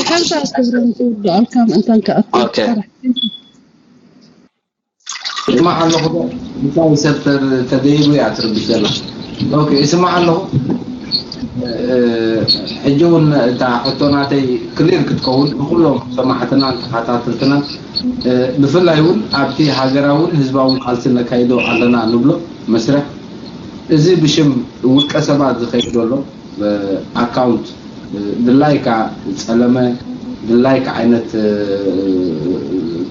ሓንሳብ ክብሪ ንክውድኣልካ ምእንታን ክኣቱ ኦኬ። ይስማዕ ኣለኹ ዶ? እንታይ ሰብ ተር- ተደይቡ እያ ትርብሽ ዘላ። ኦኬ፣ ይስማዕ ኣለኹ። እ፣ ሕጂ እውን እታ ሕቶ ናተይ ክሊር ክትከውን ንኩሎም ሰማዕትናን ተኸታተልትናን፣ እ፣ ብፍላይ እውን ኣብቲ ሃገራውን ህዝባውን ቃልሲ ነካይዶ ኣለና ንብሎ መስርሕ፣ እዚ ብሽም ውልቀ ሰባት ዝኸይድ ዘሎ ኣካውንት ድላይካ ጸለመ ድላይካ ዓይነት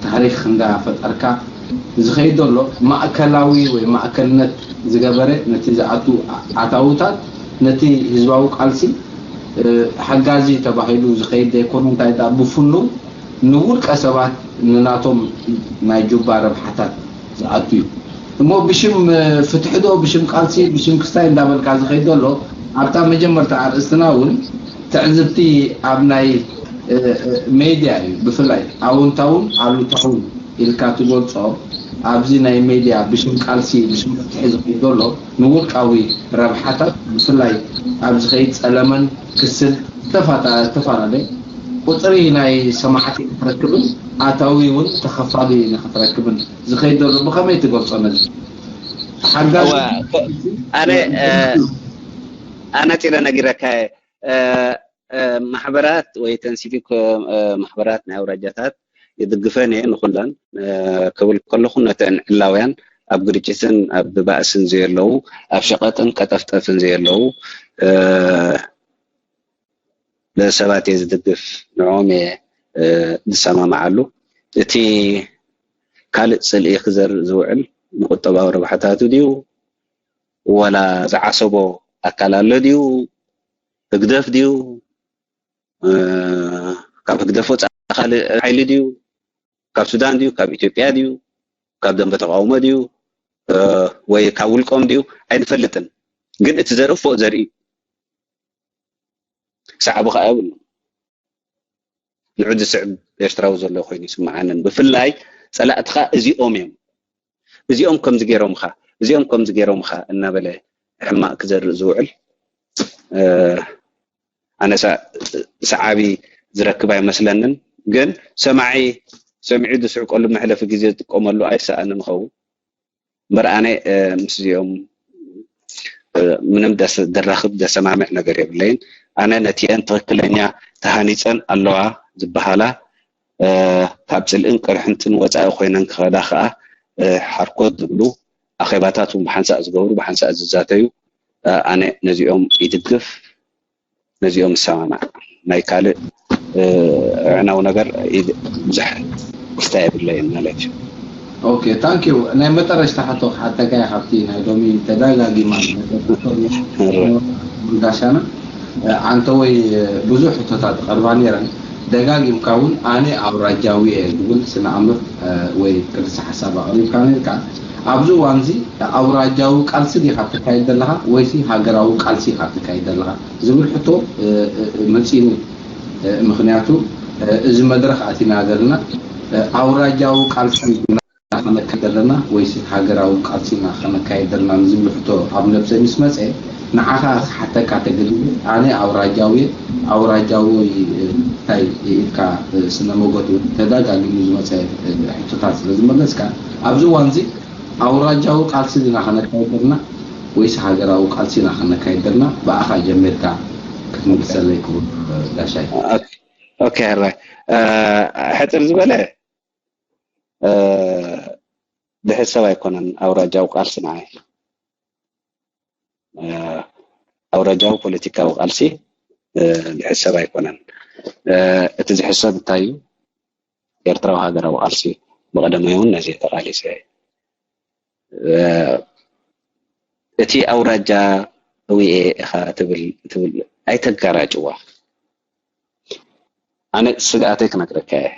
ታሪክ እንዳፈጠርካ ዝኸይድ ዘሎ ማእከላዊ ወይ ማእከልነት ዝገበረ ነቲ ዝኣቱ ኣታውታት ነቲ ህዝባዊ ቃልሲ ሓጋዚ ተባሂሉ ዝኸይድ ዘይኮነ እንታይ ዳ ብፍኑ ንውልቀ ሰባት ንናቶም ናይ ጁባ ረብሓታት ዝኣቱ እዩ እሞ ብሽም ፍትሒ ዶ ብሽም ቃልሲ ብሽም ክስታይ እንዳበልካ ዝኸይድ ዘሎ ኣብታ መጀመርታ ኣርእስትና እውን ትዕዝብቲ ኣብ ናይ ሜድያ እዩ ብፍላይ ኣውንታውን ኣሉታውን ኢልካ ትገልጾ ኣብዚ ናይ ሜድያ ብሽም ቃልሲ ብሽም ፍትሒ ዝኸይድ ዘሎ ንውልቃዊ ረብሓታት ብፍላይ ኣብ ዝኸይድ ጸለመን ክስን ዝተፈላለየ ቁፅሪ ናይ ሰማዕቲ ክትረክብን ኣታዊ እውን ተኸፋሊ ንክትረክብን ዝኸይድ ዘሎ ብኸመይ ትገልፆ ነዚ ሓጋዚ ኣነ ኣነፂረ ነጊረካ ማሕበራት ወይ ተን ሲቪክ ማሕበራት ናይ ኣውራጃታት ይድግፈን እየ ንኩለን ክብል ከለኹ ነተን ዕላውያን ኣብ ግርጭትን ኣብ ባእስን ዘየለዉ ኣብ ሸቐጥን ቀጠፍጠፍን ዘየለዉ ሰባት እየ ዝድግፍ ንዕኦም እየ ዝሰማምዓሉ እቲ ካልእ ፅልኢ ክዘርእ ዝውዕል ንቁጠባዊ ረብሓታቱ ድዩ ወላ ዝዓሰቦ ኣካል ኣሎ ድዩ ህግደፍ ድዩ ካብ ህግደፍ ወፃኢ ካልእ ሓይሊ ድዩ ካብ ሱዳን ድዩ ካብ ኢትዮጵያ ድዩ ካብ ደንበ ተቃውሞ ድዩ ወይ ካብ ውልቆም ድዩ ኣይንፈልጥን ግን እቲ ዘርኢ ፎእ ዘርኢ ሰዓቡ ከዓ የብሉ ንዑ ዝስዕብ ኤርትራዊ ዘሎ ኮይኑ ይስምዓንን ብፍላይ ፀላእትኻ እዚኦም እዮም እዚኦም ከምዚ ገይሮምኻ እዚኦም ከምዚ ገይሮምኻ እናበለ ሕማቅ ክዘርእ ዝውዕል ኣነ ሰዓቢ ዝረክብ ኣይመስለንን ግን ሰማዒ ሰሚዑ ዝስዕቀሉ መሕለፊ ግዜ ዝጥቀመሉ ኣይሰኣንን ኸውን እምበር ኣነ ምስዚኦም ምንም ደራኽብ ደሰማምዕ ነገር የብለይን ኣነ ነቲአን ትኽክለኛ ተሃኒፀን ኣለዋ ዝበሃላ ካብ ፅልእን ቅርሕንትን ወፃኢ ኮይነን ክኸዳ ከዓ ሓርኮት ዝብሉ ኣኼባታት እውን ብሓንሳእ ዝገብሩ ብሓንሳእ ዝዛተዩ ኣነ ነዚኦም ይድግፍ ነዚኦም ይሰማማዕ ናይ ካልእ ዕዕናዊ ነገር ብዙሕ ክስታይ የብለይን ማለት እዩ ኦኬ ታንክ ዩ ናይ መጠረሽታ ሕቶ ክሓተካ እየ ካብቲ ናይ ሎሚ ተዳጋጊማ ዝመጠቶ ጋሻና ዓንተወይ ብዙሕ ሕቶታት ቀርባ ነይረን ደጋጊምካ እውን ኣነ ኣውራጃዊ እየ ዝብል ስነ ኣምር ወይ ቅርሲ ሓሳብ ኣቕሪብካ ነርካ ኣብዚ እዋን እዚ ኣውራጃዊ ቃልሲ ዲኻ ተካይድ ዘለኻ ወይሲ ሃገራዊ ቃልሲ ኢኻ ተካይድ ዘለኻ ዝብል ሕቶ መፂኒ ምክንያቱ እዚ መድረኽ ኣቲና ዘለና ኣውራጃዊ ቃልሲ ከነካይድ ዘለና ወይሲ ሃገራዊ ቃልሲና ከነካይድ ዘለና ንዝብል ሕቶ ኣብ ነብሰይ ምስ መፀ ንዓኻ ክሓተካ ተገዲደ ኣነ ኣውራጃዊ ኣውራጃዊ እንታይ ኢልካ ስነ መጎት ተደጋጊሙ ዝመፀ ሕቶታት ስለ ዝመለስካ ኣብዚ እዋን እዚ ኣውራጃዊ ቃልሲ ዲና ከነካይድ ዘለና ወይስ ሃገራዊ ቃልሲ ኢና ከነካይድ ዘለና ብኣኻ ጀሚርካ ክትምልሰለይ ክቡር ጋሻይ ኦኬ ሕራይ ሕፅር ዝበለ ድሕር ሰብ ኣይኮነን ኣውራጃዊ ቃልሲ ንዓይ ኣውራጃዊ ፖለቲካዊ ቃልሲ ዝሕሰብ ኣይኮነን። እቲ ዝሕሰብ እንታይ እዩ? ኤርትራዊ ሃገራዊ ቃልሲ እዩ። ብቐደመይ እውን ነዚ ተቓሊሰ እየ። እቲ ኣውራጃዊ እየ ኢኻ ትብል ትብል ኣይተጋራጭዋ። ኣነ ስግኣተይ ክነግረካ እየ።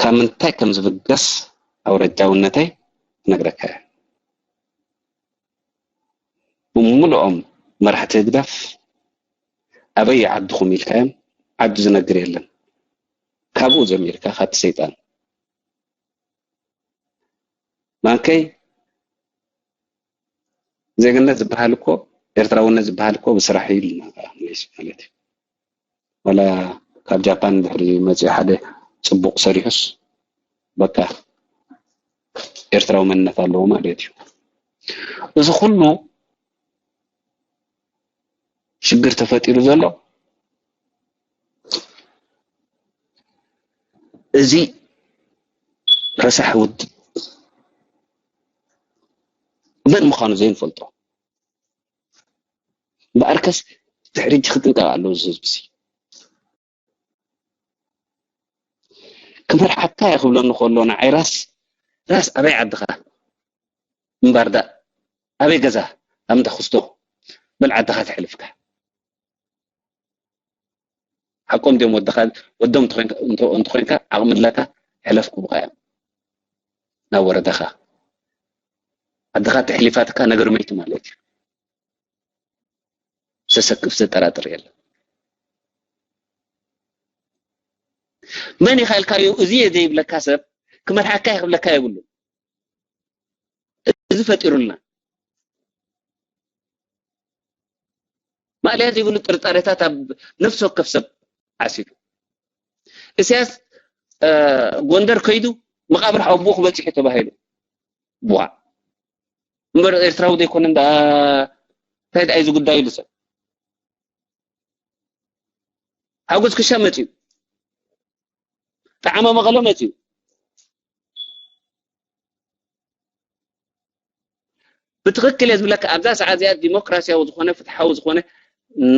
ካብ ምንታይ ከም ዝብገስ ኣውራጃውነተይ ክነግረካ እየ። ብምሉኦም መራሕቲ ህግደፍ ኣበይ ዓድኹም ኢልካዮም ዓዲ ዝነግር የለን። ካብኡ ጀሚርካ ካብቲ ሰይጣን ማንከይ ዜግነት ዝበሃል እኮ ኤርትራውነት ዝበሃል እኮ ብስራሕ እዩ ኢልና መሊሱ ማለት እዩ። ዋላ ካብ ጃፓን ድሕሪ መፅኡ ሓደ ፅቡቕ ሰሪሑስ በቃ ኤርትራዊ መንነት ኣለዎ ማለት እዩ። እዚ ኩሉ ሽግር ተፈጢሩ ዘሎ እዚ ረሳሕ ውድብ መን ምዃኑ ዘይንፈልጦ እምበኣርከስ ድሕሪ ሕጂ ክጥንቀቕ ኣለዎ እዚ ህዝቢ እዚ። ክመርሓካ እየ ክብለኒ ከሎ ንዓይ ራስ ራስ ኣበይ ዓድኻ እምባር ዳ ኣበይ ገዛ ኣብ እንዳ ክስቶ በል ዓድኻ ተሕልፍካ ሓቆም ድዮም ወድኻ ወዶም እንተኾይንካ ዓቕሚ ኣለካ ሕለፍ ክብሉኻ እዮም ናብ ወረዳኻ ዓድኻ ተሕሊፋትካ ነገር መይቱ ማለት እዩ ዘሰክፍ ዘጠራጥር የለን መን ኢኻ ኢልካዮ እዚ እየ ዘይብለካ ሰብ ክመርሓካ ይኽብለካ የብሉ እዚ ፈጢሩልና ማእለያ ዘይብሉ ጥርጣሬታት ኣብ ነፍሲ ወከፍ ሰብ ዓሲሉ እስያስ ጎንደር ከይዱ መቃብር ሓወቦኡ ክበፅሕ ተባሂሉ ቡዋ እምበር ኤርትራዊ ዘይኮነ እንዳ እንታይ ደኣ እዚ ጉዳይ ኢሉ ሰብ ሓጎስ ክሻ መፅዩ ጠዓመ መቐለ መፅዩ ብትኽክል እየ ዝብለካ ኣብዛ ሰዓት እዚኣ ዲሞክራሲያዊ ዝኾነ ፍትሓዊ ዝኾነ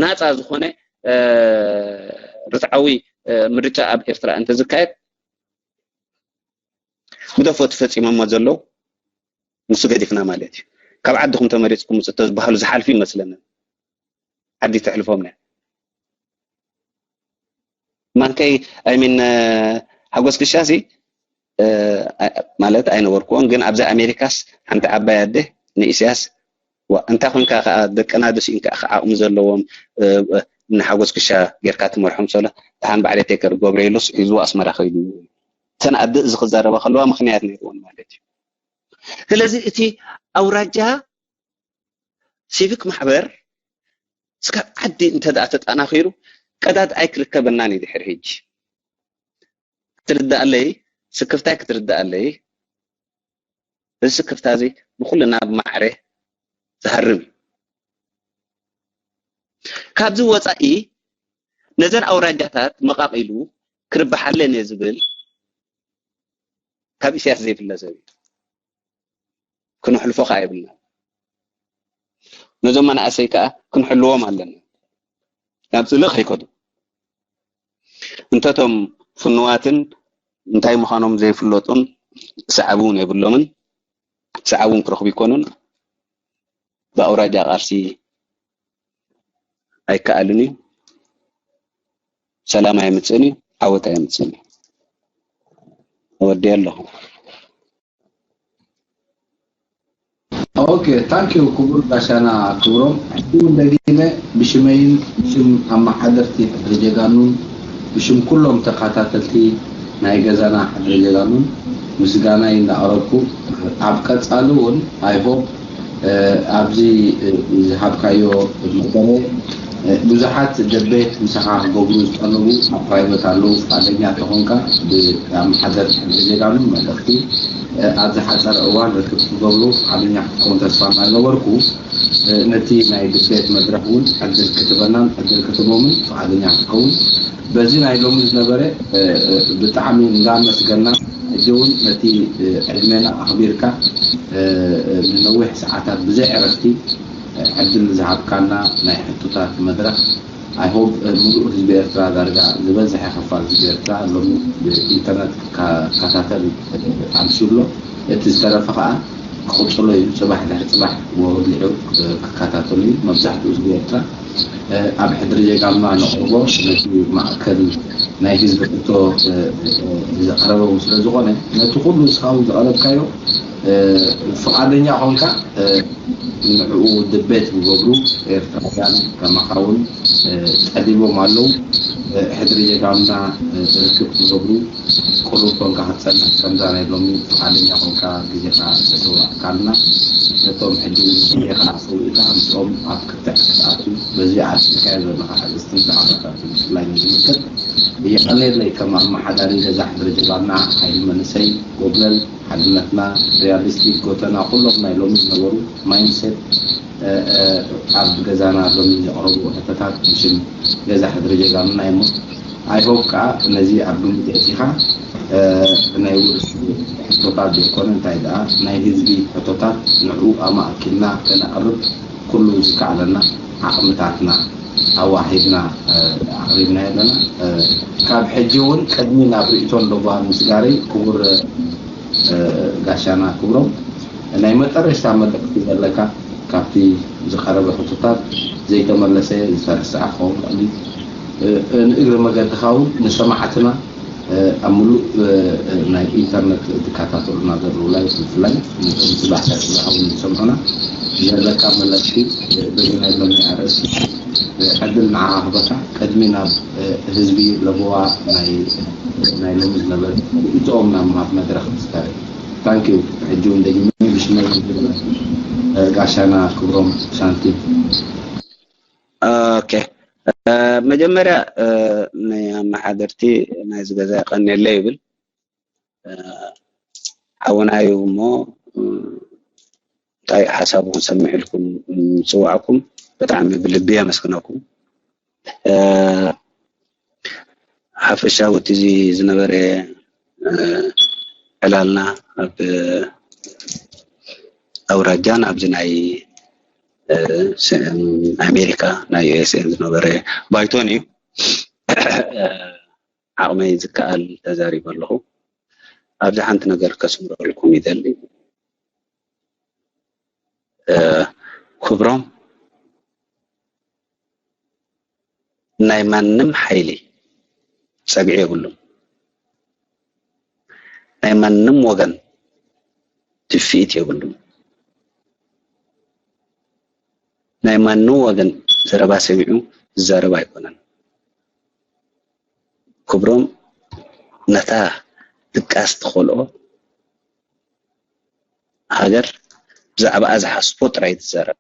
ናፃ ዝኾነ ርትዓዊ ምርጫ ኣብ ኤርትራ እንተዝካየድ ግደፎ እቲ ፈፂሞሞ ዘለዉ ንሱ ገዲፍና ማለት እዩ ካብ ዓድኹም ተመሪፅኩም ውፅእ ተዝበሃሉ ዝሓልፉ ይመስለኒ ዓዲ ተሕልፎም ናይ ማንከይ ኣይሚን ሓጎስ ክሻሲ ማለት ኣይነበርኩዎን ግን ኣብዚ ኣሜሪካስ ሓንቲ ዓባይ ኣደ ንኢስያስ እንታይ ኮንካ ከዓ ደቅና ዶ ስኢንካ ኢኻ ዓቕሚ ዘለዎም ንሓጎስ ክሻ ጌርካ ትመርሖም ሰለ ደሓን ባዕለይ ቴከር ገብረ ኢሉስ ሒዝዎ ኣስመራ ከይዱ እተን ኣደ እዚ ክዛረባ ከለዋ ምኽንያት ነይርዎን ማለት እዩ ስለዚ እቲ ኣውራጃ ሲቪክ ማሕበር እስካብ ዓዲ እንተ ደኣ ተጠናኺሩ ቀዳድ ኣይክርከበናን እዩ ድሕሪ ሕጂ ክትርዳኣለይ ስክፍታይ ክትርዳኣለይ እዚ ስክፍታ እዚ ንኩልና ብማዕረ ዝሃርም እዩ ካብዚ ወፃኢ ነዘን ኣውራጃታት መቃቂሉ ክርብሓለን እየ ዝብል ካብ ኢሳያስ ዘይፍለ ሰብ እዩ ክነሕልፎ ከዓ የብልና ነዞም መናእሰይ ከዓ ክንሕልዎም ኣለና ናብ ፅልእ ከይከዱ እንተቶም ፍንዋትን እንታይ ምዃኖም ዘይፍለጡን ሰዓቢ እውን የብሎምን ሰዓቢ እውን ክረኽቡ ይኮኑን ብኣውራጃ ቃልሲ ኣይከኣልን እዩ ሰላም ኣየምፅእን እዩ ዓወት ኣየምፅእን እዩ ወዲ ኣለኹ ኦኬ ታንኪዩ ክቡር ጋሻና ክብሮም ሕጂ እውን ደጊመ ብሽመይን ብሽም ኣመሓደርቲ ሕድሪ ጀጋኑን ብሽም ኩሎም ተኸታተልቲ ናይ ገዛና ሕድሪ ጀጋኑን ምስጋናይ እንዳቕረብኩ ኣብ ቀፃሊ እውን ኣይሆፕ ኣብዚ ዝሃብካዮ መደረ ብዙሓት ደቤት ምሳኻ ክገብሩ ዝጠለቡ ኣብ ፕራይቨት ኣለዉ ፍቃደኛ ተኾንካ ብኣመሓደርቲ ሕድሪ ጀጋኑን መልእኽቲ ኣብ ዝሓፀረ እዋን ርክብ ክገብሩ ፍቃደኛ ክትከውን ተስፋ እናገበርኩ ነቲ ናይ ድቤት መድረኽ እውን ዕድል ክትበናን ዕድል ክትቦምን ፍቃደኛ ክትከውን በዚ ናይ ሎሚ ዝነበረ ብጣዕሚ እንዳመስገና ሕጂ እውን ነቲ ዕድሜና ኣኽቢርካ ንነዊሕ ሰዓታት ብዘይ ዕረፍቲ ዕድል ዝሃብካና ናይ ሕቶታት መድረኽ I hope ሙሉእ ህዝቢ ኤርትራ ዳርጋ ዝበዝሐ ክፋል ህዝቢ ኤርትራ ሎሚ ብኢንተርነት ክከታተል ኣምስዩ ኣሎ እቲ ዝተረፈ ከዓ ክቕፅሎ እዩ ፅባሕ ድሕሪ ፅባሕ ወሊዑ ክከታተሉ እዩ መብዛሕትኡ ህዝቢ ኤርትራ ኣብ ሕድሪ ዜጋና ነቕርቦ ነቲ ማእከል ናይ ህዝቢ ሕቶ ዘቕረበ እውን ስለ ዝኾነ ነቲ ኩሉ እስኻ እውን ዘቕረብካዮ ፍቓደኛ ኾንካ ንዕኡ ድቤት ዝገብሩ ኤርትራውያን ከማኻ እውን ጠሊቦም ኣለዉ ሕድሪ ጀጋኑና ርክብ ክገብሩ ቅሩብ ኮንካ ክትጸንሕ ከምዛ ናይ ሎሚ ፍቓደኛ ኮንካ ግዜኻ ዘሰዋእካልና ነቶም ሕጂ እውን ግዜኻ ሰዊእካ ምስኦም ኣብ ክትዕ ክትኣቱ በዚ ኣርሲካዮ ዘለኻ ኣርእስትን ዛዕባታትን ብፍላይ ንዝምልከት የቐንየለይ። ከም ኣመሓዳሪ ገዛ ሕድሪ ጀጋኑና ሓይሊ መንእሰይ ጎብለል ሓድነትና ሪያሊስቲክ ጎተና ኩሎም ናይ ሎሚ ዝነበሩ ማይንድሴት ኣብ ገዛና ሎሚ ዘቕረቡ ሕቶታት ብሽም ገዛ ሕድሪ ጀጋኑና እሞ ኣይሆፕ ከዓ ነዚ ኣብ ግምት የእቲኻ ናይ ውርስ ሕቶታት ዘይኮነ እንታይ ደኣ ናይ ህዝቢ ሕቶታት ንዕኡ ኣማእኪልና ከነቕርብ ኩሉ ዝከኣለና ዓቕምታትና ኣዋሂድና ኣቕሪብና ኣለና። ካብ ሕጂ እውን ቅድሚ ናብ ርእቶን ለጓም ምስጋረይ ክቡር ጋሻና ክብሮም ናይ መጠረሽታ መልእክቲ ዘለካ ካብቲ ዝቐረበ ሕቶታት ዘይተመለሰ ዝተረስዐ ክኸውን ይኽእል እዩ። ንእግሪ መገድኻ እውን ንሰማዕትና ኣብ ምሉእ ናይ ኢንተርነት ዝከታተሉና ዘለዉ ላይ ብፍላይ ንቶም ዝባሕታት ዝኸውን ዝሰምዑና ዘለካ መለስቲ በዚ ናይ ሎሚ ኣርእስቲ ዕድል ንዓኻ ክበካ ቅድሚ ናብ ህዝቢ ለበዋ ናይ ሎሚ ዝነበረ ርእይቶኦም ናብ ምሃብ መድረኽ ትስከረ። ታንኪዩ። ሕጂ እውን ደጊመ ብሽመይ ጋሻና ክብሮም ሳንቲም። ኦኬ፣ መጀመርያ ናይ ኣመሓደርቲ ናይዚ ገዛ የቐንየለይ ይብል። ሓውና እዩ እሞ እንታይ ሓሳቡ ክንሰምዕ ኢልኩም ምፅዋዕኩም ብጣዕሚ ብልቢ የመስግነኩም። ሓፈሻዊ እቲ ዝነበረ ዕላልና ኣብ ኣውራጃን ኣብዚ ናይ ኣሜሪካ ናይ ዩኤስኤን ዝነበረ ባይቶን እዩ። ዓቕመይ ዝከኣል ተዛሪበ ኣለኹ። ኣብዚ ሓንቲ ነገር ከስምረልኩም ይደሊ። ክብሮም ናይ ማንም ሓይሊ ፀግዒ የብሉን። ናይ ማንም ወገን ድፍኢት የብሉን። ናይ ማንም ወገን ዘረባ ሰሚዑ ዝዛረብ ኣይኮነን። ክብሮም ነታ ድቃስ ትኸልኦ ሃገር ብዛዕባኣ ዝሓስቦ ጥራይ ትዛረብ።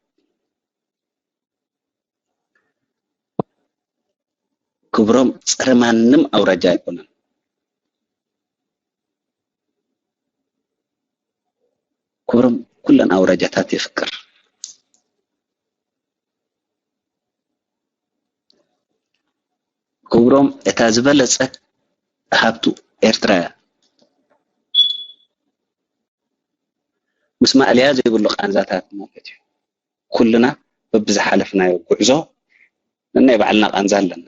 ክብሮም ፀረ ማንም ኣውራጃ ኣይኮነን። ክብሮም ኩለን ኣውራጃታት የፍቅር። ክብሮም እታ ዝበለፀት ሃብቱ ኤርትራ እያ። ምስ ማእለያ ዘይብሉ ቃንዛታት ማለት እዩ። ኩልና በብዝሓለፍናዮ ጉዕዞ ነናይ ባዕልና ቃንዛ ኣለና።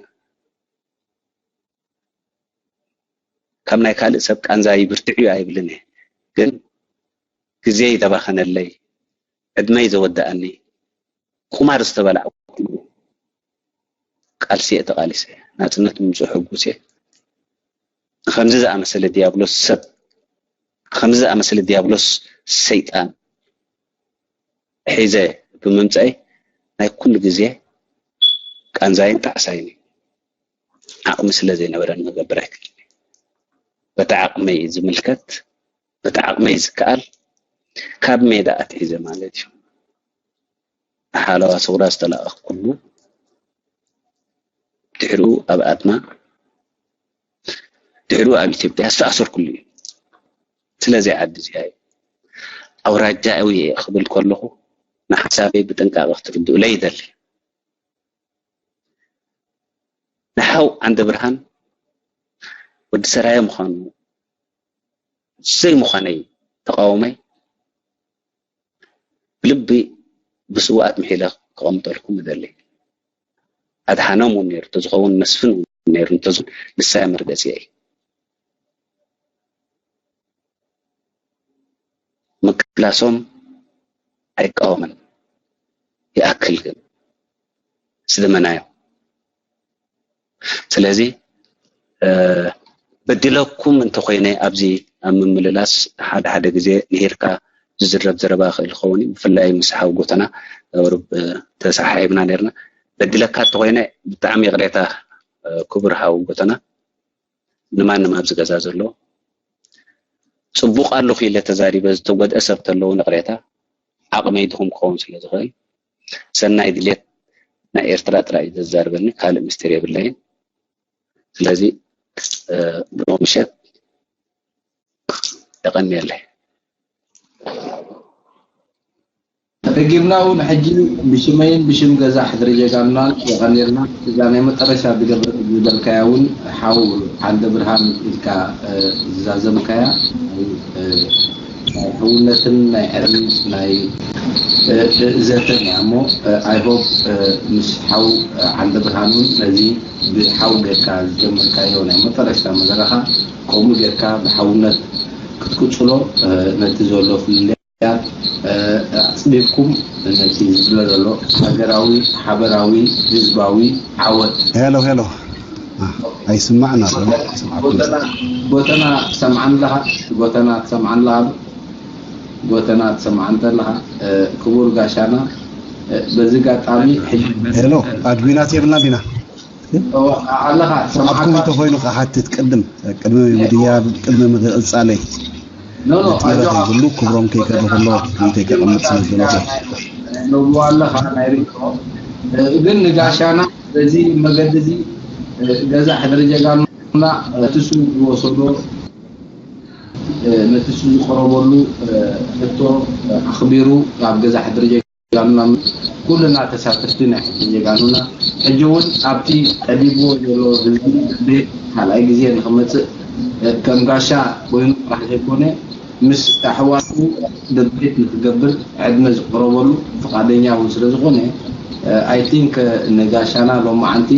ካብ ናይ ካልእ ሰብ ቃንዛ ይብርትዕ እዩ ኣይብልን እየ፣ ግን ግዜ ይተባኸነለይ፣ ዕድመይ ዘወደኣኒ፣ ቁማር ዝተበላዕኩሉ ቃልሲ እየ ተቓሊሰ፣ ናጽነት ምምፅኡ ሕጉስ እየ። ንኸምዚ ዝኣመሰለ ዲያብሎስ ሰብ፣ ንኸምዚ ዝኣመሰለ ዲያብሎስ ሰይጣን ሒዘ ብምምፀይ ናይ ኩሉ ግዜ ቃንዛይን ጣዕሳይን እዩ። ዓቕሚ ስለ ዘይነበረኒ ክገብር ኣይክእልን። በቲ ዓቕመይ ዝምልከት፣ በቲ ዓቕመይ ዝከኣል ካብ ሜዳ ኣትሒዘ ማለት እዩ። ሓለዋ ሰውራ ዝተለኣኽኩሉ፣ ድሕሪኡ ኣብ ኣድማ፣ ድሕሪኡ ኣብ ኢትዮጵያ ዝተኣሰርኩሉ እዩ። ስለዚ ዓዲ እዚኣ እዩ። ኣውራጃዊ እየ ክብል ከለኹ ንሓሳበይ ብጥንቃቐ ክትርድኡለይ ይደሊ። ንሓው ዓንደ ብርሃን ወዲ ሰራየ ምዃኑ ዘይምዃነይ ተቃውሞይ ብልቢ ብስውኣት ምሒለ ክቐምጠልኩም እደሊ። ኣድሓኖም እውን ነይሩ እንተዝኸውን፣ መስፍን እውን ነይሩ እንተዝኸውን፣ ንሳ እያ መርገፂኣይ። ምቅላሶም ኣይቃወምን፣ ይኣክል ግን ስደመናዮ። ስለዚ በዲለኩም እንተኾይነ ኣብዚ ኣብ ምምልላስ ሓደ ሓደ ግዜ ንሂርካ ዝዝረብ ዘረባ ክእል ክኸውን እዩ። ብፍላይ ምስ ሓው ጎተና ቁሩብ ተሰሓሒብና ነርና። በዲለካ እንተኾይነ ብጣዕሚ ይቕሬታ ክቡር ሓው ጎተና፣ ንማንም ኣብዚ ገዛ ዘሎ ጽቡቕ ኣለኹ ኢለ ተዛሪበ ዝተጎድአ ሰብ ተለዎ ንቕሬታ፣ ዓቕመይ ድኹም ክኸውን ስለ ዝኽእል፣ ሰናይ ድሌት ናይ ኤርትራ ጥራይ እዩ ዘዛርበኒ፣ ካልእ ምስጢር የብለይን። ስለዚ ብሩኽ ምሸት፣ የቐንየለይ። ደጊምና እውን ሕጂ ብሽመይን ብሽም ገዛ ሕድሪ ጀጋኑናን የቐንየልና። እዛ ናይ መጠረሻ ዝገብር ዝበልካያ እውን ሓው ዓንደ ብርሃን ኢልካ ዝዛዘምካያ ናይ ሕውነትን ናይ ዕርምን ናይ ዘተን እያ እሞ፣ I hope ምስ ሓው ዓንደ ብርሃን እውን ነዚ ብሓው ጌርካ ዝጀመርካዮ ናይ መጠረሽታ መደረኻ ከምኡ ጌርካ ብሓውነት ክትቅጽሎ፣ ነቲ ዘሎ ፍልልያት ኣጽቢብኩም ነቲ ዝድለ ዘሎ ሃገራዊ ሓበራዊ ህዝባዊ ዓወት። ሄሎ ሄሎ፣ ኣይስማዕን ኣሎ። ጎተና ትሰምዓኒ ኣለኻ? ጎተና ትሰምዓኒ ኣለኻ? ጎተና ትሰምዓኒ ኣለኻ? ክቡር ጋሻና፣ በዚ ጋጣሚ ሕጂ ሄሎ፣ ኣድሚናት የብልና ዲና? ኣለኻ ትሰምዓካ? ተኾይኑ ክሓትት ቅድም ቅድሚ ምድያብ ቅድሚ ምቕጻለይ ኖ ኖ ኣጆኻ ይብሉ ክብሮም ከይከደ ከሎ ኢንተይ ከቐምጥ ስለ ዝደለኹ ነብዋ ኣለኻ ናይ ሪቶ ግን ንጋሻና በዚ መገዲ እዚ ገዛ ሕድሪ ጀጋኑና ትሱ ዝወሰዶ ነቲ እሱ ዝቐረበሉ ሕቶ ኣኽቢሩ ኣብ ገዛ ሕድሪ ጀጋኑና ኩልና ተሳተፍቲ ናይ ሕድሪ ጀጋኑና ሕጂ እውን ኣብቲ ጠቢብዎ ዘሎ ህዝቢ ቤት ካልኣይ ግዜ ንኽመፅእ ከም ጋሻ ኮይኑ ጥራሕ ዘይኮነ ምስ ኣሕዋቱ ደቤት ንክገብር ዕድመ ዝቕረበሉ ፍቓደኛ እውን ስለ ዝኾነ I think ንጋሻና ሎማዓንቲ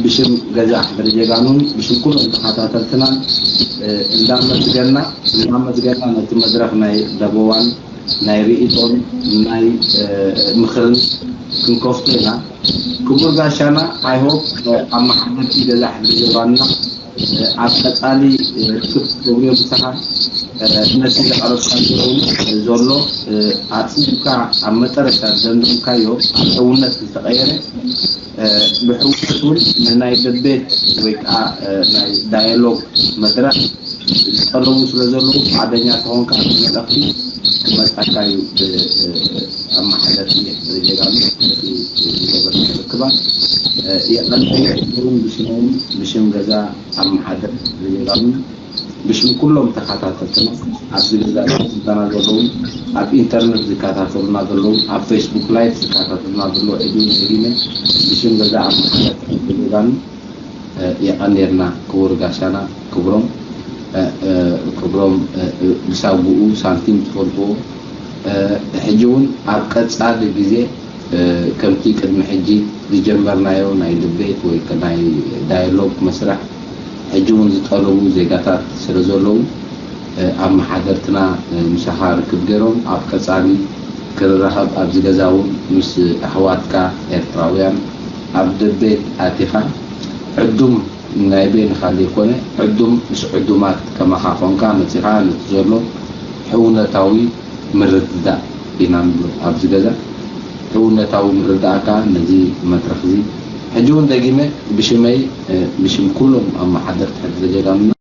ብሽም ገዛ ሕድሪ ጀጋኑን ብሽም ኩሎም ተኸታተልትናን እንዳመስገና እንዳመስገና ነቲ መድረኽ ናይ ደበዋን ናይ ርእይቶን ናይ ምኽርን ክንከፍቶ ኢና። ክቡር ጋሻና I hope ኣመሓደርቲ ገዛ ሕድሪ ጀጋኑና ኣብ ቀፃሊ ክፍት ክገብርዮ ምሳኻ ነቲ ዘቐረብካ ዘለውን ዘሎ ኣፅቢብካ ኣብ መጠረሽታ ዘንድምካዮ ኣብ ሕውነት ዝተቐየረ ብሕውነት እውን ንናይ ደቤት ወይ ከዓ ናይ ዳያሎግ መድረኽ ዝጠለቡ ስለ ዘለዉ ፍቓደኛ ተኾንካ እቲ መልእኽቲ ክመፃካ እዩ ኣመሓደርቲ ጀጋኑ ዝገበርና ርክባት የቐንጠየ እውን ብሽሞም ብሽም ገዛ ኣመሓደርቲ ጀጋኑ ብሽም ኩሎም ተኸታተልትና ኣብዚ ገዛ ስልጠና ዘለዉ ኣብ ኢንተርነት ዝከታተሉና ዘለዉ ኣብ ፌስቡክ ላይቭ ዝከታተሉና ዘለዉ ዕድል ደጊመ ብሽም ገዛ ኣመሓደርቲ ጀጋኑ የቐንየልና ክቡር ጋሻና ክብሮም ክብሮም ብሳጉኡ ሳንቲም ትፈልጥዎ ሕጂ እውን ኣብ ቀፃሊ ግዜ ከምቲ ቅድሚ ሕጂ ዝጀመርናዮ ናይ ድቤት ወይ ናይ ዳያሎግ መስርሕ ሕጂ እውን ዝጠለቡ ዜጋታት ስለ ዘለዉ ኣመሓደርትና ምሳኻ ርክብ ገይሮም ኣብ ቀፃሊ ክርራኸብ ኣብዚ ገዛ እውን ምስ ኣሕዋትካ ኤርትራውያን ኣብ ድቤት ኣቲኻ ዕዱም ናይ በይንኻ ዘይኮነ ዕዱም ምስ ዕዱማት ከማኻ ኮንካ መፂኻ ነቲ ዘሎ ሕውነታዊ ምርድዳእ ኢና ንብሎ ኣብዚ ገዛ ሕውነታዊ ምርዳእ ከዓ ነዚ መድረኽ እዚ ሕጂ እውን ደጊመ ብሽመይ ብሽም ኩሎም ኣመሓደርቲ ሕድሪ ጀጋኑና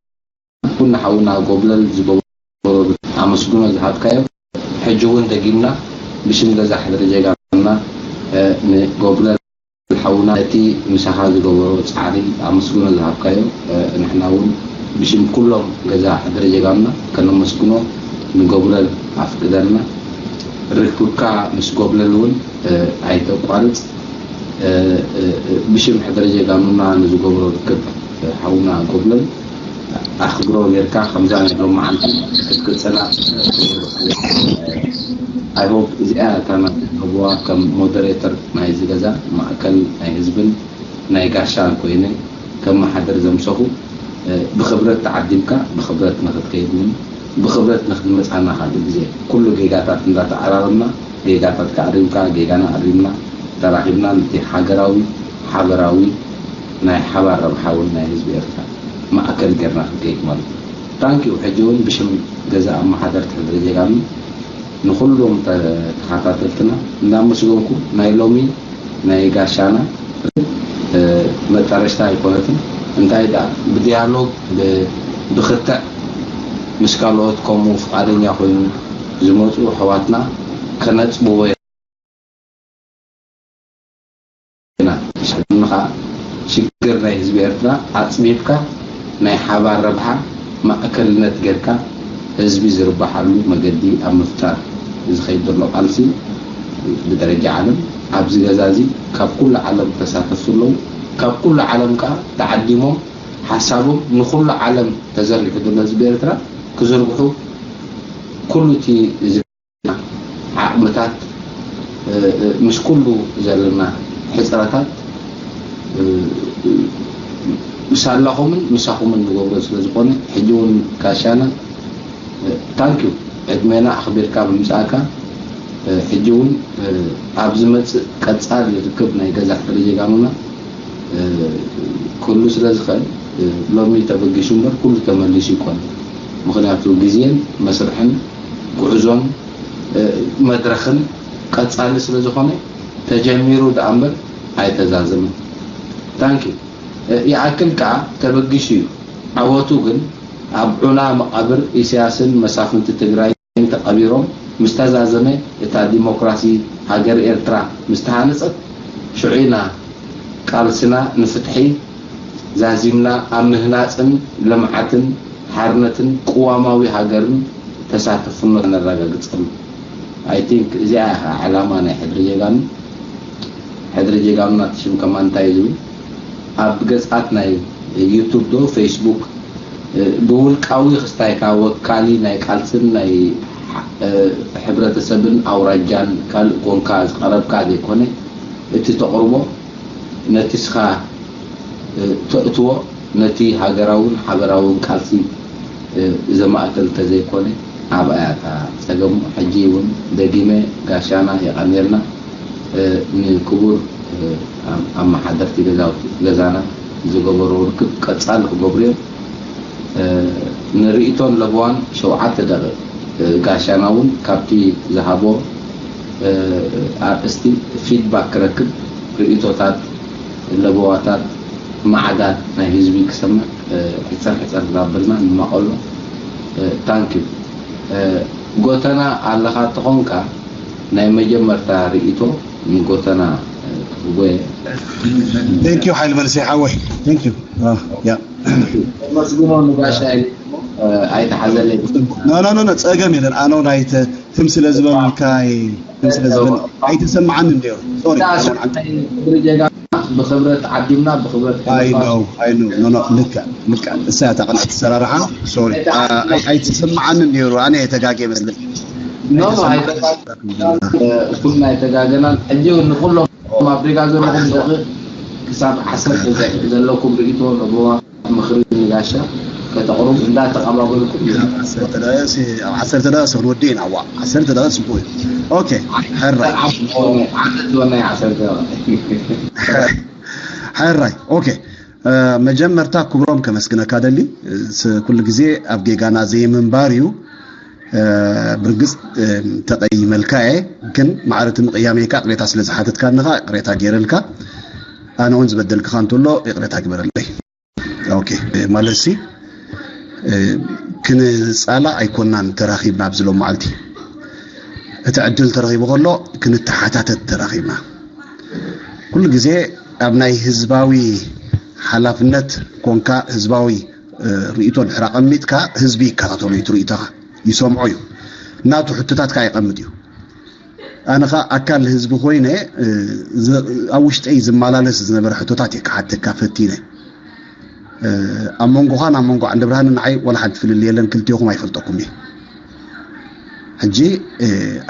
ኩሉ ሓውና ጎብለል ዝገበሮ ኣመስግኖ ዝሃብካዮ ሕጂ እውን ደጊምና ብሽም ገዛ ሕድሪ ጀጋኑና ንጎብለል ሓውና እቲ ምሳኻ ዝገበሮ ፃዕሪ ኣመስግኖ ዝሃብካዮ ንሕና እውን ብሽም ኩሎም ገዛ ሕድሪ ጀጋኑና ከነመስግኖ ንጎብለል ኣፍቅደልና ርክብካ ምስ ጎብለል እውን ኣይተቋርፅ ብሽም ሕድሪ ጀጋኑና ንዝገብሮ ርክብ ሓውና ጎብለል ኣኽብሮ ጌርካ ከምዛ ናይ ሎማዓንቲ ክትቅፅላ I hope እዚኣ እታ ናተይ ረብዋ ከም ሞደሬተር ናይዚ ገዛ ማእከል ናይ ህዝብን ናይ ጋሻን ኮይነ ከመሓድር ዘምሰኹ ብኽብረት ተዓዲምካ ብኽብረት ንኽትከይድ እውን ብኽብረት ንኽትመፃና ካልእ ግዜ ኩሉ ጌጋታት እንዳተዓራረምና ጌጋታት ከኣሪምካ ጌጋና ኣሪምና ተራኺብና ነቲ ሃገራዊ ሓበራዊ ናይ ሓባር ረብሓ እውን ናይ ህዝቢ ኤርትራ ማእከል ጌርና ክንከይድ ማለት እዩ። ታንኪዩ ሕጂ እውን ብሽም ገዛ ኣመሓደርቲ ሕድሪ ጀጋኑ ንኹሎም ተኸታተልትና እንዳመስገንኩ ናይ ሎሚ ናይ ጋሻና መጣረሽታ ኣይኮነትን። እንታይ ደኣ ብዲያሎግ ብክትዕ ምስ ካልኦት ከምኡ ፍቓደኛ ኮይኑ ዝመፁ ኣሕዋትና ከነፅብቦ ኢና። ንኻ ሽግር ናይ ህዝቢ ኤርትራ ኣፅቢብካ ናይ ሓባር ረብሓ ማእከልነት ጌርካ ህዝቢ ዝርባሓሉ መገዲ ኣብ ምፍጣር ዝኸይድ ዘሎ ቃልሲ ብደረጃ ዓለም ኣብዚ ገዛ እዚ ካብ ኩሉ ዓለም ተሳተፍቲ ኣለዉ። ካብ ኩሉ ዓለም ከኣ ተዓዲሞም ሓሳቦም ንኹሉ ዓለም ተዘርጊሑ ዘሎ ህዝቢ ኤርትራ ክዝርግሑ ኩሉ እቲ ዓቕምታት ምስ ኩሉ ዘለና ሕፅረታት ሳላኹምን ምሳኹምን ንገብሮ ስለ ዝኾነ ሕጂ እውን ጋሻና ታንኪዩ ዕድሜና ኣኽቢርካ ብምፃእካ ሕጂ እውን ኣብ ዝመፅእ ቀፃሊ ርክብ ናይ ገዛ ሕድሪ ጀጋኑና ኩሉ ስለ ዝኽእል ሎሚ ተበጊሱ እምበር ኩሉ ተመሊሱ ይኮን። ምክንያቱ ግዜን መስርሕን ጉዕዞን መድረኽን ቀፃሊ ስለ ዝኾነ ተጀሚሩ ደኣ እምበር ኣይተዛዘመን። ታንኪ ይኣክል ከዓ ተበጊሱ እዩ። ዓወቱ ግን ኣብ ዑና መቓብር ኢሳያስን መሳፍንቲ ትግራይን ተቐቢሮም ምስ ተዛዘመ እታ ዲሞክራሲ ሃገር ኤርትራ ምስ ተሃነፀት ሽዑ ኢና ቃልስና ንፍትሒ ዛዚምና ኣብ ምህናፅን ልምዓትን ሓርነትን ቅዋማዊ ሃገርን ተሳተፍኖ ነረጋግፀሉ። I think እዚኣ ኢኻ ዕላማ ናይ ሕድሪ ጀጋኑ። ሕድሪ ጀጋኑ ናቲ ሽም ከማን እንታይ እዩ ዝብል ኣብ ገፃት ናይ ዩቱብ ዶ ፌስቡክ ብውልቃዊ ክስታይካ ወካሊ ናይ ቃልስን ናይ ሕብረተሰብን ኣውራጃን ካልእ ኮንካ ዝቐረብካ ዘይኮነ እቲ ተቕርቦ ነቲ ስኻ ተእትዎ ነቲ ሃገራውን ሓበራውን ቃልሲ ዘማእከል ተዘይኮነ ኣብኣ እያ እታ ጸገሙ። ሕጂ እውን ደጊመ ጋሻና የቐንየልና ንክቡር ኣመሓደርቲ ገዛውቲ ገዛና ዝገበሮ ርክብ ቀጻሊ ክገብሩ እዮም። ንርእይቶን ለበዋን ሸውዓተ ደቂቕ ጋሻና እውን ካብቲ ዝሃቦ ኣርእስቲ ፊድባክ ክረክብ ርእይቶታት ለበዋታት ማዕዳት ናይ ህዝቢ ክሰምዕ ሕፅር ሕፅር እናበልና ንማቐሎ። ታንኪዩ። ጎተና ኣለኻ ተኾንካ ናይ መጀመርታ ርእይቶ ንጎተና ክህቦ እየ። Thank you ሓይል መንስይ ሓወይ thank you ያ መስግኖ ንጋሻ ኣይተሓዘለይ no no no no ጸገም የለን ኣነ ናይ ትም ስለ ዝበልካይ ትም ስለ ዝበል ኣይተሰማዓን እንዲዮ sorry ጀጋ ብክብረት ዓዲምና ብክብረት I know I know no no ልካ ልካ እሳ ተቐንዐት ሰራርሓ sorry ኣይተሰማዓን እንዲዮ ኣነ የተጋገ መስለኝ no no ኩልና የተጋገናል ሕጂ ንኩሎም ኣብ ዴጋ ዘለኹም ደቂ ክሳብ ዓሰርተ ዘለኩም ርእቶ ለበዋ ምኽሪ ንጋሻ ከተቕርቡ እንዳተቐባበልኩም ዓሰርተ ደቂቕ ክንወዲ ኢና ዋ ዓሰርተ ደቂቕ ፅቡቅ እዩ okay ሕራይ ዓሰርተ ሕራይ okay መጀመርታ ክብሮም ከመስግነካ ደሊ ኩሉ ግዜ ኣብ ጌጋና ዘይምንባር እዩ ብርግፅ ተቐይመልካ እየ ግን ማዕረ እቲ ምቕያመይካ ቅሬታ ስለ ዝሓተትካንኻ ቅሬታ ገይረልካ ኣነ እውን ዝበደልክኻ እንተሎ ይቅሬታ ግበረለይ okay ማለት ሲ ክንፃላ ኣይኮናን ተራኺብና ኣብዚ ሎም መዓልቲ እቲ ዕድል ተረኺቡ ከሎ ክንተሓታተት ተራኺብና ኩሉ ግዜ ኣብ ናይ ህዝባዊ ሓላፍነት ኮንካ ህዝባዊ ርእቶ ድሕር ኣቐሚጥካ ህዝቢ ይከታተሎ እዩ ርእቶኻ ይሰምዖ እዩ ናቱ ሕቶታት ከዓ ይቐምጥ እዩ ኣነ ከዓ ኣካል ህዝቢ ኮይነ ኣብ ውሽጠይ ዝመላለስ ዝነበረ ሕቶታት እየ ክሓተካ ፈቲነ ኣብ መንጎኻን ኣብ መንጎ ዓንደ ብርሃንን ንዓይ ወላ ሓንቲ ፍልል የለን ክልቴኹም ኣይፈልጠኩም እየ ሕጂ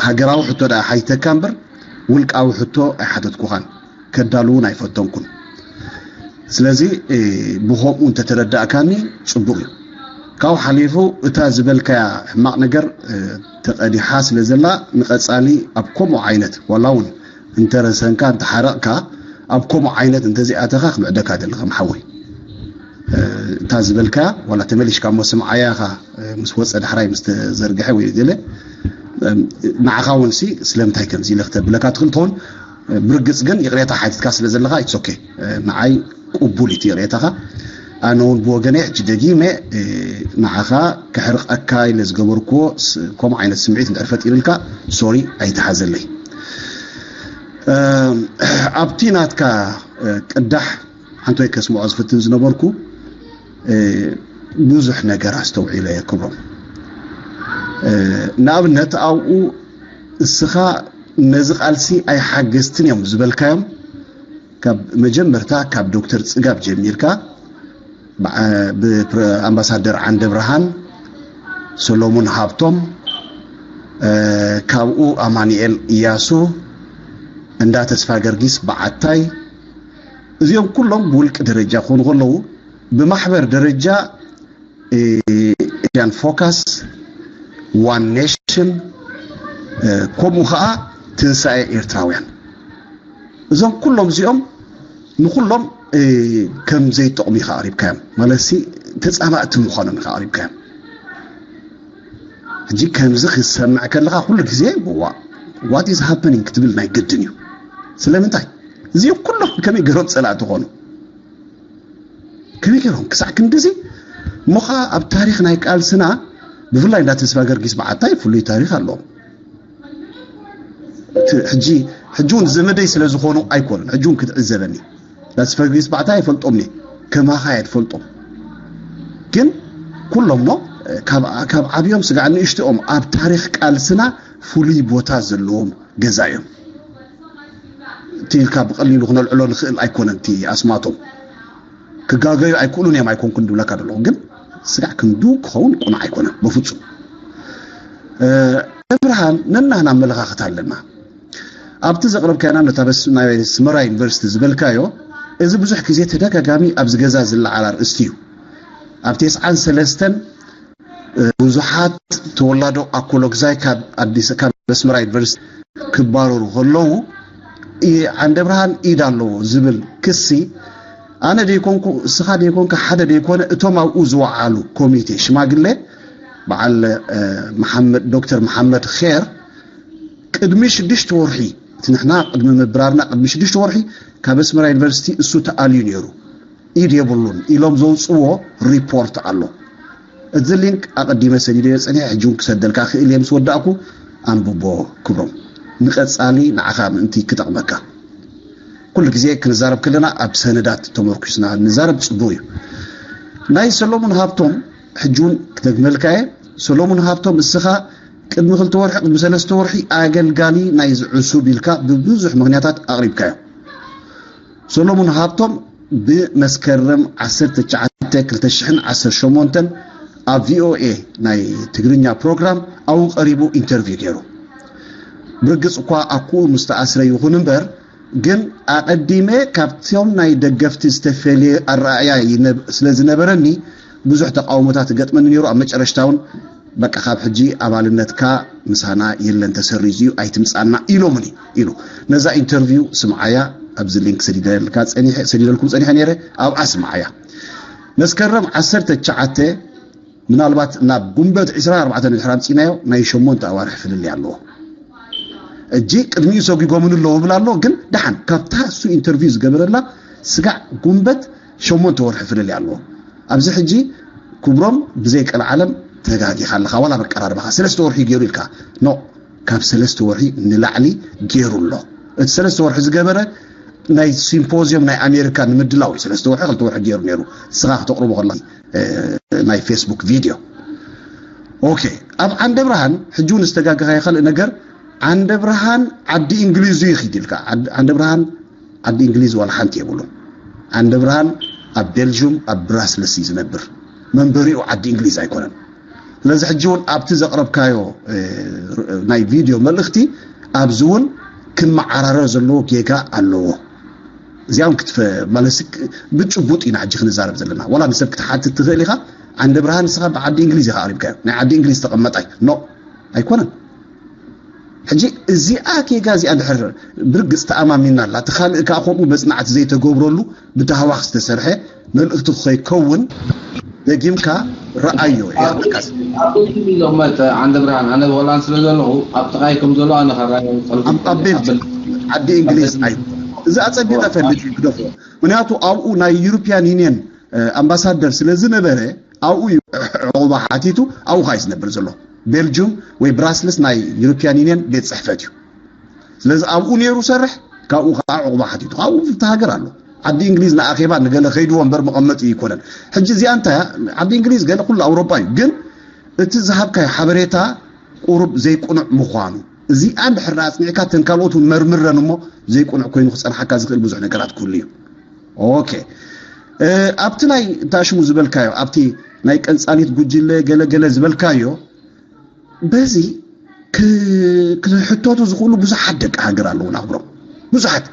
ሃገራዊ ሕቶ ደኣ ሓይተካ እምበር ውልቃዊ ሕቶ ኣይሓተትኩኻን ከዳሉ እውን ኣይፈተንኩን ስለዚ ብኸምኡ እንተተረዳእካኒ ፅቡቅ እዩ ካብኡ ሓሊፉ እታ ዝበልካያ ሕማቅ ነገር ተቀዲሓ ስለ ዘላ ንቀፃሊ ኣብ ከምኡ ዓይነት ዋላ እውን እንተረሰንካ እንተሓረቕካ ኣብ ከምኡ ዓይነት እንተዚኣተኻ ክምዕደካ ደሊ ከም ሓወይ እታ ዝበልካያ ዋላ ተመሊሽካ እሞ ስምዓያ ኢኻ ምስ ወፀ ዳሕራይ ምስ ተዘርግሐ ወይ ገለ ንዓኻ እውን ሲ ስለምንታይ ከምዚ ኢለ ክተብለካ ትኽእል ትኸውን ብርግጽ ግን ይቕሬታ ሓቲትካ ስለ ዘለኻ it's okay። ንዓይ ቅቡል እዩ ይቕሬታኻ። ኣነ እውን ብወገነይ ሕጂ ደጊመ ንዓኻ ክሕርቐካ ኢለ ዝገበርክዎ ከምኡ ዓይነት ስምዒት እንድሕር ፈጢርልካ ሶሪ ኣይትሓዘለይ። ኣብቲ ናትካ ቅዳሕ ሓንቲ ወይ ከስምዖ ዝፍትን ዝነበርኩ ብዙሕ ነገር ኣስተውዒለ እየ ክብሮም። ንኣብነት ኣብኡ እስኻ ነዚ ቃልሲ ኣይሓገዝትን እዮም ዝበልካዮም ካብ መጀመርታ ካብ ዶክተር ጽጋብ ጀሚርካ ኣምባሳደር ዓንደ ብርሃን፣ ሰሎሙን ሃብቶም፣ ካብኡ ኣማኑኤል እያሱ፣ እንዳ ተስፋ ገርጊስ በዓታይ፣ እዚኦም ኩሎም ብውልቂ ደረጃ ክኾኑ ከለዉ ብማሕበር ደረጃ ኤሽያን ፎካስ፣ ዋን ኔሽን፣ ከምኡ ከዓ ትንሳኤ ኤርትራውያን፣ እዞም ኩሎም እዚኦም ንኩሎም ከም ዘይጠቕሙ ኢኻ ኣቕሪብካዮም። ማለት ተፃባእቲ ምዃኖም ኢኻ ኣቕሪብካዮም። ሕጂ ከምዚ ክትሰምዕ ከለኻ ኩሉ ግዜ what is happening ክትብል ናይ ግድን እዩ። ስለምንታይ እዚኦም ኩሎም ከመይ ገይሮም ፀላእቲ ኾኑ? ከመይ ገይሮም ክሳዕ ክንድዚ? እሞ ኸዓ ኣብ ታሪኽ ናይ ቃልስና ብፍላይ እንዳ ተስፋ ገርጊስ በዓታይ ፍሉይ ታሪኽ ኣለዎም። ሕጂ ሕጂ እውን ዘመደይ ስለ ዝኾኑ ኣይኮኑን። ሕጂ እውን ክትዕዘበኒ እንዳ ተስፋ ገርጊስ በዓታይ ኣይፈልጦም እየ፣ ከማኻ እየ ትፈልጦም። ግን ኩሎም ሞ ካብ ዓብዮም ስጋዕ ንእሽትኦም ኣብ ታሪኽ ቃልስና ፍሉይ ቦታ ዘለዎም ገዛ እዮም። እቲ ኢልካ ብቐሊሉ ክነልዕሎ ንኽእል ኣይኮነን። እቲ ኣስማቶም ክጋገዩ ኣይክእሉን እዮም ኣይኮንኩን ድብለካ ዘለኹ፣ ግን ስጋዕ ክንዱ ክኸውን ቁኑዕ ኣይኮነን በፍጹም። እብርሃም ነናህና ኣመለኻኽታ ኣለና። ኣብቲ ዘቕረብካዮና ነታ ናይ ኣስመራ ዩኒቨርሲቲ ዝበልካዮ፣ እዚ ብዙሕ ግዜ ተደጋጋሚ ኣብዚ ገዛ ዝለዓል ኣርእስቲ እዩ። ኣብ ተስዓን ሰለስተን ብዙሓት ተወላዶ ኣኮሎግዛይ ካብ ኣዲስ ካብ ኣስመራ ዩኒቨርሲቲ ክባረሩ ከለዉ ዓንደ ብርሃን ኢድ ኣለዎ ዝብል ክሲ ኣነ ደይኮንኩ እስኻ ደይኮንካ ሓደ ደይኮነ እቶም ኣብኡ ዝወዓሉ ኮሚቴ ሽማግሌ በዓል መሓመድ ዶክተር መሓመድ ኼር ቅድሚ ሽዱሽተ ወርሒ እቲ ንሕና ቅድሚ ምብራርና ቅድሚ ሽዱሽተ ወርሒ ካብ ኣስመራ ዩኒቨርሲቲ እሱ ተኣልዩ ነይሩ ኢድ የብሉን ኢሎም ዘውፅዎ ሪፖርት ኣሎ። እዚ ሊንክ ኣቐዲመ ሰዲደዮ ፀኒሐ ሕጂ እውን ክሰደልካ ክእል እየ ምስ ወዳእኩ ኣንብቦ ክብሮም ንቐፃሊ ንዓኻ ምእንቲ ክጠቕመካ። ኩሉ ግዜ ክንዛረብ ከለና ኣብ ሰነዳት ተመርኩስና ንዛረብ ፅቡቅ እዩ። ናይ ሰሎሙን ሃብቶም ሕጂ እውን ክደግመልካ እየ። ሰሎሙን ሃብቶም እስኻ ቅድሚ ክልተ ወርሒ ቅድሚ ሰለስተ ወርሒ ኣገልጋሊ ናይዚ ዕሱብ ኢልካ ብብዙሕ ምክንያታት ኣቕሪብካዮ። ሰሎሙን ሃብቶም ብመስከረም ዓሰርተ ትሽዓተ ክልተ ሽሕን ዓሰርተ ሸሞንተን ኣብ ቪኦኤ ናይ ትግርኛ ፕሮግራም ኣብኡ ቀሪቡ ኢንተርቪው ገይሩ። ብርግፅ እኳ ኣኩኡ ምስ ተኣስረ ይኹን እምበር ግን ኣቐዲመ ካብቶም ናይ ደገፍቲ ዝተፈለየ ኣረኣእያ ስለ ዝነበረኒ ብዙሕ ተቃውሞታት ይገጥመኒ ነይሩ። ኣብ መጨረሽታ እውን በቃ ካብ ሕጂ ኣባልነትካ ምሳና የለን ተሰሪዙ እዩ ኣይትምፃና ኢሎምኒ ኢሉ ነዛ ኢንተርቪው ስምዓያ ኣብዚ ሊንክ ሰዲደልኩም ፀኒሐ ነይረ ኣብኣ ስምዓያ መስከረም ዓሰርተ ትሽዓተ ምናልባት ናብ ጉንበት ዕስራን ኣርባዕተን ድሕር ኣምፂናዮ ናይ ሸሞንተ ኣዋርሕ ፍልልይ ኣለዎ እጂ ቅድሚኡ ሰጒጎምን ኣለዎ ብል ኣሎ ግን ደሓን ካብታ እሱ ኢንተርቪው ዝገበረላ ስጋዕ ጉንበት ሸሞንተ ወርሒ ፍልልይ ኣለዎ ኣብዚ ሕጂ ክብሮም ብዘይ ቀልዓለም ተጋጊኻ ኣለኻ ዋላ በቀራርባኻ ሰለስተ ወርሒ ገይሩ ኢልካ ኖ ካብ ሰለስተ ወርሒ ንላዕሊ ገይሩ ኣሎ እቲ ሰለስተ ወርሒ ዝገበረ ናይ ሲምፖዚየም ናይ ኣሜሪካ ንምድላው እዩ ሰለስተ ወርሒ ክልተ ወርሒ ገይሩ ነይሩ ስኻ ክተቕርቦ ከላ ናይ ፌስቡክ ቪድዮ ኦኬ ኣብ ዓንደ ብርሃን ሕጂ እውን ዝተጋገኻዮ ካልእ ነገር ዓንደ ብርሃን ዓዲ እንግሊዝ እዩ ይኽድ ኢልካ ዓንደ ብርሃን ዓዲ እንግሊዝ ዋላ ሓንቲ የብሉን። ዓንደ ብርሃን ኣብ ቤልጅዩም ኣብ ብራስልስ እዩ ዝነብር። መንበሪኡ ዓዲ እንግሊዝ ኣይኮነን። ስለዚ ሕጂ እውን ኣብቲ ዘቕረብካዮ ናይ ቪድዮ መልእኽቲ ኣብዚ እውን ክመዓራረ ዘለዎ ጌጋ ኣለዎ። እዚኣ እውን ክትፈ ማለትሲ ብጭቡጥ ኢና ሕጂ ክንዛረብ ዘለና። ዋላ ንሰብ ክትሓትት ትኽእል ኢኻ። ዓንደ ብርሃን ንስኻ ብዓዲ እንግሊዝ ኢኻ ኣቕሪብካዮ። ናይ ዓዲ እንግሊዝ ተቐመጣይ ኖ ኣይኮነን። ሕጂ እዚኣ ጌጋ እዚኣ እንድሕር ብርግፅ ተኣማሚና ኣላ እቲ ካልእ ከዓ ከምኡ መፅናዕቲ ዘይተገብረሉ ብታህዋኽ ዝተሰርሐ መልእኽቲ ከይከውን ደጊምካ ረኣዮ ኢሎመት ዓንደ ብርሃን ኣነ ብሆላንድ ስለ ዘለኹ ኣብ ጥቓይ ከም ዘሎ ኣነ ከራዮም ኣብ ቤልጅም ዓዲ እንግሊዝ ኣይኮነ። እዚ ኣጸቢቐ ፈልጥ ግደፎ። ምክንያቱ ኣብኡ ናይ ዩሮፒያን ዩኒየን ኣምባሳደር ስለ ዝነበረ ኣብኡ እዩ ዕቑባ ሓቲቱ ኣብኡ ኸዓ እዩ ዝነብር ዘሎ። ቤልጁም ወይ ብራስልስ ናይ ዩሮፒያን ዩኒየን ቤት ጽሕፈት እዩ። ስለዚ ኣብኡ ነይሩ ሰርሕ፣ ካብኡ ከዓ ዕቑባ ሓቲቱ። ካብኡ ፍትሒ ሃገር ኣሎ። ዓዲ እንግሊዝ ንኣኼባ ንገለ ከይድዎ እምበር መቐመጢ ኣይኮነን። ሕጂ እዚኣ እንታይ እያ? ዓዲ እንግሊዝ ገለ ኩሉ ኣውሮጳ እዩ። ግን እቲ ዝሃብካዮ ሓበሬታ ቁሩብ ዘይቁኑዕ ምዃኑ እዚኣ እንድሕር ኣጽኒዕካ እተን ካልኦት እውን መርምረን እሞ ዘይቁኑዕ ኮይኑ ክጸንሓካ ዝኽእል ብዙሕ ነገራት ክህሉ እዩ። ኦኬ። ኣብቲ ናይ ታሽሙ ዝበልካዮ ኣብቲ ናይ ቀንጻሊት ጉጅለ ገለ ገለ ዝበልካዮ በዚ ክሕተቱ ዝኽእሉ ብዙሓት ደቂ ሃገር ኣለዉ ናብሮም ብዙሓት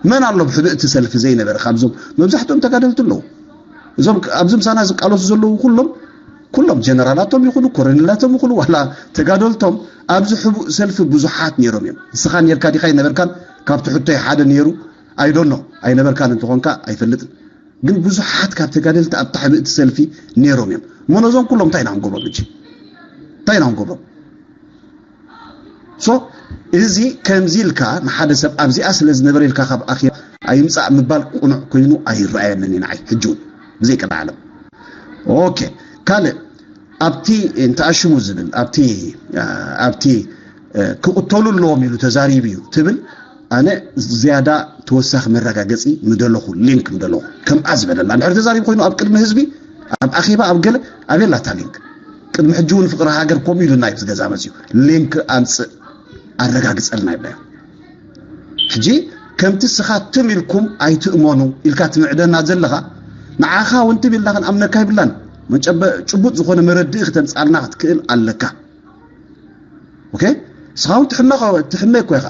መን ኣሎ ብሕብእቲ ሰልፊ ዘይነበረ ካብዞም መብዛሕትኦም ተጋደልቲ ኣለዉ እዞም ኣብዚ ምሳና ዝቃለሱ ዘለዉ ኩሎም ኩሎም ጀነራላቶም ይኹኑ ኮረኔላቶም ይኹኑ ዋላ ተጋደልቶም ኣብዚ ሕቡእ ሰልፊ ብዙሓት ነይሮም እዮም ንስኻ ነርካ ዲኻ ይነበርካን ካብቲ ሕቶይ ሓደ ነይሩ ኣይዶኖ ኣይነበርካን እንተኾንካ ኣይፈልጥን ግን ብዙሓት ካብ ተጋደልቲ ኣብታ ሕብእቲ ሰልፊ ነይሮም እዮም እሞ ነዞም ኩሎም እንታይ ኢና ክንገብሮም እጂ እንታይ ኢና ክንገብሮም so እዚ ከምዚ ኢልካ ንሓደ ሰብ ኣብዚኣ ስለ ዝነበረ ኢልካ ካብ ኣኺራ ኣይምፃእ ምባል ቁኑዕ ኮይኑ ኣይረኣየንን እዩ ንዓይ ሕጂ እውን ብዘይ ቅድሚ ዓለም ኦኬ ካልእ ኣብቲ እንተኣሽሙ ዝብል ኣብቲ ኣብቲ ክቕተሉ ኣለዎም ኢሉ ተዛሪቡ እዩ ትብል ኣነ ዝያዳ ተወሳኺ መረጋገፂ ምደለኹ ሊንክ ምደለኹ ከምኣ ዝበለላ እንድሕር ተዛሪቡ ኮይኑ ኣብ ቅድሚ ህዝቢ ኣብ ኣኼባ ኣብ ገለ ኣበየላ እታ ሊንክ ቅድሚ ሕጂ እውን ፍቕሪ ሃገር ከምኡ ኢሉና እዩ ዝገዛ መፅዩ ሊንክ ኣምፅእ ኣረጋግፀልና ይብላዮ ሕጂ ከምቲ ስኻ ትም ኢልኩም ኣይትእመኑ ኢልካ ትምዕደና ዘለኻ ንዓኻ እውን ትም ኢልና ክንኣምነካ ይብላን መጨበ ጭቡጥ ዝኾነ መረድኢ ክተምፃልና ክትክእል ኣለካ ኦኬ ስኻ እውን ትሕመ ትሕመ እኮ ኢኻ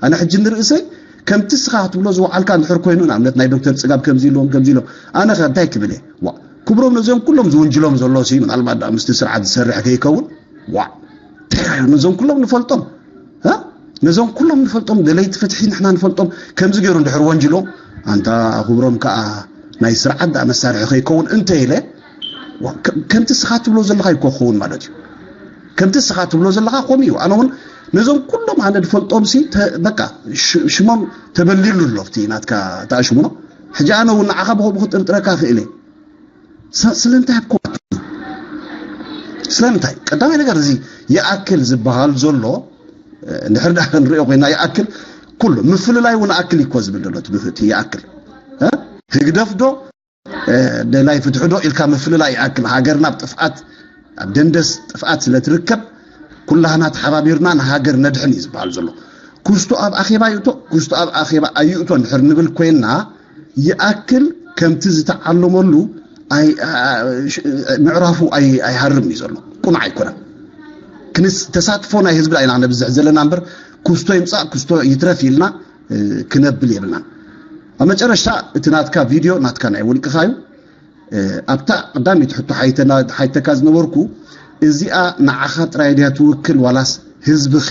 ኣነ ሕጂ ንርእሰይ ከምቲ ስኻ ክትብሎ ዝወዓልካ እንድሕር ኮይኑ ንኣብነት ናይ ዶክተር ፅጋብ ከምዚ ኢሎም ከምዚ ኢሎም ኣነ ከ እንታይ ክብል እየ ዋ ክብሮም ነዚኦም ኩሎም ዝውንጅሎም ዘሎ ሲ ምናልባት ዳ ምስቲ ስርዓት ዝሰርሕ ከይከውን ዋ እንታይ ነዞም ኩሎም ንፈልጦም ነዞም ኩሎም ንፈልጦም ደለይቲ ፍትሒ ንሕና ንፈልጦም ከምዚ ገይሩ እንድሕር ወንጅሎም ኣንታ ክብሮም ከዓ ናይ ስርዓት ዳ መሳርሒ ከይከውን እንተ ኢለ ከምቲ ስኻ ትብሎ ዘለኻ ይኮ ክኸውን ማለት እዩ ከምቲ ስኻ ትብሎ ዘለኻ ኮም እዩ ኣነ እውን ነዞም ኩሎም ኣነ ዝፈልጦም ሲ በቃ ሽሞም ተበሊሉ ኣሎ ኣብቲ ናትካ ተኣሽሙኖ ሕጂ ኣነ እውን ንዓኻ ብኸምኡ ክጥርጥረካ ክእል እየ ስለምንታይ ኣብ ኮማት ስለምንታይ ቀዳማይ ነገር እዚ ይኣክል ዝበሃል ዘሎ እንድሕር ዳ ክንሪኦ ኮይና ይኣክል ኩሉ ምፍልላይ እውን ኣክል ይኮ ዝብል ዘሎ ትምህርቲ ይኣክል ህግደፍ ዶ ደላይ ፍትሒ ዶ ኢልካ ምፍልላይ ይኣክል ሃገርና ኣብ ጥፍኣት ኣብ ደንደስ ጥፍኣት ስለ ትርከብ ኩላህና ተሓባቢርና ንሃገር ነድሕን እዩ ዝበሃል ዘሎ ክስቶ ኣብ ኣኼባ ይእቶ ክስቶ ኣብ ኣኼባ ኣይእቶ እንድሕር ንብል ኮይንና ይኣክል ከምቲ ዝተዓለመሉ ምዕራፉ ኣይሃርም እዩ ዘሎ ቁኑዕ ኣይኮነን ክንስ ተሳትፎ ናይ ህዝቢ ኢና ነብዝሕ ዘለና እምበር ክስቶ ይምፃእ ክስቶ ይትረፍ ኢልና ክነብል የብልናን ኣብ መጨረሽታ እቲ ናትካ ቪድዮ ናትካ ናይ ውልቅኻ እዩ ኣብታ ቀዳሚት ሕቶ ሓይተካ ዝነበርኩ እዚኣ ንዓኻ ጥራይ ድያ ትውክል ዋላስ ህዝብኸ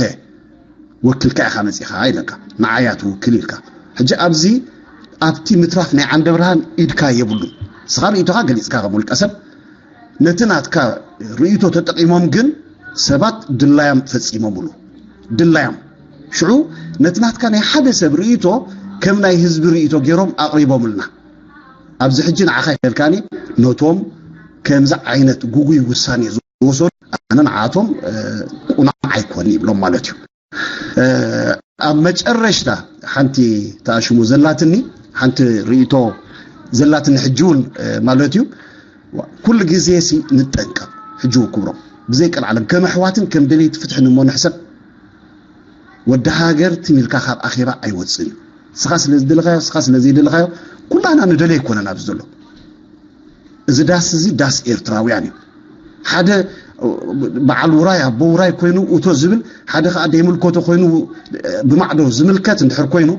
ወክልካ ኢኻ መፂኻ ኢለካ ንዓያ ትውክል ኢልካ ሕጂ ኣብዚ ኣብቲ ምትራፍ ናይ ዓንደ ብርሃን ኢድካ የብሉን ስኻ ርእቶኻ ገሊፅካ ከም ውልቀ ሰብ ነቲ ናትካ ርእቶ ተጠቂሞም ግን ሰባት ድላዮም ፈፂሞምሉ ድላዮም ሽዑ ነቲ ናትካ ናይ ሓደ ሰብ ርእቶ ከም ናይ ህዝቢ ርእቶ ገይሮም ኣቕሪቦምልና ኣብዚ ሕጂ ንዓኻ ይፈልካኒ ነቶም ከምዚ ዓይነት ጉጉይ ውሳኔ ዝወሰዱ ኣነ ንዓቶም ቁኑዕ ኣይኮን ይብሎም ማለት እዩ ኣብ መጨረሽታ ሓንቲ ተኣሽሙ ዘላትኒ ሓንቲ ርእቶ ዘላትኒ ሕጂ እውን ማለት እዩ ኩሉ ግዜ ሲ ንጠንቀቕ ሕጂ እውን ክብሮም ብዘይ ቀልዓለም ከም ኣሕዋትን ከም ደለይቲ ፍትሕን እሞ ንሕሰብ ወዲ ሃገር ትም ኢልካ ካብ ኣኼባ ኣይወፅን እዩ ስኻ ስለ ዝደለኻዮ ስኻ ስለ ዘይደለኻዮ ኩላና ንደለይ ኣይኮነን ኣብዚ ዘሎ እዚ ዳስ እዚ ዳስ ኤርትራውያን እዩ ሓደ በዓል ውራይ ኣቦ ውራይ ኮይኑ እቶ ዝብል ሓደ ከዓ ደይምልከቶ ኮይኑ ብማዕዶ ዝምልከት እንድሕር ኮይኑ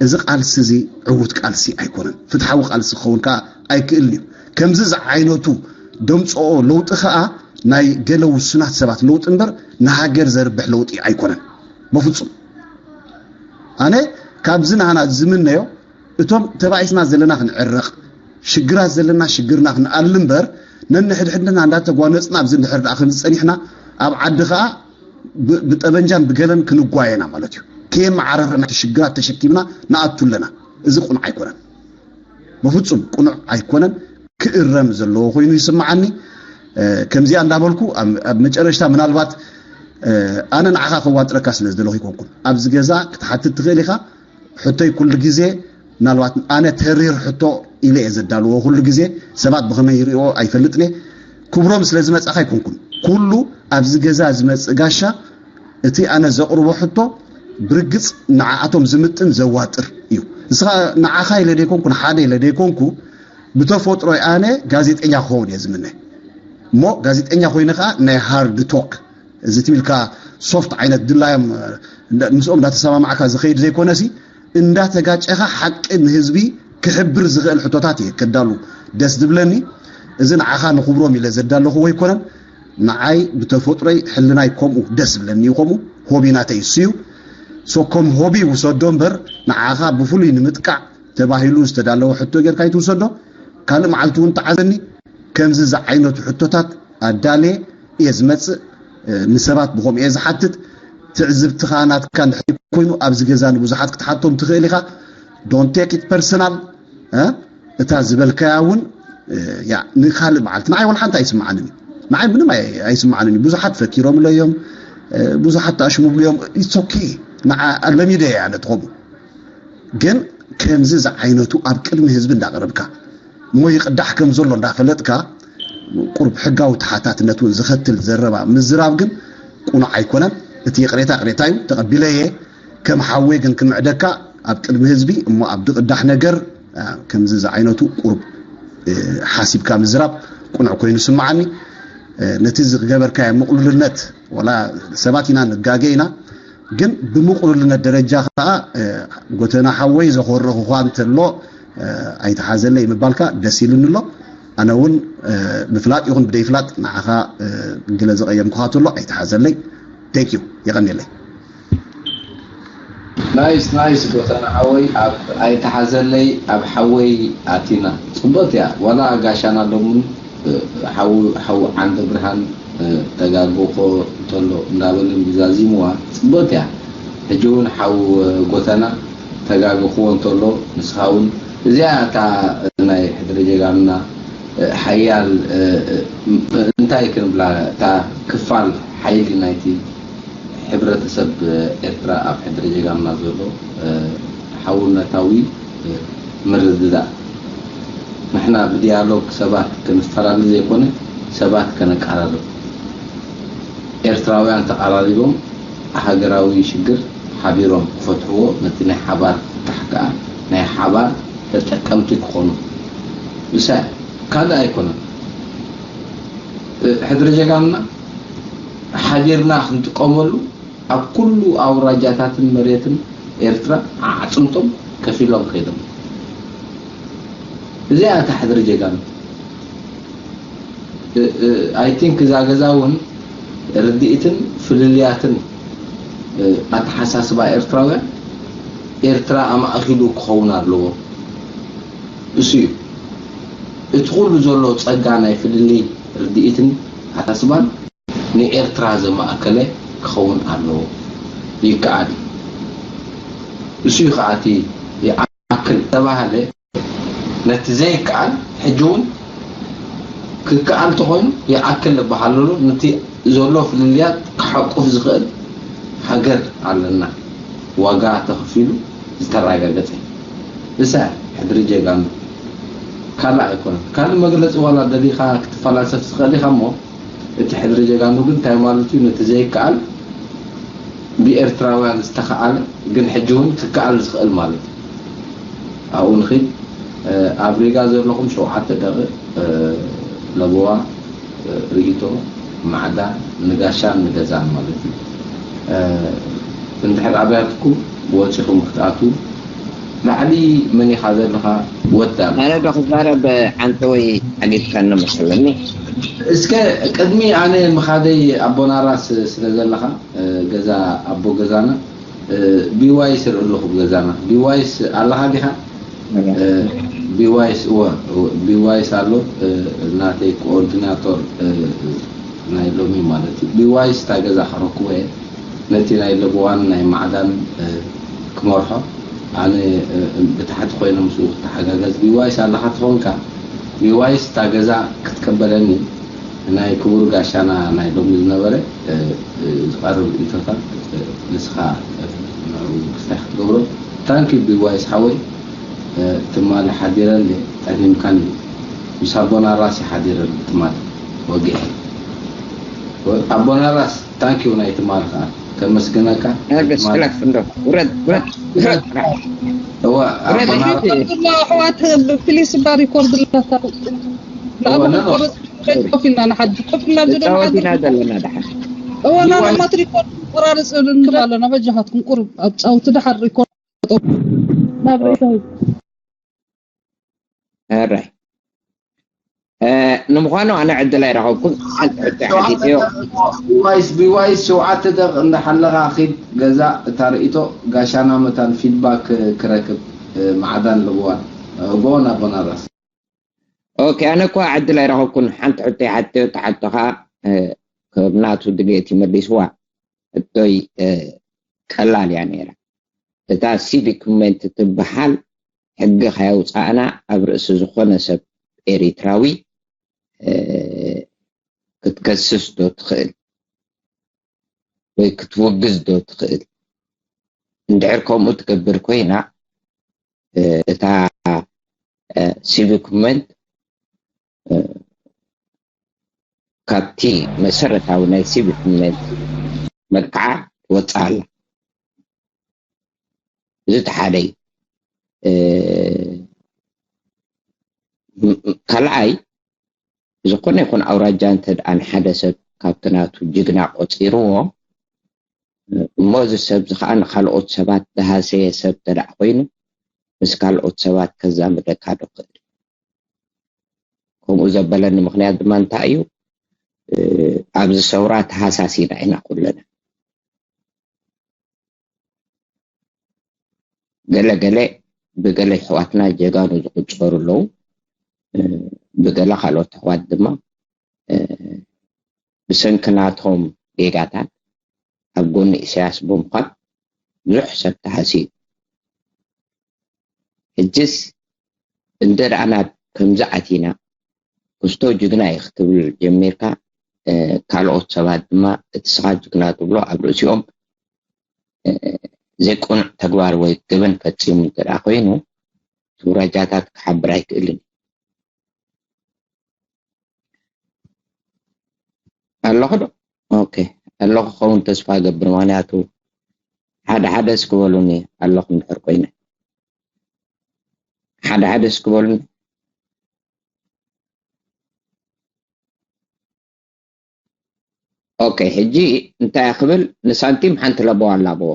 እዚ ቃልሲ እዚ ዕዉት ቃልሲ ኣይኮነን ፍትሓዊ ቃልሲ ክኸውን ከዓ ኣይክእልን እዩ ከምዚ ዝዓይነቱ ደምፅኦ ለውጢ ከዓ ናይ ገለ ውሱናት ሰባት ለውጢ እምበር ንሃገር ዘርብሕ ለውጢ ኣይኮነን በፍፁም ኣነ ካብዚ ናህና ዝምነዮ እቶም ተባኢስና ዘለና ክንዕረቕ ሽግራት ዘለና ሽግርና ክንኣል እምበር ነንሕድሕድና እንዳተጓነፅና ኣብዚ እንድሕር ደኣ ከምዚ ፀኒሕና ኣብ ዓዲ ከዓ ብጠበንጃን ብገለን ክንጓየና ማለት እዩ ከየመዓረርና ሽግራት ተሸኪምና ንኣቱ ኣለና። እዚ ቁኑዕ ኣይኮነን፣ በፍጹም ቁኑዕ ኣይኮነን። ክእረም ዘለዎ ኮይኑ ይስምዓኒ። ከምዚኣ እንዳበልኩ ኣብ መጨረሽታ ምናልባት ኣነ ንዓኻ ከዋጥረካ ስለ ዝደለኹ ይኮንኩን ኣብዚ ገዛ ክትሓትት ትኽእል ኢኻ። ሕቶይ ኩሉ ግዜ ምናልባት ኣነ ተሪር ሕቶ ኢለ እየ ዘዳልዎ። ኩሉ ግዜ ሰባት ብኸመይ ይሪኦ ኣይፈልጥን እየ። ክብሮም ስለ ዝመጻኻ ኣይኮንኩን። ኩሉ ኣብዚ ገዛ ዝመጽእ ጋሻ እቲ ኣነ ዘቕርቦ ሕቶ ብርግጽ ንዓኣቶም ዝምጥን ዘዋጥር እዩ። ንስኻ ንዓኻ ኢለ ደይኮንኩ ንሓደ ኢለ ደይኮንኩ ብተፈጥሮይ ኣነ ጋዜጠኛ ክኸውን እየ ዝምነ። እሞ ጋዜጠኛ ኮይነ ከዓ ናይ ሃርድ ቶክ እዚ ትብልካ ሶፍት ዓይነት ድላዮም ምስኦም እንዳተሰማማዕካ ዝኸይድ ዘይኮነሲ እንዳተጋጨኻ ሓቂ ንህዝቢ ክሕብር ዝኽእል ሕቶታት እየ ከዳሉ ደስ ዝብለኒ። እዚ ንዓኻ ንኽብሮም ኢለ ዘዳለኹ ወይኮነን ንዓይ ብተፈጥሮይ ሕልናይ ከምኡ ደስ ዝብለኒ እዩ። ከምኡ ሆቢ ናተይ እሱ እዩ። ሶ ከም ሆቢ ውሰዶ እምበር ንዓኻ ብፍሉይ ንምጥቃዕ ተባሂሉ ዝተዳለወ ሕቶ ጌርካ ይትውሰዶ። ካልእ መዓልቲ እውን ተዓዘኒ። ከምዚ ዝዓይነቱ ሕቶታት ኣዳለ እየ ዝመፅእ። ንሰባት ብኸምኡ እየ ዝሓትት። ትዕዝብትኻ ናትካ እንድሕር ኮይኑ ኣብዚ ገዛ ንብዙሓት ክትሓቶም ትኽእል ኢኻ። Don't take it personal። እታ ዝበልካያ እውን ንካልእ መዓልቲ ንዓይ ወላ ሓንቲ ኣይስምዓንን እዩ። ንዓይ ምንም ኣይስምዓንን እዩ። ብዙሓት ፈኪሮምሎ እዮም። ብዙሓት ተኣሽሙብሉ እዮም። It's okay። ንዓ ለሚደ እየ ኣነ ትኸሙ ግን ከምዚ ዝዓይነቱ ኣብ ቅድሚ ህዝቢ እንዳቕረብካ እሞ ይቕዳሕ ከም ዘሎ እንዳፈለጥካ ቁርብ ሕጋዊ ተሓታትነት እውን ዝኸትል ዘረባ ምዝራብ ግን ቁኑዕ ኣይኮነን። እቲ ይቕሬታ ቅሬታ እዩ፣ ተቐቢለየ። ከም ሓወይ ግን ክምዕደካ ኣብ ቅድሚ ህዝቢ እሞ ኣብ ድቕዳሕ ነገር ከምዚ ዝዓይነቱ ቁርብ ሓሲብካ ምዝራብ ቁኑዕ ኮይኑ ስምዓኒ። ነቲ ዝገበርካዮ ምቕሉልነት ወላ ሰባት ኢና ንጋገ ኢና ግን ብምቕሉልነት ደረጃ ከዓ ጎተና ሓወይ ዘኾረኹኳ እንተሎ ኣይተሓዘለይ ምባልካ ደስ ኢሉኒ ኣሎ። ኣነ እውን ብፍላጥ ይኹን ብደይፍላጥ ንዓኻ ግለ ዘቐየምኩኻ ተሎ ኣይተሓዘለይ። Thank you። የቐንየለይ። ናይስ ናይስ ጎተና ሓወይ ኣብ ኣይተሓዘለይ ኣብ ሓወይ ኣቲና ጽቡቕቲ እያ ዋላ ጋሻና ሎምን ሓው ሓው ዓንደ ብርሃን ተጋግኾ እንተሎ እንዳበለ ዛዚምዋ ጽቡቕቲ እያ። ሕጂ እውን ሓው ጎተና ተጋግኽዎ እንተሎ ንስኻ እውን እዚኣ እታ ናይ ሕድሪ ጀጋኑና ሓያል እንታይ ክንብላ እታ ክፋል ሓይሊ ናይቲ ሕብረተሰብ ኤርትራ ኣብ ሕድሪ ጀጋኑና ዘሎ ሓውነታዊ ምርድዳእ ንሕና ብዲያሎግ ሰባት ክንፈላለ ዘይኮነ ሰባት ከነቀራርብ ኤርትራውያን ተቐራሪቦም ሃገራዊ ሽግር ሓቢሮም ክፈትሕዎ ነቲ ናይ ሓባር ፍታሕ ከኣ ናይ ሓባር ተጠቀምቲ ክኾኑ እሳ ካልእ ኣይኮነን። ሕድሪ ጀጋኑና ሓቢርና ክንጥቀመሉ ኣብ ኩሉ ኣውራጃታትን መሬትን ኤርትራ ኣዕጽምቶም ከፊሎም ከይዶም። እዚኣ እታ ሕድሪ ጀጋኑ። I think እዛ ገዛ እውን ርድኢትን ፍልልያትን ኣተሓሳስባ ኤርትራውያን ኤርትራ ኣማእኪሉ ክኸውን ኣለዎ። እሱ እዩ እቲ ኩሉ ዘሎ ጸጋ ናይ ፍልልይ ርድኢትን ኣተሓሳስባን ንኤርትራ ዘማእከለ ክኸውን ኣለዎ። ይከኣል እዩ። እሱ እዩ ከዓ እቲ ይኣክል ተባህለ ነቲ ዘይከኣል ሕጂ እውን ክከኣል ተኾይኑ ይኣክል ዝበሃለሉ ነቲ ዘሎ ፍልልያት ክሓቁፍ ዝኽእል ሃገር ኣለና። ዋጋ ተኸፊሉ ዝተረጋገጸ እዩ። እሳ ሕድሪ ጀጋኑ ካልእ ኣይኮነን። ካልእ መግለጺ ዋላ ደሊኻ ክትፈላሰፍ ትኽእል ኢኻ እሞ እቲ ሕድሪ ጀጋኑ ግን እንታይ ማለት እዩ? ነቲ ዘይከኣል ብኤርትራውያን ዝተኸኣለ ግን ሕጂ እውን ክከኣል ዝኽእል ማለት እዩ። ኣብኡ ንኺድ። ኣብ ሪጋ ዘለኹም ሸውዓተ ደቂቕ ለበዋ ርእይቶ ማዕዳ ንጋሻን ንገዛን ማለት እዩ። እንድሕር ኣብያትኩም ወፂኹም ክትኣትዉ ላዕሊ መን ኢኻ ዘለኻ ወዳ ኣነ ዶ ክዛረብ ዓንተወይ ሓሊፍካኒ መስለኒ። እስከ ቅድሚ ኣነ ምኻደይ ኣቦናራስ ስለ ዘለኻ ገዛ ኣቦ ገዛና ቢዋይስ ርኢ ኣለኹ ብገዛና ቢዋይስ ኣለኻ ዲኻ? ቢዋይስ እወ ቢዋይስ ኣሎ ናተይ ኮኦርዲናቶር ናይ ሎሚ ማለት እዩ። ቢዋይስ እታ ገዛ ከረክቦ እየ። ነቲ ናይ ለበዋን ናይ ማዕዳን ክመርሖ ኣነ ብታሕቲ ኮይነ ምስኡ ክተሓጋገዝ። ቢዋይስ ኣለኻ ትኾንካ፣ ቢዋይስ እታ ገዛ ክትቀበለኒ ናይ ክቡር ጋሻና ናይ ሎሚ ዝነበረ ዝቐርብ ርእቶታት ንስኻ ንዕኡ ክስታይ ክትገብሮ። ታንኪ ቢዋይስ ሓወይ። ትማሊ ሓዲረ እንዴ ጠኒምካኒ? ምስ ኣቦና ራስ ሓዲረ ትማሊ ወጊሐ። ኣቦና ራስ ታንኪዩ ናይ ትማሊ ከዓ ከመስግነካ። ስላፍ እንዶ ውረድ ውረድ ውረድ። እዋ ኣቦና ራስ ኣሕዋት ፕሊስ እባ ሪኮርድ ላታ እዋ፣ ኖ፣ ኖ። ኮፍ ኢልና ንሓድር ኮፍ ኢልና ንፃወት ኢና ዘለና ደሓን። እወ ናናማት ሪኮርድ ቁራርፅ ንብል ኣለና። በጃኻትኩም ቁርብ ኣብ ጫውቲ ደሓር ሪኮርድ ናብ ርእሰይ ሕራይ ንምዃኑ ኣነ ዕድል ኣይረኸብኩን። ሓንቲ ሕቶ ሓቲተዮ። ቢዋይስ ቢዋይስ ሸውዓተ ደቅ እንዳሓለኻ ኺድ ገዛ እታ ርእቶ ጋሻና መታን ፊድባክ ክረክብ። ማዕዳን ልብዋን ጎን ኣቦና ራስ ኦኬ፣ ኣነ እኳ ዕድል ኣይረኸብኩን። ሓንቲ ሕቶ ሓቲተዮ፣ ተሓቶ ከዓ ከም ናቱ ድሌት ይመሊስዋ። ሕቶይ ቀላል እያ ነይራ። እታ ሲቪክ ሙቭመንት ትበሃል ሕጊ ከያውፃእና ኣብ ርእሲ ዝኾነ ሰብ ኤሪትራዊ ክትከስስ ዶ ትኽእል ወይ ክትውግዝ ዶ ትኽእል? እንድሕር ከምኡ ትገብር ኮይና እታ ሲቪክ ሙቭመንት ካብቲ መሰረታዊ ናይ ሲቪክ ሙቭመንት መልክዓ ትወፅእ ኣላ። እዚ እቲ ሓደ እዩ። ካልኣይ፣ ዝኾነ ይኹን ኣውራጃ እንተ ደኣ ንሓደ ሰብ ካብቲ ናቱ ጅግና ቆፂርዎ፣ እሞ እዚ ሰብ እዚ ከዓ ንካልኦት ሰባት ዝሃሰየ ሰብ እንተ ደኣ ኮይኑ ምስ ካልኦት ሰባት ከዛምደካ ዶ ክእል? ከምኡ ዘበለኒ ምኽንያት ድማ እንታይ እዩ? ኣብዚ ሰውራ ተሃሳሲና ኢና ኩልና። ገለ ገለ ብገለ ኣሕዋትና ጀጋኑ ዝቁጸሩ ኣለዉ። ብገለ ካልኦት ኣሕዋት ድማ ብሰንኪ ናቶም ጌጋታት ኣብ ጎኒ ኢሳያስ ብምዃን ብዙሕ ሰብ ተሃስዩ። ሕጅስ እንተ ደኣ ናብ ከምዚ ኣቲና ክስቶ ጅግና እዩ ክትብል ጀሚርካ፣ ካልኦት ሰባት ድማ እቲ ስኻ ጅግና ትብሎ ኣብ ርእሲኦም ዘይቅኑዕ ተግባር ወይ ገበን ፈጺሙ እንተ ደኣ ኮይኑ እቲ ውራጃታት ክሓብር ኣይክእልን እዩ። ኣለኹ ዶ? ኦኬ፣ ኣለኹ ክኸውን ተስፋ እገብር። ምኽንያቱ ሓደ ሓደ እስኪ በሉኒ ኣለኹ እንድሕር ኮይነ። ሓደ ሓደ እስኪ በሉኒ። ኦኬ፣ ሕጂ እንታይ ክብል፣ ንሳንቲም ሓንቲ ለበዋ ኣላበዎ።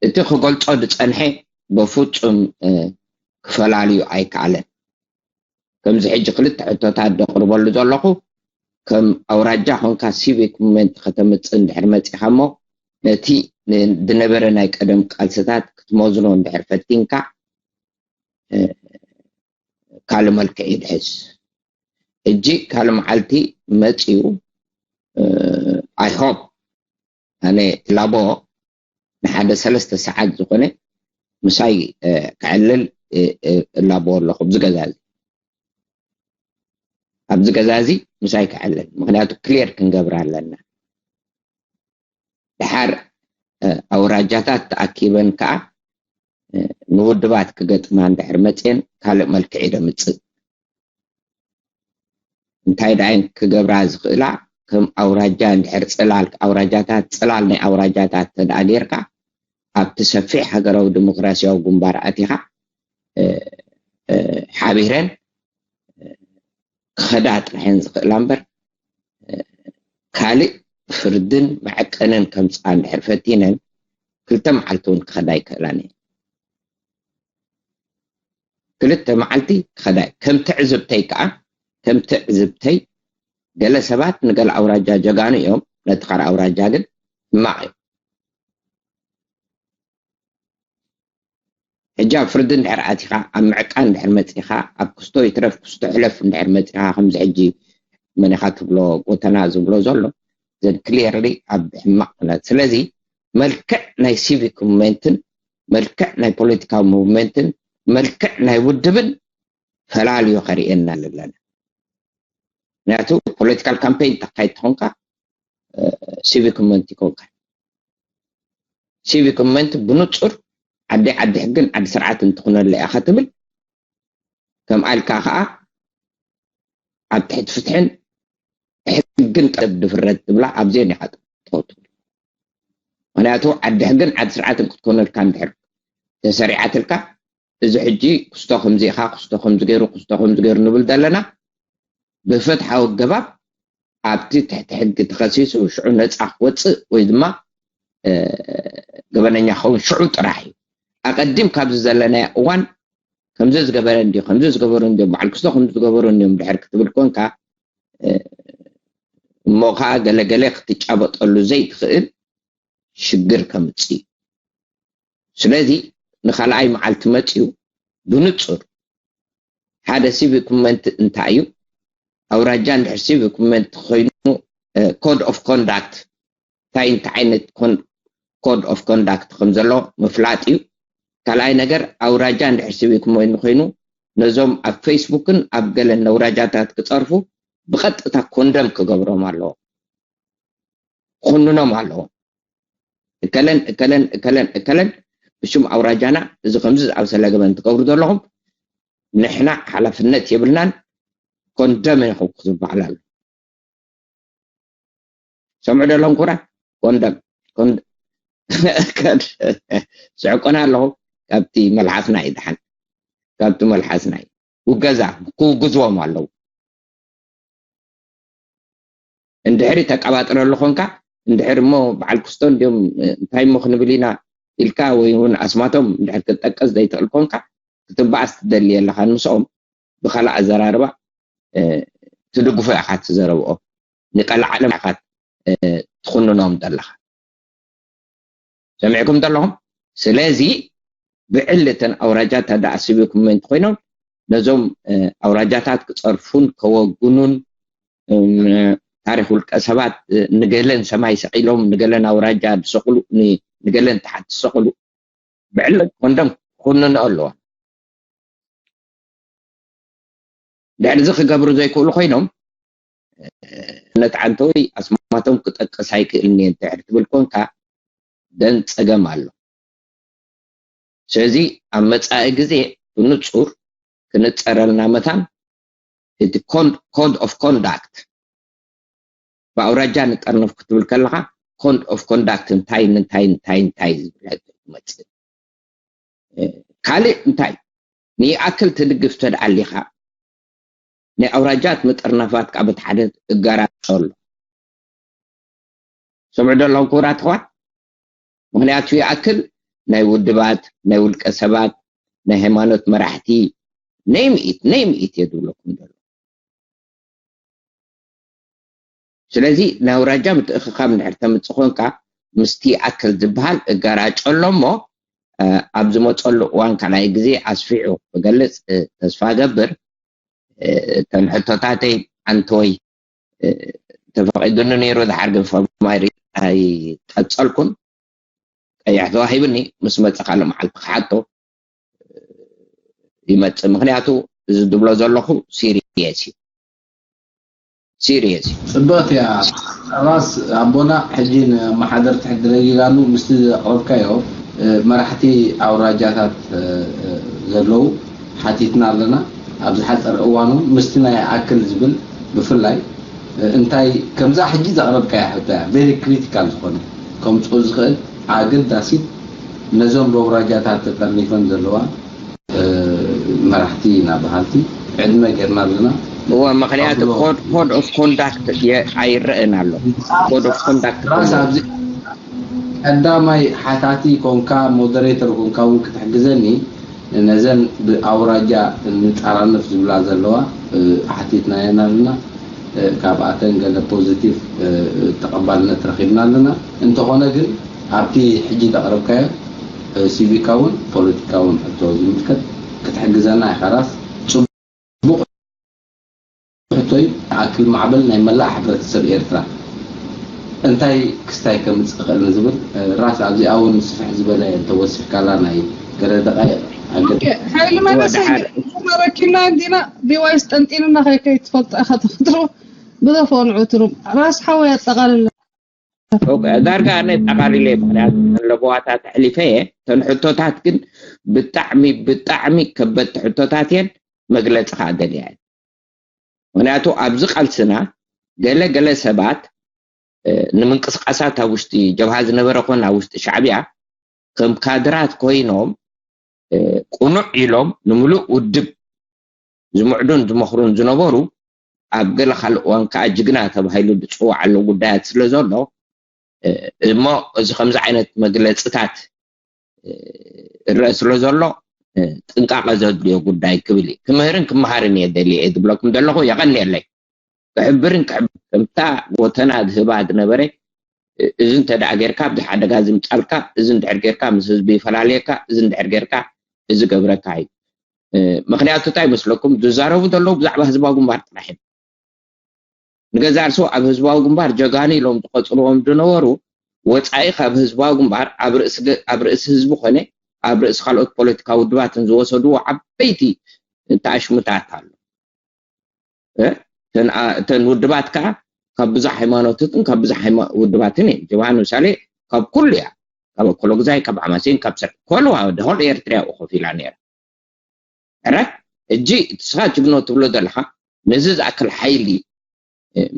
እቲ ክገልጾ ዝጸንሐ በፍጹም ክፈላልዩ ኣይከኣለን። ከምዚ ሕጂ ክልተ ሕቶታት ደቕርበሉ ዘለኹ፣ ከም ኣውራጃ ኮንካ ሲቪክ ሙቭመንት ከተምጽእ እንድሕር መጺኻ እሞ ነቲ ዝነበረ ናይ ቀደም ቃልስታት ክትመዝኖ እንድሕር ፈቲንካ ካልእ መልክዕ እዩ ዝሕዝ። ሕጂ ካልእ መዓልቲ መጺኡ፣ I hope ኣነ ላቦ ንሓደ ሰለስተ ሰዓት ዝኾነ ምሳይ ክዕልል እላቦ ኣለኹ ኣብዚ ገዛ እዚ። ኣብዚ ገዛ እዚ ምሳይ ክዕልል፣ ምኽንያቱ ክሊር ክንገብር ኣለና። ድሓር ኣውራጃታት ተኣኪበን ከዓ ንውድባት ክገጥማ እንድሕር መፅየን ካልእ መልክዕ እዩ ደምፅእ። እንታይ ደኣየን ክገብራ ዝኽእላ? ከም ኣውራጃ እንድሕር ፅላል ኣውራጃታት፣ ፅላል ናይ ኣውራጃታት ተደኣ ጌርካ ኣብቲ ሰፊሕ ሃገራዊ ዲሞክራሲያዊ ግንባር ኣቲኻ ሓቢረን ክኸዳ ጥራሕን ዝኽእላ እምበር ካልእ ፍርድን መዐቀንን ከምፅኣ እንድሕር ፈቲነን ክልተ መዓልቲ እውን ክኸዳ ኣይክእላን እየን። ክልተ መዓልቲ ክኸዳ እየ። ከም ትዕዝብተይ ከዓ ከም ትዕዝብተይ ገለ ሰባት ንገለ ኣውራጃ ጀጋኑ እዮም፣ ነቲ ካልእ ኣውራጃ ግን ሕማቕ እዩ። ሕጂ ኣብ ፍርዲ እንድሕር ኣቲኻ ኣብ ምዕቃን እንድሕር መፂኻ ኣብ ክስቶ ይትረፍ ክስቶ ሕለፍ እንድሕር መፂኻ ከምዚ ሕጂ መን ኢኻ ትብሎ ጎተና ዝብሎ ዘሎ ዘን ክሊርሊ ኣብ ሕማቕ ኩነት። ስለዚ መልክዕ ናይ ሲቪክ ሙቭመንትን መልክዕ ናይ ፖለቲካዊ ሙቭመንትን መልክዕ ናይ ውድብን ፈላልዮ ከርእየና ኣለና። ምክንያቱ ፖለቲካል ካምፔን ተካይድ ተኾንካ ሲቪክ ሙቭመንት ይኮንካ። ሲቪክ ሙቭመንት ብንጹር ዓዲ ዓዲ ሕግን ዓዲ ስርዓትን ትኹነለ ኢኻ ትብል። ከም ኣልካ ከዓ ኣብ ትሕቲ ፍትሕን ሕግን ቀብ ድፍረት ትብላ ኣብዚአን ኢኻ ትኸቱ። ምክንያቱ ዓዲ ሕግን ዓዲ ስርዓትን ክትኮነልካ እንድሕር ተሰሪዓትልካ፣ እዚ ሕጂ ክስቶ ከምዚ ኢኻ፣ ክስቶ ከምዚ ገይሩ፣ ክስቶ ከምዚ ገይሩ ንብል ዘለና፣ ብፍትሓዊ ኣገባብ ኣብቲ ትሕቲ ሕጊ ተኸሲሱ ሽዑ ነፃ ክወፅእ ወይ ድማ ገበነኛ ክኸውን ሽዑ ጥራሕ እዩ። ኣቐዲም ካብዚ ዘለናዮ እዋን ከምዚ ዝገበረ እንዲ ከምዚ ዝገበሩ እንዲም በዓል ክስቶ ከምዚ ዝገበሩ እንዲም ድሕር ክትብል ኮንካ፣ እሞ ከዓ ገለገለ ክትጫበጠሉ ዘይትኽእል ሽግር ከምፅእ እዩ። ስለዚ ንኻልኣይ መዓልቲ መፅዩ ብንፁር ሓደ ሲቪክ ሙቭመንት እንታይ እዩ? ኣውራጃ እንድሕር ሲቪክ ሙቭመንት ኮይኑ ኮድ ኦፍ ኮንዳክት እንታይ እንታይ ዓይነት ኮድ ኦፍ ኮንዳክት ከም ዘሎ ምፍላጥ እዩ። ካልኣይ ነገር ኣውራጃ እንድሕር ሲቪክ ሙቭመንት ኮይኑ ነዞም ኣብ ፌስቡክን ኣብ ገለን ነውራጃታት ክፀርፉ ብቐጥታ ኮንደም ክገብሮም ኣለዎ፣ ክኹንኖም ኣለዎ። እከለን እከለን እከለን እከለን ብሽም ኣውራጃና እዚ ከምዚ ዝኣመሰለ ገበን ትገብሩ ዘለኹም ንሕና ሓላፍነት የብልናን፣ ኮንደም ኢኹም ክትበሃል ኣሎ። ሰምዑ ደለኹም ክቡራት፣ ኮንደም ስዕቆና ኣለኹም። ካብቲ መልሓስና እዩ ደሓን፣ ካብቲ መልሓስና እዩ ውገዛ ክውግዝዎም ኣለዉ። እንድሕሪ ተቀባጥረሉ ኮንካ እንድሕር እሞ በዓል ክስቶ እንዲም እንታይ እሞ ክንብል ኢና ኢልካ ወይ እውን ኣስማቶም እንድሕር ክትጠቀስ ዘይትኽእል ኮንካ ክትበኣስ ትደሊ የለኻን ምስኦም ብካልእ ኣዘራርባ ትድግፎ ኢኻ ትዘረብኦ ንቀልዓለም ኢኻ ትኹንኖም ዘለኻ ሰሚዕኩም ዘለኹም ስለዚ ብዕል እተን ኣውራጃ ተዳኣስቢኩም ምእንቲ ኮይኖም ነዞም ኣውራጃታት ክፀርፉን ከወግኑን ታሪክ ውልቀ ሰባት ንገለን ሰማይ ሰቂሎም ንገለን ኣውራጃ ዝሰቅሉ ንገለን ተሓት ዝሰቅሉ ብዕል ኮንደም ክኩንኖ ኣለዎም ድሕሪ እዚ ክገብሩ ዘይክእሉ ኮይኖም ነቲ ዓንተወይ ኣስማቶም ክጠቅስ ኣይክእልን እየ እንድሕር ትብል ኮንካ ደን ፀገም ኣሎ ስለዚ ኣብ መፃኢ ግዜ ብንፁር ክንፀረልና መታን እቲ code of conduct ብኣውራጃ ንጠርነፍ ክትብል ከለካ code of conduct እንታይ እንታይ እንታይ እንታይ ዝብል ሕቶ ትመፅእ ካልእ እንታይ ንይኣክል ትድግፍ ተደኣሊኻ ናይ ኣውራጃት ምጥርናፋት ካብ እቲ ሓደ እጋራጮ ኣሎ ሰምዑ ዶ ኣለኹም ክቡራት ኣሕዋት ምኽንያቱ ይኣክል ናይ ውድባት ናይ ውልቀ ሰባት ናይ ሃይማኖት መራሕቲ ነይምኢት ነይምኢት እየ ዝብለኩም ዘሎ ስለዚ ናይ ኣውራጃ ምትእኽኻብ እንድሕር ተምፅእ ኮንካ ምስቲ ይኣክል ዝበሃል እጋራጮ ኣሎ እሞ ኣብ ዝመፀሉ እዋን ካልኣይ ግዜ ኣስፊሑ ክገልፅ ተስፋ ገብር እተን ሕቶታተይ ኣንተወይ ተፈቒዱኒ ነይሩ ድሓር ግን ፈማይ ኣይቀፀልኩን ቀያሕ ተዋሂብኒ ምስ መፀ ካልእ መዓልቲ ክሓቶ ይመፅእ ምክንያቱ እዚ ዝብሎ ዘለኹ ሲሪየስ እዩ ሲሪየስ እዩ ፅብቕቲ እያ ራስ ኣቦና ሕጂ ንመሓደርቲ ሕድረጊጋኑ ምስቲ ዘቕረብካዮ መራሕቲ ኣውራጃታት ዘለዉ ሓቲትና ኣለና ኣብ ዝሓፀር እዋኑ ምስቲ ናይ ኣክል ዝብል ብፍላይ እንታይ ከምዛ ሕጂ ዘቕረብካያ ሕቶ እያ very critical ዝኾነ ከምፅኡ ዝኽእል ኣገዳሲት ነዞም በውራጃታት ተጠርኒፈን ዘለዋ መራሕቲ ኢና በሃልቲ ዕድመ ጌርና ኣለና እዋ ምክንያቱ code of conduct ኣይረእን ኣሎ code of conduct ራስ ኣብዚ ቀዳማይ ሓታቲ ኮንካ ሞደሬተር ኮንካ እውን ክትሕግዘኒ ነዘን ብኣውራጃ ንጠራንፍ ዝብላ ዘለዋ ሓቲትናየን ኣለና ካብኣተን ገለ ፖዚቲቭ ተቐባልነት ረኺብና ኣለና እንተኾነ ግን ኣብቲ ሕጂ ዘቕረብካዮ ሲቪካውን ፖለቲካውን ሕቶ ዝምልከት ክትሕግዘና ኢኻ ራስ ፅቡቕ ሕቶይ ኣክል ማዕበል ናይ መላእ ሕብረተሰብ ኤርትራ እንታይ ክስታይ ከምፅእ ይኽእል ንዝብል ራስ ኣብዚኣ እውን ስፍሕ ዝበለ እንተወሲኽካላ ናይ ገለ ደቃይቕ ኣገ ሓይሊ መለሰ ተረኪብና እንዲና ቢዋይስ ጠንጢንና ከይከይ ትፈልጦ ኢኻ ተፈጥሮ ብዘፈንዑ ትሩም ራስ ሓወይ ኣጠቓልለ ዳርጋ ኣነ ጠቓሊለ ምክንያቱ ለበዋታት ኣሕሊፈ እየ እተን ሕቶታት ግን ብጣዕሚ ብጣዕሚ ከበድቲ ሕቶታት እየን መግለፂ ከዓ ደልያ እየ ምክንያቱ ኣብዚ ቃልስና ገለ ገለ ሰባት ንምንቅስቃሳት ኣብ ውሽጢ ጀብሃ ዝነበረ ኮን ኣብ ውሽጢ ሻዕብያ ከም ካድራት ኮይኖም ቁኑዕ ኢሎም ንምሉእ ውድብ ዝምዕዱን ዝመኽሩን ዝነበሩ ኣብ ገለ ካልእ እዋን ከዓ ጅግና ተባሂሉ ዝፅዋዓሉ ጉዳያት ስለ ዘሎ እሞ እዚ ከምዚ ዓይነት መግለፅታት እረአ ስለ ዘሎ ጥንቃቐ ዘድልዮ ጉዳይ ክብል እዩ ክምህርን ክመሃርን እየ ደልየ እየ ዝብለኩም ዘለኹ የቐንየለይ ክሕብርን ክሕብር ከምታ ጎተና ዝህባ ዝነበረ እዚ እንተ ደኣ ጌርካ ኣብዚ ሓደጋ ዝምጻልካ እዚ እንድሕር ጌርካ ምስ ህዝቢ ይፈላለየካ እዚ እንድሕር ጌርካ እዚ ገብረካ እዩ ምክንያቱ እንታይ መስለኩም ዝዛረቡ ዘለዉ ብዛዕባ ህዝባዊ ግንባር ጥራሕ እዮም ንገዛ ርሶ ኣብ ህዝባዊ ግንባር ጀጋኑ ኢሎም ዝቆፅርዎም ዝነበሩ ወፃኢ ካብ ህዝባዊ ግንባር ኣብ ርእሲ ህዝቢ ኮነ ኣብ ርእሲ ካልኦት ፖለቲካ ውድባትን ዝወሰድዎ ዓበይቲ ተኣሽሙታት ኣሎ እተን ውድባት ከዓ ካብ ብዙሕ ሃይማኖትትን ካብ ብዙሕ ውድባትን እየን ጀብሃ ንምሳሌ ካብ ኩሉ እያ ካብ ኮሎግዛይ ካብ ሓማሴን ካብ ሰ ኮልዋ ደሆል ኤርትራ እኮ ፊላ ነይራ ሕጂ እቲ ስኻ ጅግኖ ትብሎ ዘለኻ ነዚ ዝኣክል ሓይሊ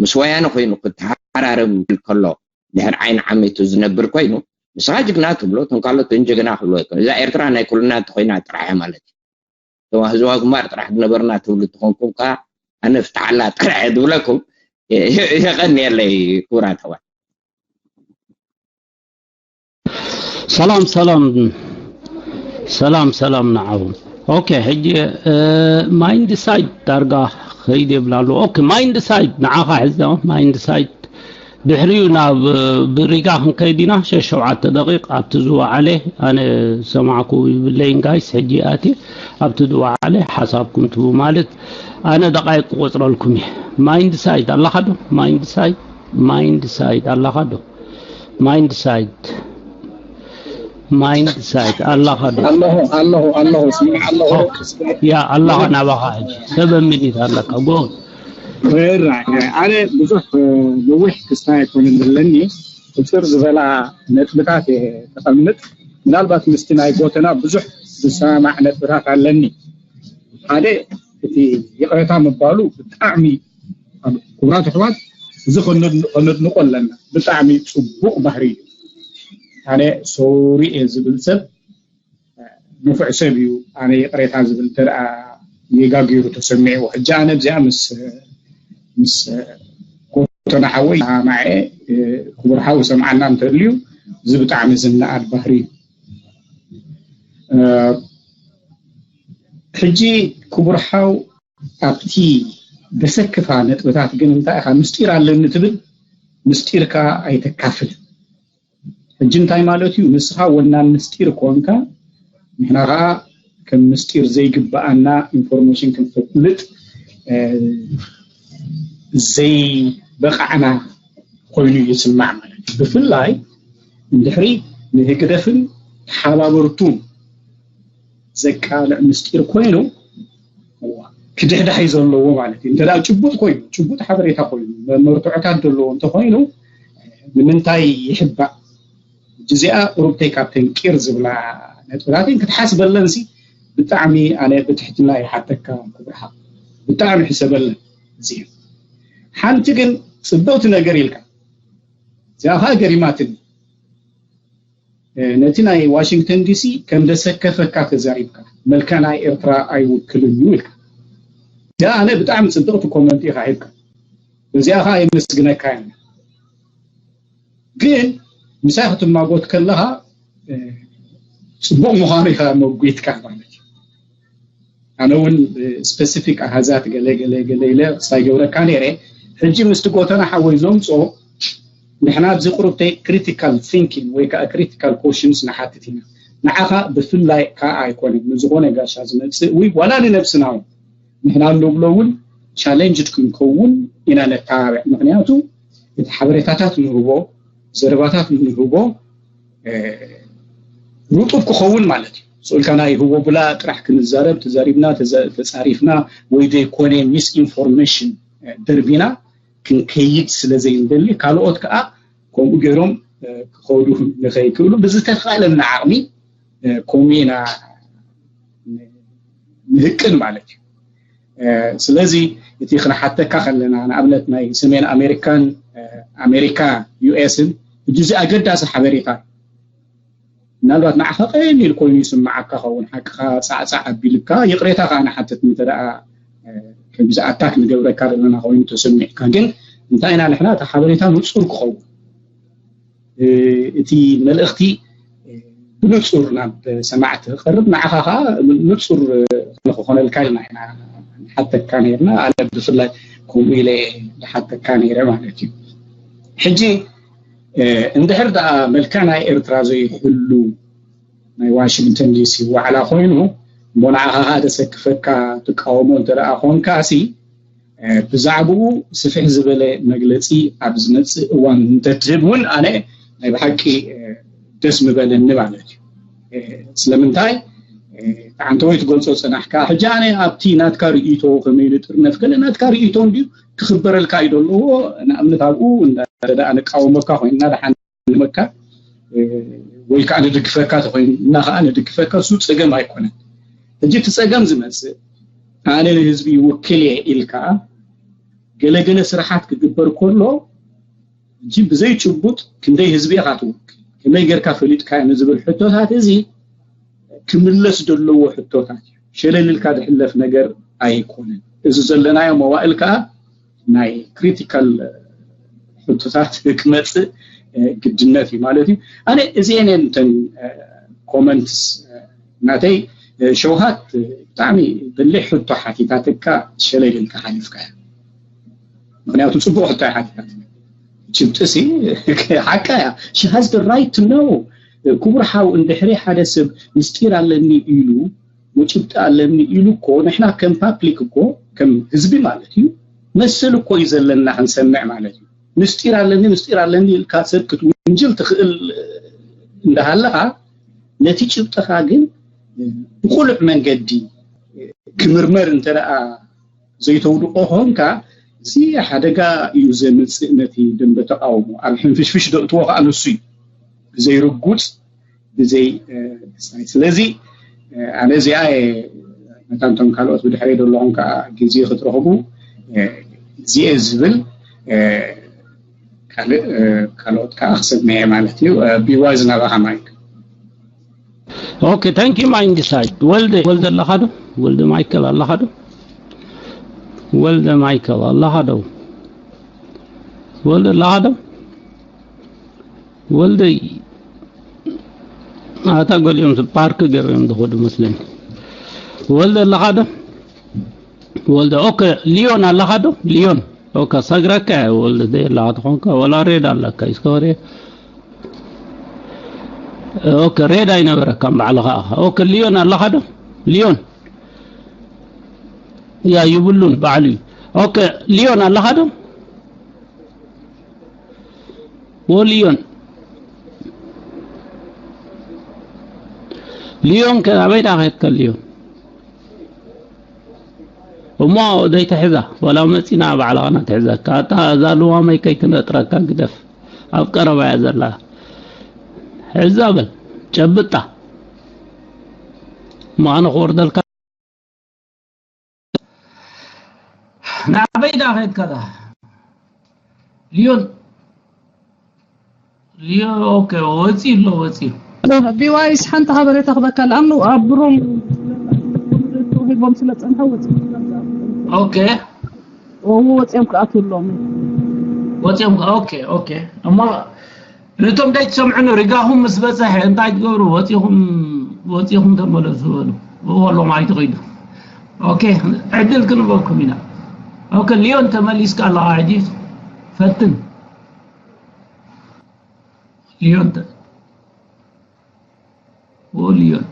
ምስ ወያነ ኮይኑ ክተሓራረም ከሎ ድሕር ዓይኒ ዓሚቱ ዝነብር ኮይኑ ንስኻ ጅግና ትብሎ እቶም ካልኦት ጀግና ክብሎ ይኮኑ እዛ ኤርትራ ናይ ኩልና እንተኮይና ጥራሕ ማለት እዩ እቶም ህዝባዊ ግንባር ጥራሕ ዝነበርና ትብሉ ትኾንኩም ከዓ ኣነ ፍትሓላ ጥራሕ እየ ዝብለኩም የቐንየለይ ክቡራት ኣሕዋት ሰላም ሰላም ሰላም ሰላም ንዓኹም ኦኬ ሕጂ ማይንድ ሳይድ ዳርጋ ከይድ የብላሉ ኦኬ ማይንድ ሳይድ ንዓኻ ሕዚ ማይንድ ሳይድ ድሕሪኡ ናብ ብሪጋ ክንከይድ ኢና ሸሸውዓተ ደቂቕ ኣብቲ ዝወዓለ ኣነ ዝሰማዕኩ ይብለይን ጋይስ ሕጂ ኣትየ ኣብቲ ዝወዓለ ሓሳብኩም ትቡ ማለት ኣነ ደቃይቅ ክቆፅረልኩም እየ ማይንድ ሳይድ ኣለኻ ዶ ማይንድ ሳይድ ማይንድ ሳይድ ኣለኻ ዶ ማይንድ ሳይድ ማይንድ ሳይድ ኣለኻ ዶ ኣለኹ ኣለኹ ኣለኹ ስምዕ ኣለኹ ያ ኣለኻ ናባኻ ሕጂ ሰበ ሚኒት ኣለካ ጎ ኣነ ብዙሕ ነዊሕ ክስታይ ኣይኮንን ዘለኒ ሕፅር ዝበላ ነጥብታት እየ ተቐምጥ ምናልባት ምስቲ ናይ ጎተና ብዙሕ ዝሰማማዕ ነጥብታት ኣለኒ ሓደ እቲ ይቕረታ ምባሉ ብጣዕሚ ክቡራት ኣሕዋት እዚ ከነድንቆ ኣለና ብጣዕሚ ፅቡቕ ባህሪ እዩ ኣነ ሶሪ እየ ዝብል ሰብ ንፉዕ ሰብ እዩ ኣነ ይቕሬታ ዝብል እንተ ጌጋ ገይሩ ተሰሚዕዎ ሕጂ ኣነ እዚኣ ምስ ምስ ጎተና ሓወይ ማዐ ክቡር ሓው ሰምዓና እንተልዩ እዚ ብጣዕሚ ዝነኣድ ባህሪ እዩ ሕጂ ክቡር ሓው ኣብቲ ዘሰክፋ ነጥብታት ግን እንታይ ኢኻ ምስጢር ኣለኒ ትብል ምስጢርካ ኣይተካፍልን ሕጂ እንታይ ማለት እዩ ንስኻ ወናን ምስጢር ኮንካ ንሕና ከዓ ከም ምስጢር ዘይግበኣና ኢንፎርሜሽን ክንፈልጥ ዘይበቃዕና ኮይኑ ይስማዕ ማለት እዩ ብፍላይ እንድሕሪ ንህግደፍን ተሓባበርቱን ዘቃልዕ ምስጢር ኮይኑ ክድሕዳሕ እዩ ዘለዎ ማለት እዩ እንተ ጭቡጥ ኮይኑ ጭቡጥ ሓበሬታ ኮይኑ መርትዖታት ዘለዎ እንተኮይኑ ንምንታይ ይሕባእ እዚኣ ቁሩብተይ ካብተን ቂር ዝብላ ነጥብታትን ክትሓስበለን ሲ ብጣዕሚ ኣነ ብትሕትና ይሓተካ ክብርሓ ብጣዕሚ ሕሰበለን እዚ ሓንቲ ግን ፅብቕቲ ነገር ኢልካ እዚኣ ከዓ ገሪማትኒ ነቲ ናይ ዋሽንግተን ዲሲ ከም ዘሰከፈካ ተዛሪብካ መልካ ናይ ኤርትራ ኣይውክልን እዩ ኢልካ ያ ኣነ ብጣዕሚ ፅብቕቲ ኮመንት ኢካ ሂብካ እዚኣ ከዓ የመስግነካ ያ ግን ምሳይ ክትማጎት ከለካ ፅቡቅ ምኳኑ ኢካ መጉትካ ማለት እዩ ኣነ እውን ስፐሲፊክ ኣሃዛት ገለ ገለ ገለ ኢለ ክሳይ ገብረካ ነይረ ሕጂ ምስቲ ጎተና ሓወይ ዘምፅኦ ንሕና ኣብዚ ቁሩብ ክሪቲካል ቲንኪንግ ወይ ከዓ ክሪቲካል ኮሽንስ ንሓትት ኢና ንዓኻ ብፍላይ ከዓ ኣይኮነን ንዝኾነ ጋሻ ዝመፅእ ወይ ዋላ ንነብስና እውን ንሕና እንብሎ እውን ቻለንጅድ ክንከውን ኢና ነተባብዕ ምክንያቱ እቲ ሓበሬታታት ንህቦ፣ ዘረባታት ንህቦ ርጡብ ክኸውን ማለት እዩ። ስኡልካ ናይ ህቦ ብላ ጥራሕ ክንዛረብ ተዛሪብና፣ ተፃሪፍና፣ ወይ ዘይኮነ ሚስ ኢንፎርሜሽን ደርቢና ክንከይድ ስለ ዘይንደሊ፣ ካልኦት ከዓ ከምኡ ገይሮም ክኸዱ ንኸይክእሉ ብዝተኻእለና ዓቕሚ ከምኡ ኢና ንህቅን ማለት እዩ። ስለዚ እቲ ክንሓተካ ከለና፣ ንኣብነት ናይ ሰሜን ኣሜሪካን ኣሜሪካ ዩኤስን ሕጂ እዚ ኣገዳሲ ሓበሬታ ምናልባት ንዓኻ ቀሊል ኮይኑ ይስምዓካ ኸውን፣ ሓቅኻ ጻዕጻዕ ኣቢልካ፣ ይቕሬታ ከኣ ንሓትት እንተ ደኣ ከምዚ ኣታክ ንገብረካ ዘለና ኮይኑ ተሰሚዕካ። ግን እንታይ ኢና ንሕና፣ እቲ ሓበሬታ ንጹር ክኸውን፣ እቲ መልእኽቲ ብንጹር ናብ ሰማዕቲ ክቐርብ፣ ንዓኻ ከኣ ንጹር ንክኾነልካ ኢልና ኢና ንሓተካ ነርና። ኣነ ብፍላይ ከምኡ ኢለ ዝሓተካ ነይረ ማለት እዩ። ሕጂ እንድሕር ደኣ መልክዕ ናይ ኤርትራ ዘይሕሉ ናይ ዋሽንግተን ዲሲ ዋዕላ ኮይኑ፣ እሞ ንዓኻ ከኣ ደሰክፈካ፣ ትቃወሞ እንተ ደኣ ኾንካሲ፣ ብዛዕባኡ ስፍሕ ዝበለ መግለጺ ኣብ ዝመጽእ እዋን እንተትህብ እውን ኣነ ናይ ብሓቂ ደስ ምበለኒ ማለት እዩ። ስለምንታይ፣ ኣንተ ወይ ትገልጾ ጸናሕካ፣ ሕጂ ኣነ ኣብቲ ናትካ ርእይቶ ከመይ ንጥርነፍ ገለ ናትካ ርእይቶ እንድዩ ክኽበረልካ እዩ ዘለዎ። ንኣብነት ኣብኡ እንዳ ደኣ ንቃወመካ ኮይንና ደሓን ንመካ ወይ ከዓ ንድግፈካ ተኮይንና ከዓ ንድግፈካ፣ እሱ ፀገም ኣይኮነን። ሕጂ እቲ ፀገም ዝመፅእ ኣነ ንህዝቢ ይውክል እየ ኢልካ ገለገለ ስራሓት ክግበር ከሎ፣ ሕጂ ብዘይ ጭቡጥ ክንደይ ህዝቢ ኢኻ ትውክል፣ ከመይ ጌርካ ፈሊጥካ ንዝብል ሕቶታት እዚ ክምለስ ዘለዎ ሕቶታት እዩ። ሸለል ኢልካ ዝሕለፍ ነገር ኣይኮነን። እዚ ዘለናዮ መዋእል ከዓ ናይ ክሪቲካል ሕቶታት ክመፅእ ግድነት እዩ ማለት እዩ። ኣነ እዚአን እየን እተን ኮመንትስ ናተይ። ሸውሃት ብጣዕሚ በሊሕ ሕቶ ሓቲታትካ ሸለል ኢልካ ሓሊፍካ እያ። ምክንያቱ ፅቡቅ ሕቶ እያ ሓቲታት። ጭብጥሲ ሓቃ እያ። She has the right to know። ክቡር ሓው፣ እንድሕሪ ሓደ ሰብ ምስጢር ኣለኒ ኢሉ፣ ጭብጢ ኣለኒ ኢሉ እኮ፣ ንሕና ከም ፓብሊክ እኮ፣ ከም ህዝቢ ማለት እዩ፣ መሰል እኮ እዩ ዘለና ክንሰምዕ ማለት እዩ። ምስጢር ኣለኒ፣ ምስጢር ኣለኒ ኢልካ ሰብ ክትውንጅል ትኽእል እንዳሃለኻ፣ ነቲ ጭብጥኻ ግን ብቁሉዕ መንገዲ ክምርመር እንተ ደኣ ዘይተውድቆ ኾንካ፣ እዚ ሓደጋ እዩ ዘምጽእ ነቲ ደንበ ተቃውሞ። ኣብ ሕንፍሽፍሽ ደእትዎ ከዓ ንሱ እዩ። ብዘይ ርጉጽ፣ ብዘይ፣ እ፣ ስለዚ፣ እ፣ ኣነ እዚኣ፣ እ፣ መታን እቶም ካልኦት ብድሕረይ ዘለኹም ከዓ ግዜ ክትረኽቡ፣ እ፣ እዚኤ ዝብል፣ እ፣ ካልእ፣ እ፣ ካልኦት ከዓ ክሰምዐ ማለት እዩ። እ፣ ቢዋይዝ ናባኻ ማይክ። ኦኬ፣ ታንክ ዩ ማይንድ ሳይድ። ወልደ፣ ወልደ ኣለኻ ዶ? ወልደ ማይከል ኣለኻ ዶ? ወልደ ማይከል ኣለኻ ዶ? ወልደ ኣለኻ ዶ? ወልደ፣ ኣታ ገሊኦም ፓርክ ገይሮም ዝኸዱ መስለኒ። ወልደ ኣለኻ ዶ? ወልደ፣ ኦኬ፣ ሊዮን ኣለኻ ዶ? ሊዮን፣ ኦኬ፣ ሰግረካ እየ ወልደ፣ ደየላ ተኾንካ፣ ወላ ሬድ ኣለካ፣ እስከ ወሬ። ኦኬ፣ ሬድ ኣይነበረካን ባዕልኻ ኣኻ። ኦኬ፣ ሊዮን ኣለኻ ዶ? ሊዮን። ያ፣ ይብሉን ባዕሉ እዩ። ኦኬ፣ ሊዮን ኣለኻ ዶ? ወ ሊዮን። ሊዮን ከ ኣበይ ደኣ ኸድካ ሊዮን? እሞ ዘይትሕዛ፣ ወላ መጺና ባዕልኻ ኢና ትሕዘካ። ኣታ እዛ ልዋመይ ከይትነጥረካ ግደፍ። ኣብ ቀረባ እያ ዘላ። ሕዛ በል፣ ጨብጣ። እሞ ኣነ ክወርደልካ። ናበይ ዳ ኸድካ ዳ? ሊዮን፣ ሊዮን፣ ኦኬ፣ ወፂኡ ኣሎ፣ ወፂኡ። ቢዋይስ ሓንቲ ሓበሬታ ክበካ፣ ለኣኑ ኣብ ብሮም ተውሂቦም ስለ ጸንሐ ወፂኡ። ኦኬ። እዎ፣ ወፂኦም ክኣትዉ ኣለዎም። ወፂኦም፣ ኦኬ፣ ኦኬ። እሞ ነቶም ዘይትሰምዑ ሪጋኹም ምስ በፀሐ እንታይ ትገብሩ? ወፂኹም፣ ወፂኹም ተመለሱ በሉ። እዎ፣ ሎም ኣይትኸይዱ። ኦኬ፣ ዕድል ክንበኩም ኢና። ኦኬ፣ ሊዮን ተመሊስካ ኣለኻ ሕጂ። ፈትን። ሊዮን ተ-፣ ዎ ሊዮን።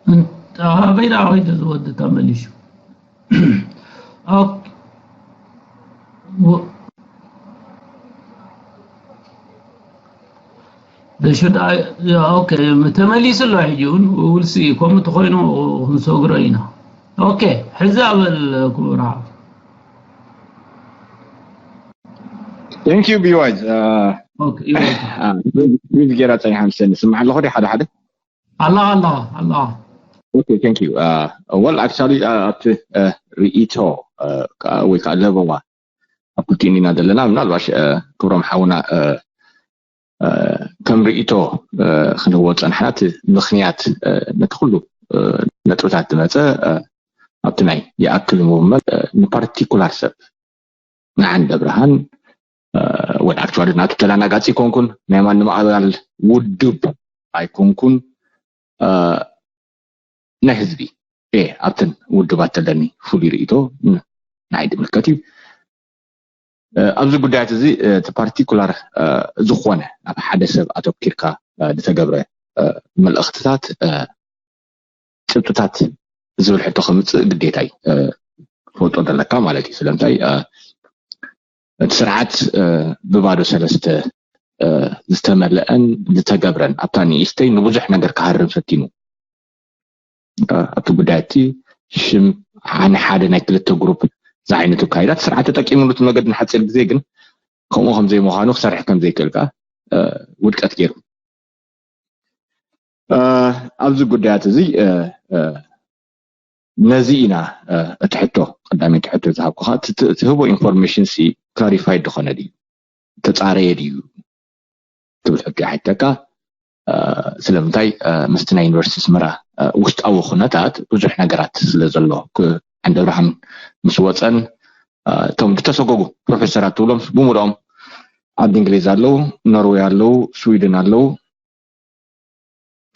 እን-፣ ኣበይ ደኣ ኸይዱ እዚ ወዲ ተመሊሱ? ኦኬ። They should, I, yeah, okay, ተመሊሱ ኣሎ ሕጂ እውን፣ we'll see። ከምኡ ተኾይኑ ክንሰግሮ ኢና። ኦኬ፣ ሕዚ ኣበል ክቡር ሓው። Thank you, B Y. Uh, Okay, you're welcome. uh, please get out and hand send some. ኣላ ኣላ ኣላ Okay, thank you. Uh, well, actually, uh, ኣብቲ uh, ርእይቶ uh, ወይ ከዓ ለበዋ ኣብ ክልቲኡ ኢና ዘለና። ምናልባሽ uh, ክብሮም ሓውና uh, uh, ከም ርእይቶ uh, ክንህቦ ፀንሕና እቲ ምክንያት uh, ነቲ ኩሉ uh, ነጥብታት ዝመፀ uh, ኣብቲ ናይ ይኣክል movement uh, ንፓርቲኩላር ሰብ ንዓንደ ብርሃን ወል ኣክቹዋሊ ናቱ ተላናጋፂ ኮንኩን ናይ ማንም ኣባል ውድብ ኣይኮንኩን ናይ ህዝቢ እ ኣብተን ውድባት ተለኒ ፍሉይ ርእቶ ናይ ድምልከት እዩ ኣብዚ ጉዳያት እዚ እቲ ፓርቲኩላር ዝኾነ ኣብ ሓደ ሰብ ኣተኪርካ ዝተገብረ መልእኽትታት ጭብጥታት ዝብል ሕቶ ከምፅእ ግዴታ እዩ ፈልጦ ዘለካ ማለት እዩ ስለምንታይ እቲ ስርዓት ብባዶ ሰለስተ ዝተመለአን ዝተገብረን ኣብታ ንእሽተይ ንብዙሕ ነገር ክሃርም ፈቲኑ ኣብቲ ጉዳይ እቲ ሽም ሓነ ሓደ ናይ ክልተ ግሩፕ ዝዓይነቱ ካይዳት ስርዓት ተጠቂምሉ እቲ መገዲ ንሓፂር ግዜ ግን ከምኡ ከምዘይምዃኑ ክሰርሕ ከምዘይክእል ከዓ ውድቀት ገይሩ ኣብዚ ጉዳያት እዚ ነዚ ኢና እቲ ሕቶ ቀዳመይቲ ሕቶ ዝሃብኩኻ ትህቦ ኢንፎርሜሽን ሲ ክላሪፋይድ ዝኾነ ድዩ ተፃረየ ድዩ ትብል ሕቶ ይሓተካ ስለምንታይ ምስቲ ናይ ዩኒቨርሲቲ ስመራ ውሽጣዊ ኩነታት ብዙሕ ነገራት ስለ ዘሎ ዓንደ ብርሃን ምስ ወፀን እቶም ዝተሰጎጉ ፕሮፌሰራት ትብሎም ብምሉኦም ዓዲ እንግሊዝ ኣለዉ ኖርዌይ ኣለዉ ስዊድን ኣለዉ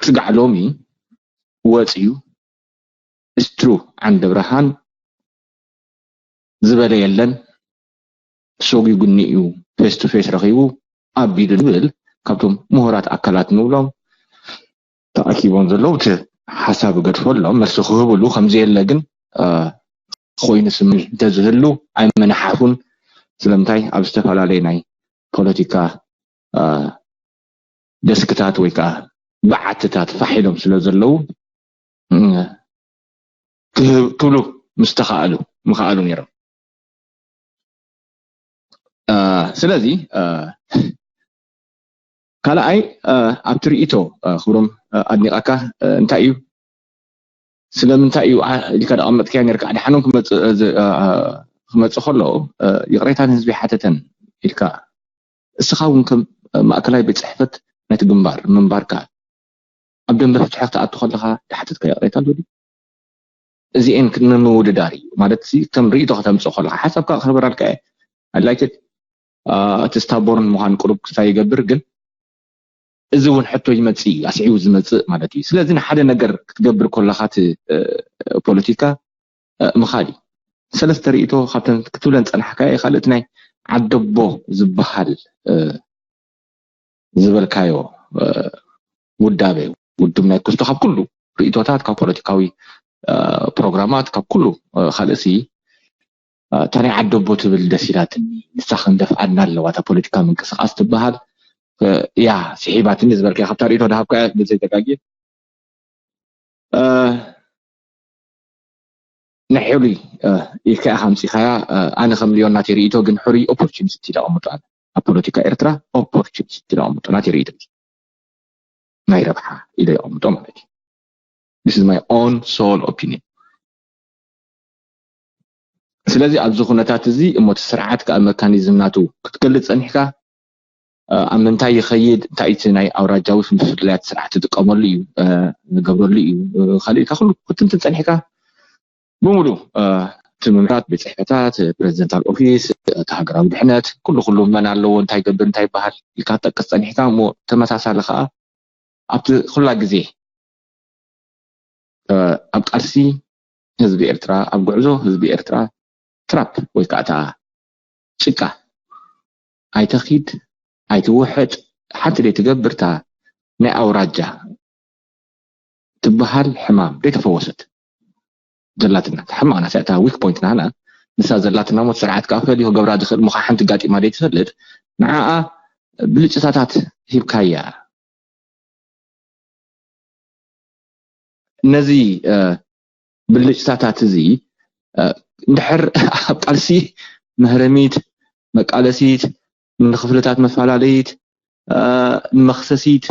ስጋዕ ሎሚ ወፅዩ ስትሩ ዓንደ ብርሃን ዝበለ የለን ሰጒጉኒ እዩ ፌስ ቱ ፌስ ረኺቡ ኣቢሉ ዝብል ካብቶም ምሁራት ኣካላት ንብሎም ተኣኪቦም ዘለዉ እቲ ሓሳብ ገድፈሎም መልሲ ክህብሉ ከምዘየለ ግን ኮይኑ ስምዒት እንተዝህሉ ኣይመናሓፉን ስለምንታይ ኣብ ዝተፈላለየ ናይ ፖለቲካ ደስክታት ወይ ከዓ በዓትታት ፋሕ ኢሎም ስለ ዘለዉ ክብሉ ምስተኻእሉ ምኽኣሉ ነይሮም ስለዚ ካልኣይ ኣብቲ ርእቶ ክብሮም ኣድኒቐካ እንታይ እዩ ስለምንታይ እዩ ኢልካ ደቐመጥካዮ ነርካ ኣድሓኖም ክመፅእ ከሎ ይቕሬታ ንህዝቢ ሓተተን ኢልካ እስኻ እውን ከም ማእከላይ ቤት ፅሕፈት ነቲ ግንባር ምንባርካ ኣብ ደንበ ፍትሒ ክትኣቱ ከለኻ ዝሓተትካ ይቕሬታ ኣሎ እዚኤን ንምውድዳር እዩ ማለት ከም ርእቶ ከተምፅእ ከለካ ሓሳብካ ክኽበራልካ እየ ኣድላይትድ እቲ ስታቦርን ምዃን ቅሩብ ክስታይ ይገብር ግን እዚ እውን ሕቶ ይመፅእ እዩ ኣስዒቡ ዝመፅእ ማለት እዩ ስለዚ ንሓደ ነገር ክትገብር ከለካ እቲ ፖለቲካ ምኻድ እዩ ሰለስተ ርእቶ ካብተን ክትብለን ፀናሕካ ካልእ ናይ ዓደቦ ዝበሃል ዝበልካዮ ውዳበ ውድብ ናይ ክስቶ ካብ ኩሉ ርእቶታት ካብ ፖለቲካዊ ፕሮግራማት ካብ ኩሉ ካልእሲ እታ ናይ ዓደቦ ትብል ደስ ኢላትኒ ንሳ ክንደፍኣና ኣለዋ እታ ፖለቲካ ምንቅስቃስ ትበሃል ያ ስሒባትኒ ዝበልካዮ ካብታ ርእቶ ዝሃብካያ ብዘይተጋጊ ናይ ሕሉይ ኢልካ ኢኻ ኣምፂኻያ ኣነ ከም ሊዮን ናተይ ርእቶ ግን ሕሩይ ኦፖርቹኒስት ኢለ ኣቐምጦ ኣነ ኣብ ፖለቲካ ኤርትራ ኦፖርቹኒስት ኢለ ኣቐምጦ ናተይ ርእቶ ናይ ረብሓ ኢለ ኣቐምጦ ማለት እዩ this is my own sole opinion ስለዚ ኣብዚ ኩነታት እዚ እሞ እቲ ስርዓት ከዓ መካኒዝም ናቱ ክትገልፅ ፀኒሕካ ኣብ ምንታይ ይኸይድ እንታይ እቲ ናይ ኣውራጃዊ ፍልፍላያት ስርዓት ትጥቀመሉ እዩ ንገብረሉ እዩ ካልእ ኢልካ ኩሉ ክትንትን ፀኒሕካ ብምሉ እቲ ምምሕዳራት ቤት ፅሕፈታት ፕሬዚደንታል ኦፊስ እቲ ሃገራዊ ድሕነት ኩሉ ኩሉ መን ኣለዎ እንታይ ገብር እንታይ ይበሃል ኢልካ ትጠቅስ ፀኒሕካ እሞ ተመሳሳሊ ከዓ ኣብቲ ኩላ ግዜ ኣብ ቃልሲ ህዝቢ ኤርትራ ኣብ ጉዕዞ ህዝቢ ኤርትራ ትራፕ ወይ ከዓ እታ ጭቃ ኣይተኺድ ኣይትውሕጥ ሓንቲ ደይ ትገብር እታ ናይ ኣውራጃ ትበሃል ሕማም ደይ ተፈወሰት ዘላትና ሕማቕና እታ ዊክ ፖይንት ናና ንሳ ዘላትና ሞት ስርዓት ከዓ ፈሊዩ ክገብራ ዝኽእል ምዃ ሓንቲ ጋጢማ ደይ ትፈልጥ ንዓኣ ብልጭታታት ሂብካያ። ነዚ ብልጭታታት እዚ እንድሕር ኣብ ቃልሲ መህረሚት፣ መቃለሲት፣ ንክፍልታት መፈላለይት፣ ንመኽሰሲት፣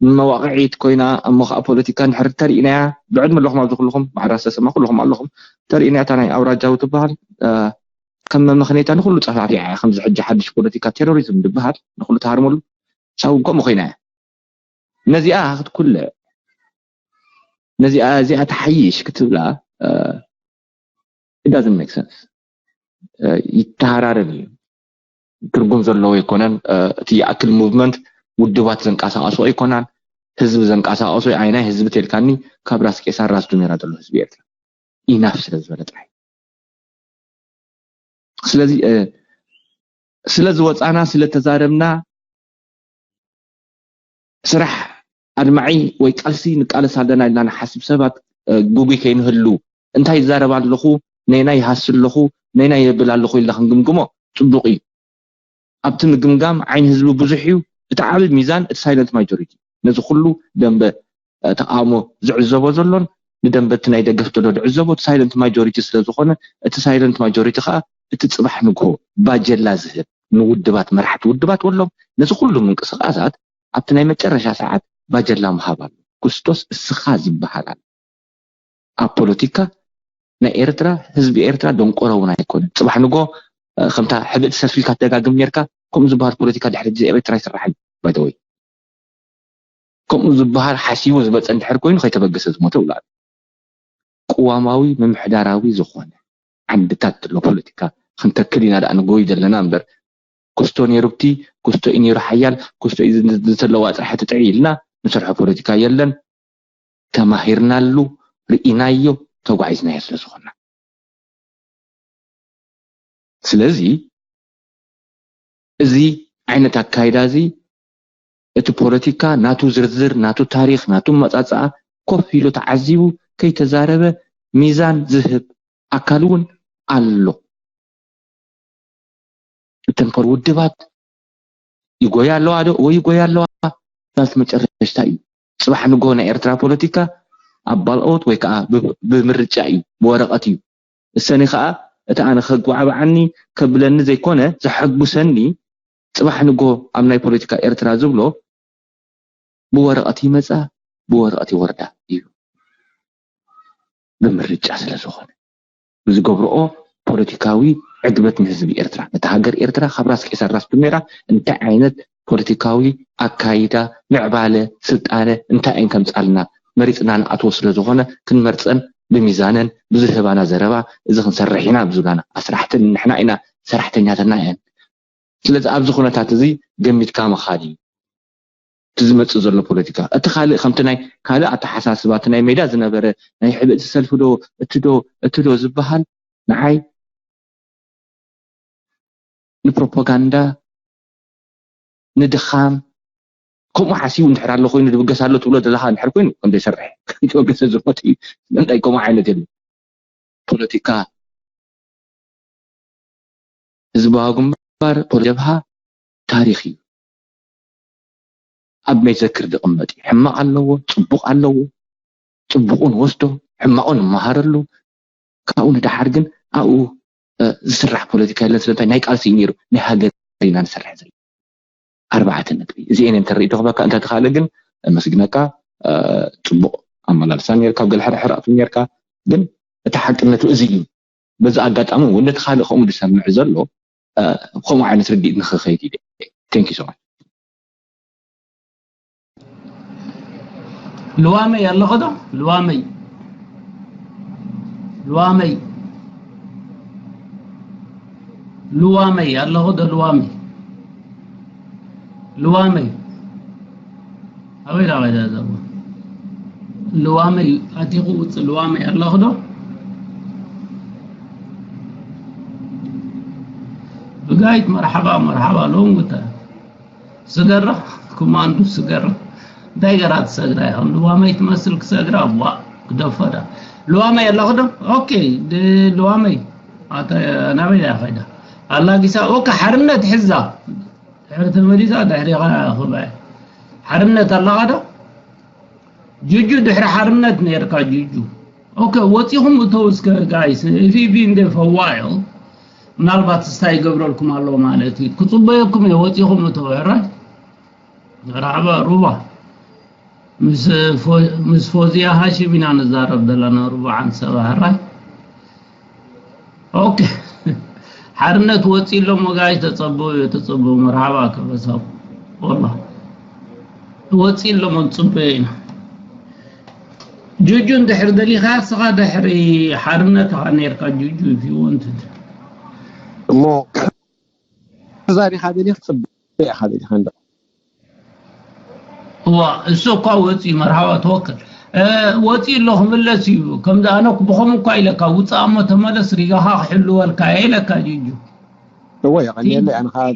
ንመዋቕዒት ኮይና እሞ ከዓ ፖለቲካ እንድሕር ተሪእናያ፣ ብዕድመ ኣለኹም ኣብዚ ኩልኹም ማዕረ ዝተሰማ ኩልኹም ኣለኹም፣ ተሪእናያ እታ ናይ ኣውራጃዊ ትበሃል ከም መመኽነይታ ንኩሉ ፀፋፊዓ እያ። ከምዚ ሕጂ ሓድሽ ፖለቲካ ቴሮሪዝም ዝበሃል ንኩሉ ተሃርመሉ ሳው ከምኡ ኮይና እያ። ነዚኣ ክትኩልዕ ነዚኣ እዚኣ ተሓይሽ ክትብላ it doesn't make sense። ይተሃራረብ እዩ። ትርጉም ዘለዎ ኣይኮነን። እቲ ይኣክል ሙቭመንት ውድባት ዘንቀሳቀሱ ኣይኮናን። ህዝቢ ዘንቀሳቀሱ ኣይናይ ህዝቢ ተልካኒ ካብ ራስ ቄሳር ራስ ዱሜራ ዘሎ ህዝቢ ኤርትራ ኢናፍ ስለ ዝበለ ጥራይ። ስለዚ ስለ ዝወፃና ስለ ተዛረብና ስራሕ ኣድማዒ ወይ ቃልሲ ንቃለስ ኣለና ኢልና ንሓስብ ሰባት ግጉይ ከይንህሉ እንታይ ይዛረብ ኣለኹ ነይና ይሃስ ኣለኹ ነይና የብል ኣለኹ ኢልና ክንግምግሞ ፅቡቅ እዩ። ኣብቲ ምግምጋም ዓይኒ ህዝቢ ብዙሕ እዩ። እቲ ዓቢ ሚዛን እቲ ሳይለንት ማጆሪቲ ነዚ ኩሉ ደንበ ተቃውሞ ዝዕዘቦ ዘሎን ንደንበ እቲ ናይ ደገፍ ዘሎ ዝዕዘቦ እቲ ሳይለንት ማጆሪቲ ስለ ዝኾነ እቲ ሳይለንት ማጆሪቲ ከዓ እቲ ፅባሕ ንግሆ ባጀላ ዝህብ ንውድባት መራሕቲ ውድባት ወሎም ነዚ ኩሉ ምንቅስቃሳት ኣብቲ ናይ መጨረሻ ሰዓት ባጀላ ምሃብ ኣሎ። ክርስቶስ እስኻ ዝበሃል ኣሎ። ኣብ ፖለቲካ ናይ ኤርትራ ህዝቢ ኤርትራ ደንቆሮ እውን ኣይኮነን። ፅባሕ ንግሆ ከምታ ሕብእቲ ሰልፊ ኢልካ ትደጋግም ነርካ ከምኡ ዝበሃል ፖለቲካ ድሕሪ ግዜ ኤርትራ ኣይስራሕን ባይተወይ ከምኡ ዝበሃል ሓሲቡ ዝመፀ እንድሕር ኮይኑ ከይተበገሰ ዝሞተ ውላድ ቅዋማዊ ምምሕዳራዊ ዝኾነ ዓድታት ዘሎ ፖለቲካ ክንተክል ኢና ደኣ ንጎይ ዘለና እምበር ክስቶ ነይሩ ብቲ ክስቶ እዩ ነይሩ ሓያል ክስቶ እዩ ዝተለዋ ጥራሕ ትጥዒ ኢልና ንሰርሖ ፖለቲካ የለን። ተማሂርናሉ ርኢናዮ ተጓዒዝናዮ ስለ ዝኾና ስለዚ እዚ ዓይነት ኣካይዳ እዚ እቲ ፖለቲካ ናቱ ዝርዝር ናቱ ታሪክ ናቱ መፃፅኣ ኮፍ ኢሉ ተዓዚቡ ከይተዛረበ ሚዛን ዝህብ ኣካል እውን ኣሎ። እተን ፖር ውድባት ይጎያ ኣለዋ ዶ ወይ ይጎያ ኣለዋ ዛልቲ መጨረሽታ እዩ። ፅባሕ ንጎ ናይ ኤርትራ ፖለቲካ ኣብ ባልኦት ወይ ከዓ ብምርጫ እዩ ብወረቀት እዩ እሰኒ ከዓ እቲ ኣነ ከጓዕባዓኒ ከብለኒ ዘይኮነ ዘሐጉሰኒ ፅባሕ ንጎ ኣብ ናይ ፖለቲካ ኤርትራ ዝብሎ ብወረቐት ይመፃ ብወረቐት ይወርዳ እዩ ብምርጫ ስለ ዝኾነ ብዝገብርኦ ፖለቲካዊ ዕግበት ንህዝቢ ኤርትራ ነቲ ሃገር ኤርትራ ካብ ራስ ቄሳር ራስ ዱሜራ እንታይ ዓይነት ፖለቲካዊ ኣካይዳ ምዕባለ ስልጣነ እንታይ እየን ከምፃልና መሪፅና ንኣትዎ ስለ ዝኾነ ክንመርፀን ብሚዛነን ብዝህባና ዘረባ እዚ ክንሰርሕ ኢና ብዝብላና ኣስራሕትን ንሕና ኢና ሰራሕተኛትና እየን ስለዚ ኣብዚ ኩነታት እዚ ገሚትካ ምኻድ እዩ እቲ ዝመፅእ ዘሎ ፖለቲካ እቲ ካልእ ከምቲ ናይ ካልእ ኣተሓሳስባ እቲ ናይ ሜዳ ዝነበረ ናይ ሕብእቲ ሰልፊ ዶ እቲ ዶ እቲ ዶ ዝበሃል ንዓይ ንፕሮፓጋንዳ ንድኻም ከምኡ ሓሲቡ እንድሕር ኣሎ ኮይኑ ድብገስ ኣሎ ትብሎ ዘለኻ እንድሕር ኮይኑ ከም ዘይሰርሕ ይወገሰ ዝሞት እዩ ስለምንታይ ከምኡ ዓይነት የለ ፖለቲካ ህዝባዊ ግንባር ጀብሃ ታሪክ እዩ ኣብ መዘክር ዝቕመጥ እዩ ሕማቕ ኣለዎ ፅቡቕ ኣለዎ ፅቡቑ ንወስዶ ሕማቑ ንመሃረሉ ካብኡ ንደሓር ግን ኣብኡ ዝስራሕ ፖለቲካ የለን ስለምንታይ ናይ ቃልሲ እዩ ነይሩ ናይ ሃገር ኢና ንሰርሕ ዘለና ኣርባዕተ ነጥቢ እዚኤን እንተርኢ ተኽበካ እንተ ተኻለ ግን መስግነካ ፅቡቕ ኣመላልሳ ነርካ ገለ ሕርሕር ኣቱ ነርካ ግን እቲ ሓቅነቱ እዚ እዩ በዚ ኣጋጣሚ እውን ነቲ ካልእ ከምኡ ዝሰምዕ ዘሎ ከምኡ ዓይነት ርድኢት ንክኸይድ እዩ thank you so much ልዋመይ ኣለኹ ዶ ልዋመይ ልዋመይ ልዋመይ ኣለኹ ዶ ልዋመይ ልዋመይ ኣበይ ዳ ከይዳ ዘላ ልዋመይ ኣቲኹ ውፅእ ልዋመይ ኣለኹ ዶ ብጋይት መርሓባ መርሓባ ሎንጉተ ስገራ ኮማንዶ ስገራ እንታይ ገራ ትሰግራ ኢኻ ልዋመይ ትመስል ክሰግራ ዋ ክደፈዳ ልዋመይ ኣለኹ ዶ ኦኬ ልዋመይ ኣታ ናበይ እያ ኸይዳ? ኣላጊሳ። ኦከ፣ ሓርነት ሕዛ ድሕሪ ተመሊሳ ድሕሪ ኸብዐ ሓርነት ኣለኻ ዶ? ጁጁ፣ ድሕሪ ሓርነት ነርካ ጁጁ። ኦከ፣ ወጺኹም እተው እስከ ጋይስ። If you've been there for a while, ምናልባት እስታ ይገብረልኩም ኣሎ ማለት እዩ። ክጽበየኩም እየ፣ ወጺኹም እተው። ሕራይ፣ መርሓባ ሩባ። ምስ ፎ-፣ ምስ ፎዚያ ሃሽም ኢና ንዛረብ ዘለና። ሩባ ዓንሰባ፣ ሕራይ። ኦኬ። ሓርነት ወፂ ኣለሞ ጋይስ፣ ተፀበዩ፣ ተፀበዩ። መርሓባ ከበሳብ። ወላ ወፂ ኣለሞ፣ ንፅበዮ ኢና። ጁጁ እንድሕር ደሊኻ፣ እስኻ ድሕሪ ሓርነት ኢኻ ነርካ ጁጁ፣ if you wanted። እሞ ክሕዛ ዲኻ ደሊኽ፣ ክፅበ ኢኻ ደሊኻ እንዶ። እዋ፣ እሱ እኳ ወፂ፣ መርሃባ ተወከል። እ፣ ወፂ ኣሎ ክምለስ እዩ። ከምዚ ኣነ ብኸም እኳ ኢለካ፣ ውፃእ እሞ ተመለስ፣ ሪጋኻ ክሕልወልካ እየ ኢለካ ጁጁ። እወ፣ የቐንየለይ። ኣነ ኸዓ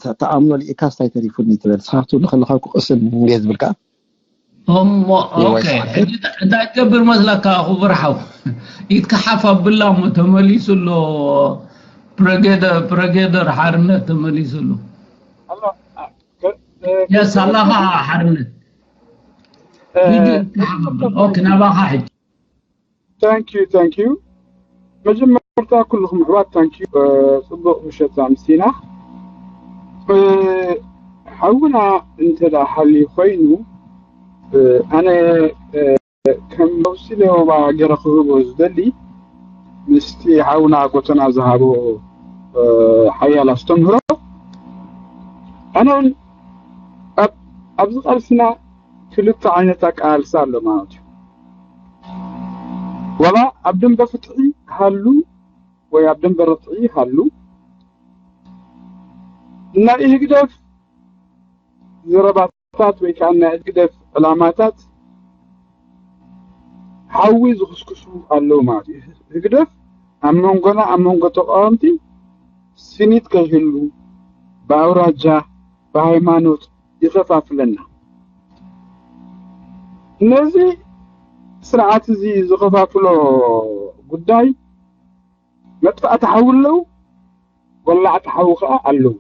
ተ-፣ ተኣምኖ ልኢካ ስታይ ተሪፉኒ ትብል። ስኻቱ ንኸለኻ ክቕስን እንዴ ዝብልካ? እሞ፣ ይወይ ኦኬ። ስሓቂ። ሕጂ እንታይ ትገብር መስለካ፣ ክቡር ሓው? ኢድካ ሓፍ ኣብላ እሞ ተመሊሱ ኣሎ። ፕረጌደር፣ ፕረጌደር ሓርነት ተመሊሱ ኣሎ። ኣሎ። እ፣ የስ፣ ኣላኻ ሓርነት። እ፣ ጁጁ፣ ኢድካ ሓፍ ኣብላ። ኦኬ፣ ናባኻ ሕጂ። Thank you, thank you። መጀመርታ ኩልኹም ኣሕዋት thank you። እ፣ ጽቡቕ ምሸት ኣምሲና። እ፣ ሓውና እንተ ደኣ ሓልዩ ኮይኑ፣ እ፣ ኣነ፣ እ፣ ከም መውሲለ ወባ ገይረ ክህቦ ዝደሊ ምስቲ ሓውና ጎተና ዝሃቦ፣ እ፣ ሓያል ኣስተምህሮ። ኣነ እውን ኣብ፣ ኣብዚ ቃልስና ክልተ ዓይነት ኣቃላልሳ ኣሎ ማለት እዩ። ዋላ ኣብ ደንበ ፍትሒ ሃሉ ወይ ኣብ ደንበ ርትዒ ሃሉ፣ ናይ ህግደፍ ዘረባታት ወይ ከዓ ናይ ህግደፍ ዕላማታት ሓዊ ዝኽስክሱ ኣለዉ ማለት እዩ። ህግደፍ ኣብ መንጎና፣ ኣብ መንጎ ተቃወምቲ ስኒት ከይህሉ፣ ብኣውራጃ፣ ብሃይማኖት ይኸፋፍለና። ነዚ ስርዓት እዚ ዝኸፋፍሎ ጉዳይ መጥፋእቲ ሓዊ ኣለዉ፣ ወላዕቲ ሓዊ ከዓ ኣለዉ።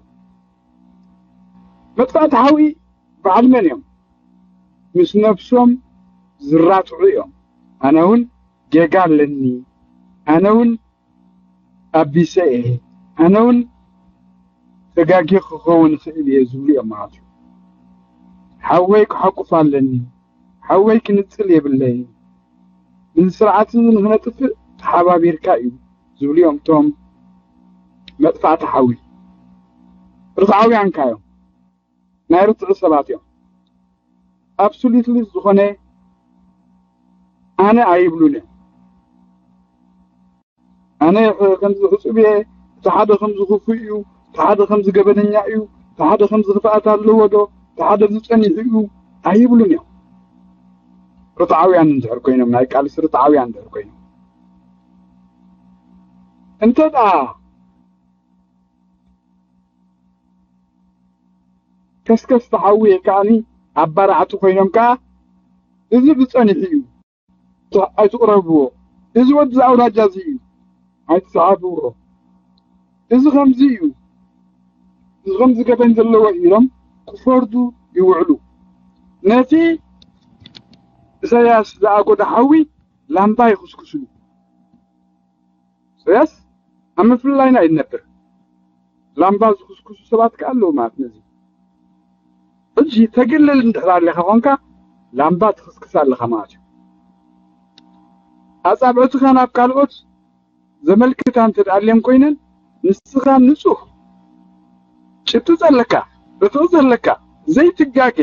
መጥፋእቲ ሓዊ በዓል መን እዮም? ምስ ነብሶም ዝራትዑ እዮም። ኣነ እውን ጌጋ ኣለኒ፣ ኣነ እውን ኣቢሰ እየ፣ ኣነ እውን ተጋጊ ክኸውን ይኽእል እየ ዝብሉ እዮም ማለት እዩ። ሓወይ ክሓቁፍ ኣለኒ፣ ሓወይ ክንጽል የብለይን፣ ነዚ ስርዓት እዚ ንኽነጥፍእ ተሓባቢርካ እዩ ዝብሉ እዮም እቶም መጥፋእቲ ሓዊ። ርትዓውያን ከ እዮም፣ ናይ ርትዒ ሰባት እዮም። ኣብሶሉትሊ ዝኾነ ኣነ ኣይብሉን እዮም። ኣነ ከምዚ ዕጹብ እየ፣ እቲ ሓደ ከምዚ ክፉእ እዩ፣ እቲ ሓደ ከምዚ ገበነኛ እዩ፣ እቲ ሓደ ከምዚ ክፍኣት ኣለዎ ዶ፣ እቲ ሓደ እዚ ጸኒሑ እዩ ኣይብሉን እዮም። ርትዓውያን እንድሕር ኮይኖም፣ ናይ ቃልሲ ርትዓውያን እንድሕር ኮይኖም። እንተ ደኣ ከስከስቲ ሓዊ ከዓኒ ኣባራዕቲ ኮይኖም ከኣ፣ እዚ ብጸኒሑ እዩ፣ ኣይትቕረብዎ፣ እዚ ወዲ እዚ ኣውራጃ እዚ እዩ፣ ኣይትስዓብዎ፣ እዚ ከምዚ እዩ፣ እዚ ከምዚ ገበን ዘለዎ እዩ ኢሎም ክፈርዱ ይውዕሉ። ነቲ ኢሳያስ ዝኣጎዶ ሓዊ ላምባ ይኹስኩስሉ። ኢሳያስ ኣብ ምፍልላይና እዩ ዝነብር። ላምባ ዝኹስኩሱ ሰባት ከ ኣለዉ ማለት ነዚ። ሕጂ ተግልል እንድሕር ኣለኻ ኾንካ ላምባ ትኽስክስ ኣለኻ ማለት እዩ። ኣጻብዕትኻ ናብ ካልኦት ዘመልክታ እንተ ደኣ ኣልየን ኮይነን ንስኻ ንጹህ ጭብጢ ዘለካ ርትዒ ዘለካ ዘይትጋገ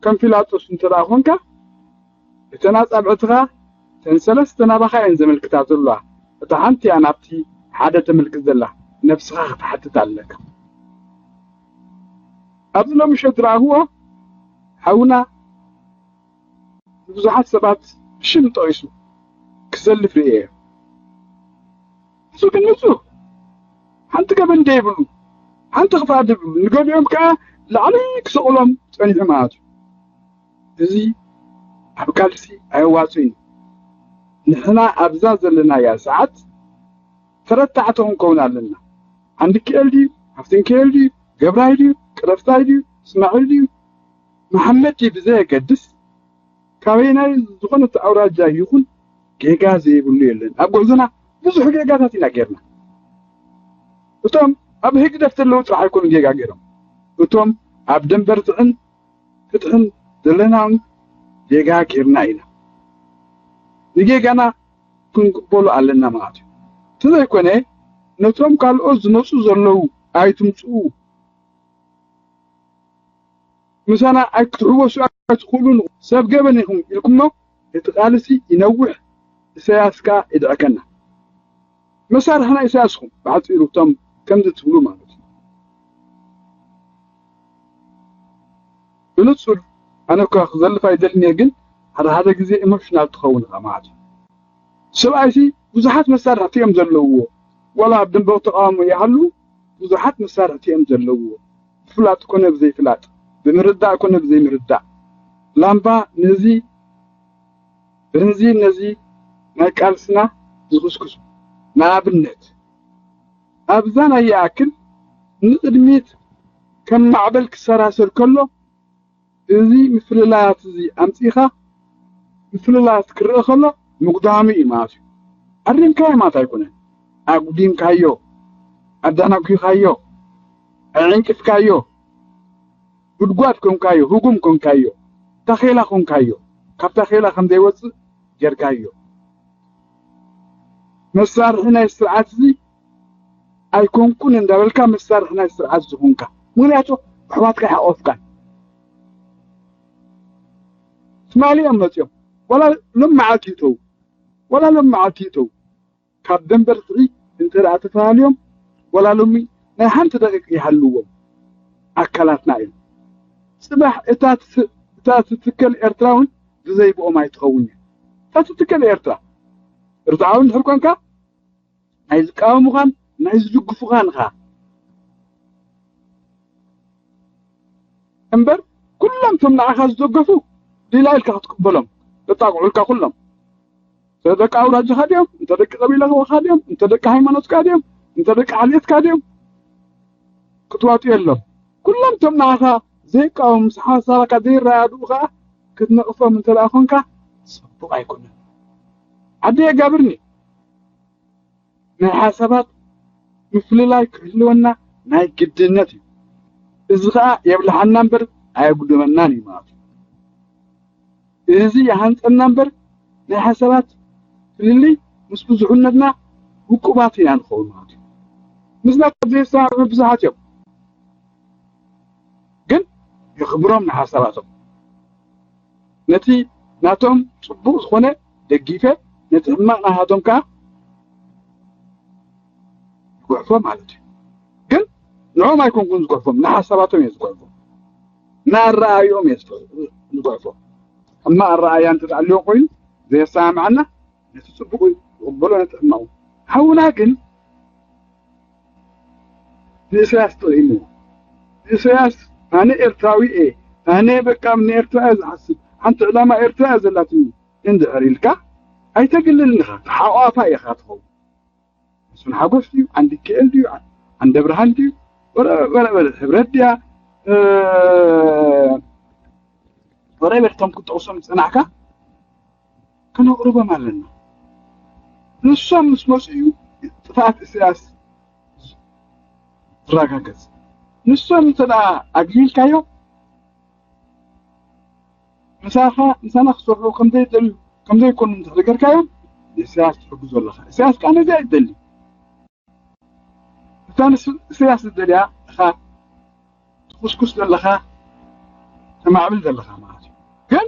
ከም ፊላጦስ እንተ ደኣ ኾንካ እተን ኣጻብዕትኻ እተን ሰለስተ ናባኻ እየን ዘመልክታ ዘለዋ። እታ ሓንቲ እያ ናብቲ ሓደ ተመልክት ዘላ ነብስኻ ክትሓትት ኣለካ። ኣብዚ ሎሚ ምሸት ዝረኣኽዎ ሓውና ንብዙሓት ሰባት ብሽም ጠቒሱ ክዘልፍ ርእየ እየ። እሱ ግን ንጹህ ሓንቲ ገበን ዘይብሉ ሓንቲ ክፍኣት ዘይብሉ ንገሊኦም ከኣ ላዕሊ ክሰቕሎም ጸኒሑ ማለት እዩ። እዚ ኣብ ቃልሲ ኣየዋጽእን እዩ። ንሕና ኣብዛ ዘለናያ ሰዓት ተረታዕቲ ክንከውን ኣለና። ዓንድኪኤል ድዩ? ሃፍተንኪኤል ድዩ? ገብራይ ድዩ? ቅረፍታይ ድዩ? እስማዒል ድዩ? መሓመድ ድዩ? ብዘየገድስ፣ ካበየናይ ዝኾነት ኣውራጃ ይኹን ጌጋ ዘይብሉ የለን። ኣብ ጉዕዞና ብዙሕ ጌጋታት ኢና ጌርና። እቶም ኣብ ህግደፍ ዘለዉ ጥራሕ ኣይኮኑን ጌጋ ጌሮም። እቶም ኣብ ደንበርትዕን ፍትሕን ዘለና እውን ጌጋ ጌርና ኢና። ንጌጋና ክንቅበሎ ኣለና ማለት እዩ። እንተዘይኮነ፣ ነቶም ካልኦት ዝመፁ ዘለዉ ኣይትምፅኡ፣ ምሳና ኣይክትሕወሱ ኣይትኽእሉን፣ ሰብ ገበን ኢኹም ኢልኩሞ፣ እቲ ቃልሲ ይነውሕ፣ ኢሳያስ ከኣ ይድዕከና። መሳርሕና ኢሳያስ ኢኹም፣ ብሓጺሩ እቶም ከምዚ ትብሉ ማለት እዩ። ብንጹር ኣነ እኳ ክዘልፍ ኣይደልን እየ፣ ግን ሓደ ሓደ ግዜ ኢሞሽናል ትኸውን ኢኻ ማለት እዩ። ሰብኣይሲ ብዙሓት መሳርሕቲ እዮም ዘለውዎ። ዋላ ኣብ ደንበ ተቃውሞ ይሃሉ፣ ብዙሓት መሳርሕቲ እዮም ዘለውዎ። ብፍላጥ ኮነ ብዘይፍላጥ፣ ብምርዳእ ኮነ ብዘይምርዳእ፣ ላምባ ነዚ፣ ቤንዚን ነዚ ናይ ቃልስና ዝኹስኩሱ። ንኣብነት፣ ኣብዛ ናይ ይኣክል ንቕድሚት ከም ማዕበል ክሰራሰር ከሎ፣ እዚ ምፍልላያት እዚ ኣምጺኻ፣ ምፍልላያት ክረአ ከሎ ምጉዳሚ እዩ ማለት እዩ። ኣሪምካዮ ማለት ኣይኮነን። ኣጉዲምካዮ፣ ኣዳናጒኻዮ፣ ኣዕንቂፍካዮ፣ ጉድጓድ ኮንካዮ፣ ህጉም ኮንካዮ፣ ታኼላ ኮንካዮ፣ ካብ ታኼላ ከም ዘይወጽእ ጌርካዮ። መሳርሒ ናይ ስርዓት እዚ ኣይኮንኩን እንዳበልካ መሳርሒ ናይ ስርዓት ዝኾንካ፣ ምኽንያቱ ኣሕዋትካ ይሓቆፍካ። ትማሊ እዮም መፂኦም፣ ዋላ ሎም መዓልቲ ይእተው፣ ዋላ ሎም መዓልቲ ይእተው። ካብ ደንበርትዒ እንተ ደኣ ተፈላልዮም፣ ዋላ ሎሚ ናይ ሓንቲ ደቂቕ ይሃልዎም ኣካላትና እዮም። ጽባሕ እታ ትስ-፣ እታ ትትከል ኤርትራ እውን ብዘይ ብኦም ኣይትኸውን እያ። እታ ትትከል ኤርትራ ርትዓዊ እንድሕር ኮንካ፣ ናይ ዝቃወሙኻን ናይ ዝድግፉኻን ኢኻ እምበር፣ ኩሎም እቶም ንዓኻ ዝደገፉ ሊላ ኢልካ ክትቅበሎም ዘጣቕዑልካ ኩሎም፣ እንተ ደቂ ኣውራጃኻ ድዮም፣ እንተ ደቂ ቀቢላኻ ድዮም፣ እንተ ደቂ ሃይማኖትካ ድዮም፣ እንተ ደቂ ዓሌትካ ድዮም፣ ክትዋጡ የሎም። ኩሎም እቶም ንዓኻ ዘይቃወሙ፣ ምስ ሓሳብካ ዘይረዳድኡ ኸኣ ክትነቕፎም እንተ ደኣ ኾንካ፣ ጽቡቕ ኣይኮነን። ዓዲ የጋብርኒ። ናይ ሓሳባት ምፍልላይ ክህልወና ናይ ግድነት እዩ። እዚ ኸኣ የብልሓና እምበር ኣየጉድመናን እዩ ማለት እዩ። እዚ ይሃንጸና እምበር ናይ ሓሳባት ፍልልይ ምስ ብዙሕነትና ውቁባት ኢና ንኸውን ማለት እዩ። ምስና ዘይሰማምዑ ብዙሓት እዮም፣ ግን የኽብሮም ንሓሳባቶም። ነቲ ናቶም ጽቡቕ ዝኾነ ደጊፈ፣ ነቲ ሕማቕ ናታቶም ከኣ ይጉሕፎ ማለት እዩ። ግን ንዕኦም ኣይኮንኩን ዝጉሕፎም፣ ንሓሳባቶም እየ ዝጉሕፎም፣ ንኣረኣእዮም እየ ዝጉ-፣ ዝጉሕፎም። ሕማቕ ኣረኣእያ እንተ ደኣ ኣለዎ ኮይኑ ዘየሰማምዓና፣ ነቲ ጽቡቕ ይቕበሎ፣ ነቲ ሕማቕ። ሓውና ግን ንኢሳያስ ጠቒምዎ። ንኢሳያስ ኣነ ኤርትራዊ እየ፣ ኣነ በቃ ንኤርትራ እየ ዝሓስብ፣ ሓንቲ ዕላማ ኤርትራ እያ ዘላትኒ እንድሕር ኢልካ ኣይተግልልን ኢኻ፣ ተሓቋፋ ኢኻ ትኸውን። መስፍን ሓጎስ ድዩ፣ ዓንዲ ኪኤል ድዩ፣ ዓንደ ብርሃን ድዩ፣ ወረ-፣ ወረ-፣ ወረ-፣ ሕብረት ድያ፣ እ፣ ወረ-፣ ወረ-፣ እቶም ክትጠቕሶም ዝጸናሕካ ከነቕርቦም ኣለና። ንሶም ምስ መጹ እዩ ጥፍኣት ኢሳያስ ዝረጋገጽ። ንሶም እንተ ደኣ ኣግሊልካዮም፣ ምሳኻ፣ ምሳና ክሰርሑ ከም ዘይደልዩ፣ ከም ዘይኮኑ እንተ ነገርካዮም፣ ንኢሳያስ ትሕግዞ ኣለኻ። ኢሳያስ ከኣ ነዚ ኣይደሊ። እታ ንስ-፣ ኢሳያስ ዝደልያ ኢኻ ትኹስኩስ ዘለኻ፣ ተማዕብል ዘለኻ ማለት እዩ። ግን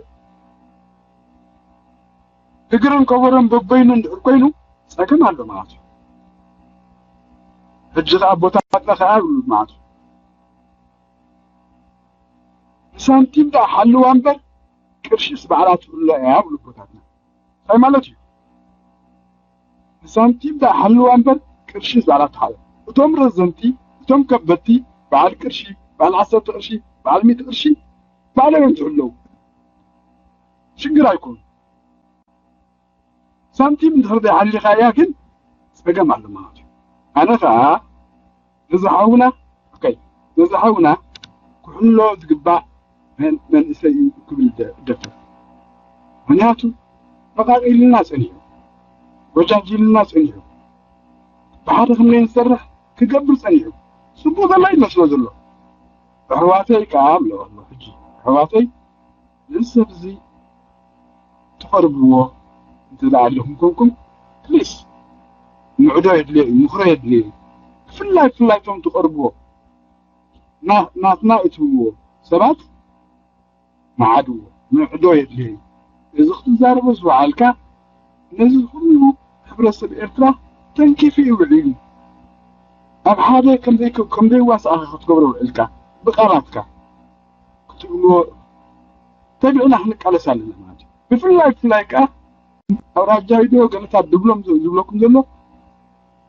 እግርን ከበሮን በበይኑ እንድሕር ኮይኑ ጸገም ኣሎ ማለት እዩ። ሕጂ ኸኣ ኣቦታትና ኸኣ ይብሉ ማለት እዩ። ንሳንቲም ደኣ ሓልዋ እምበር ቅርሺስ ባዕላ ትብሎ እያ ይብሉ ኣቦታትና። እንታይ ማለት እዩ? ንሳንቲም ደኣ ሓልዋ እምበር ቅርሺስ ባዕላ ትሓልዋ። እቶም ረዘንቲ፣ እቶም ከበድቲ፣ በዓል ቅርሺ፣ በዓል ዓሰርተ ቅርሺ፣ በዓል ሚእቲ ቅርሺ፣ ባዕሎም እዮም ዝሕለዉ። ሽግር ኣይኮኑን። ሳንቲም እንድሕር ዘይሓሊኻያ ግን ጸገም ኣሎ ማለት እዩ። ኣነ ከዓ ነዚ ሓውና፣ ኦኬ፣ ነዚ ሓውና ክሕሎ ዝግባእ መን-፣ መንእሰይ እዩ ክብል ደ-፣ ደፍር። ምክንያቱ መቃቂልና ጸኒሑ፣ ወጃጅልና ጸኒሑ፣ ብሓደ ክንደይ ዝሰርሕ ክገብር ጸኒሑ፣ ጽቡቅ ዘሎ ይመስሎ ዘሎ። ኣሕዋተይ ከዓ እብሎ ኣሎ ሕጂ፣ ኣሕዋተይ፣ ነዚ ሰብ እዚ ትቐርብዎ እንተ ደኣ ኣለኹም ኮንኩም፣ ፕሊስ፣ ምዕዶ የድልዮ እዩ፣ ምኽሮ የድልዮ እዩ። ብፍላይ፣ ብፍላይ እቶም ትቐርብዎ፣ ና-፣ ናትና እትብልዎ ሰባት መዓድዎ፣ ምዕዶ የድልዮ እዩ። እዚ ክትዛረቦ ዝወዓልካ፣ ነዚ ኩሉ ሕብረተሰብ ኤርትራ ተንኪፉ እዩ ውዒሉ። ኣብ ሓደ ከም ዘይ-፣ ከም ዘይዋስኣኻ ክትገብሮ ውዒልካ፣ ብቃላትካ ክትብልዎ ተቢዕና ክንቃለስ ኣለና ማለት እዩ። ብፍላይ፣ ብፍላይ ከኣ ኣውራጃዊ ዶ ገለታት ድብሎም፣ ዝብለኩም ዘሎ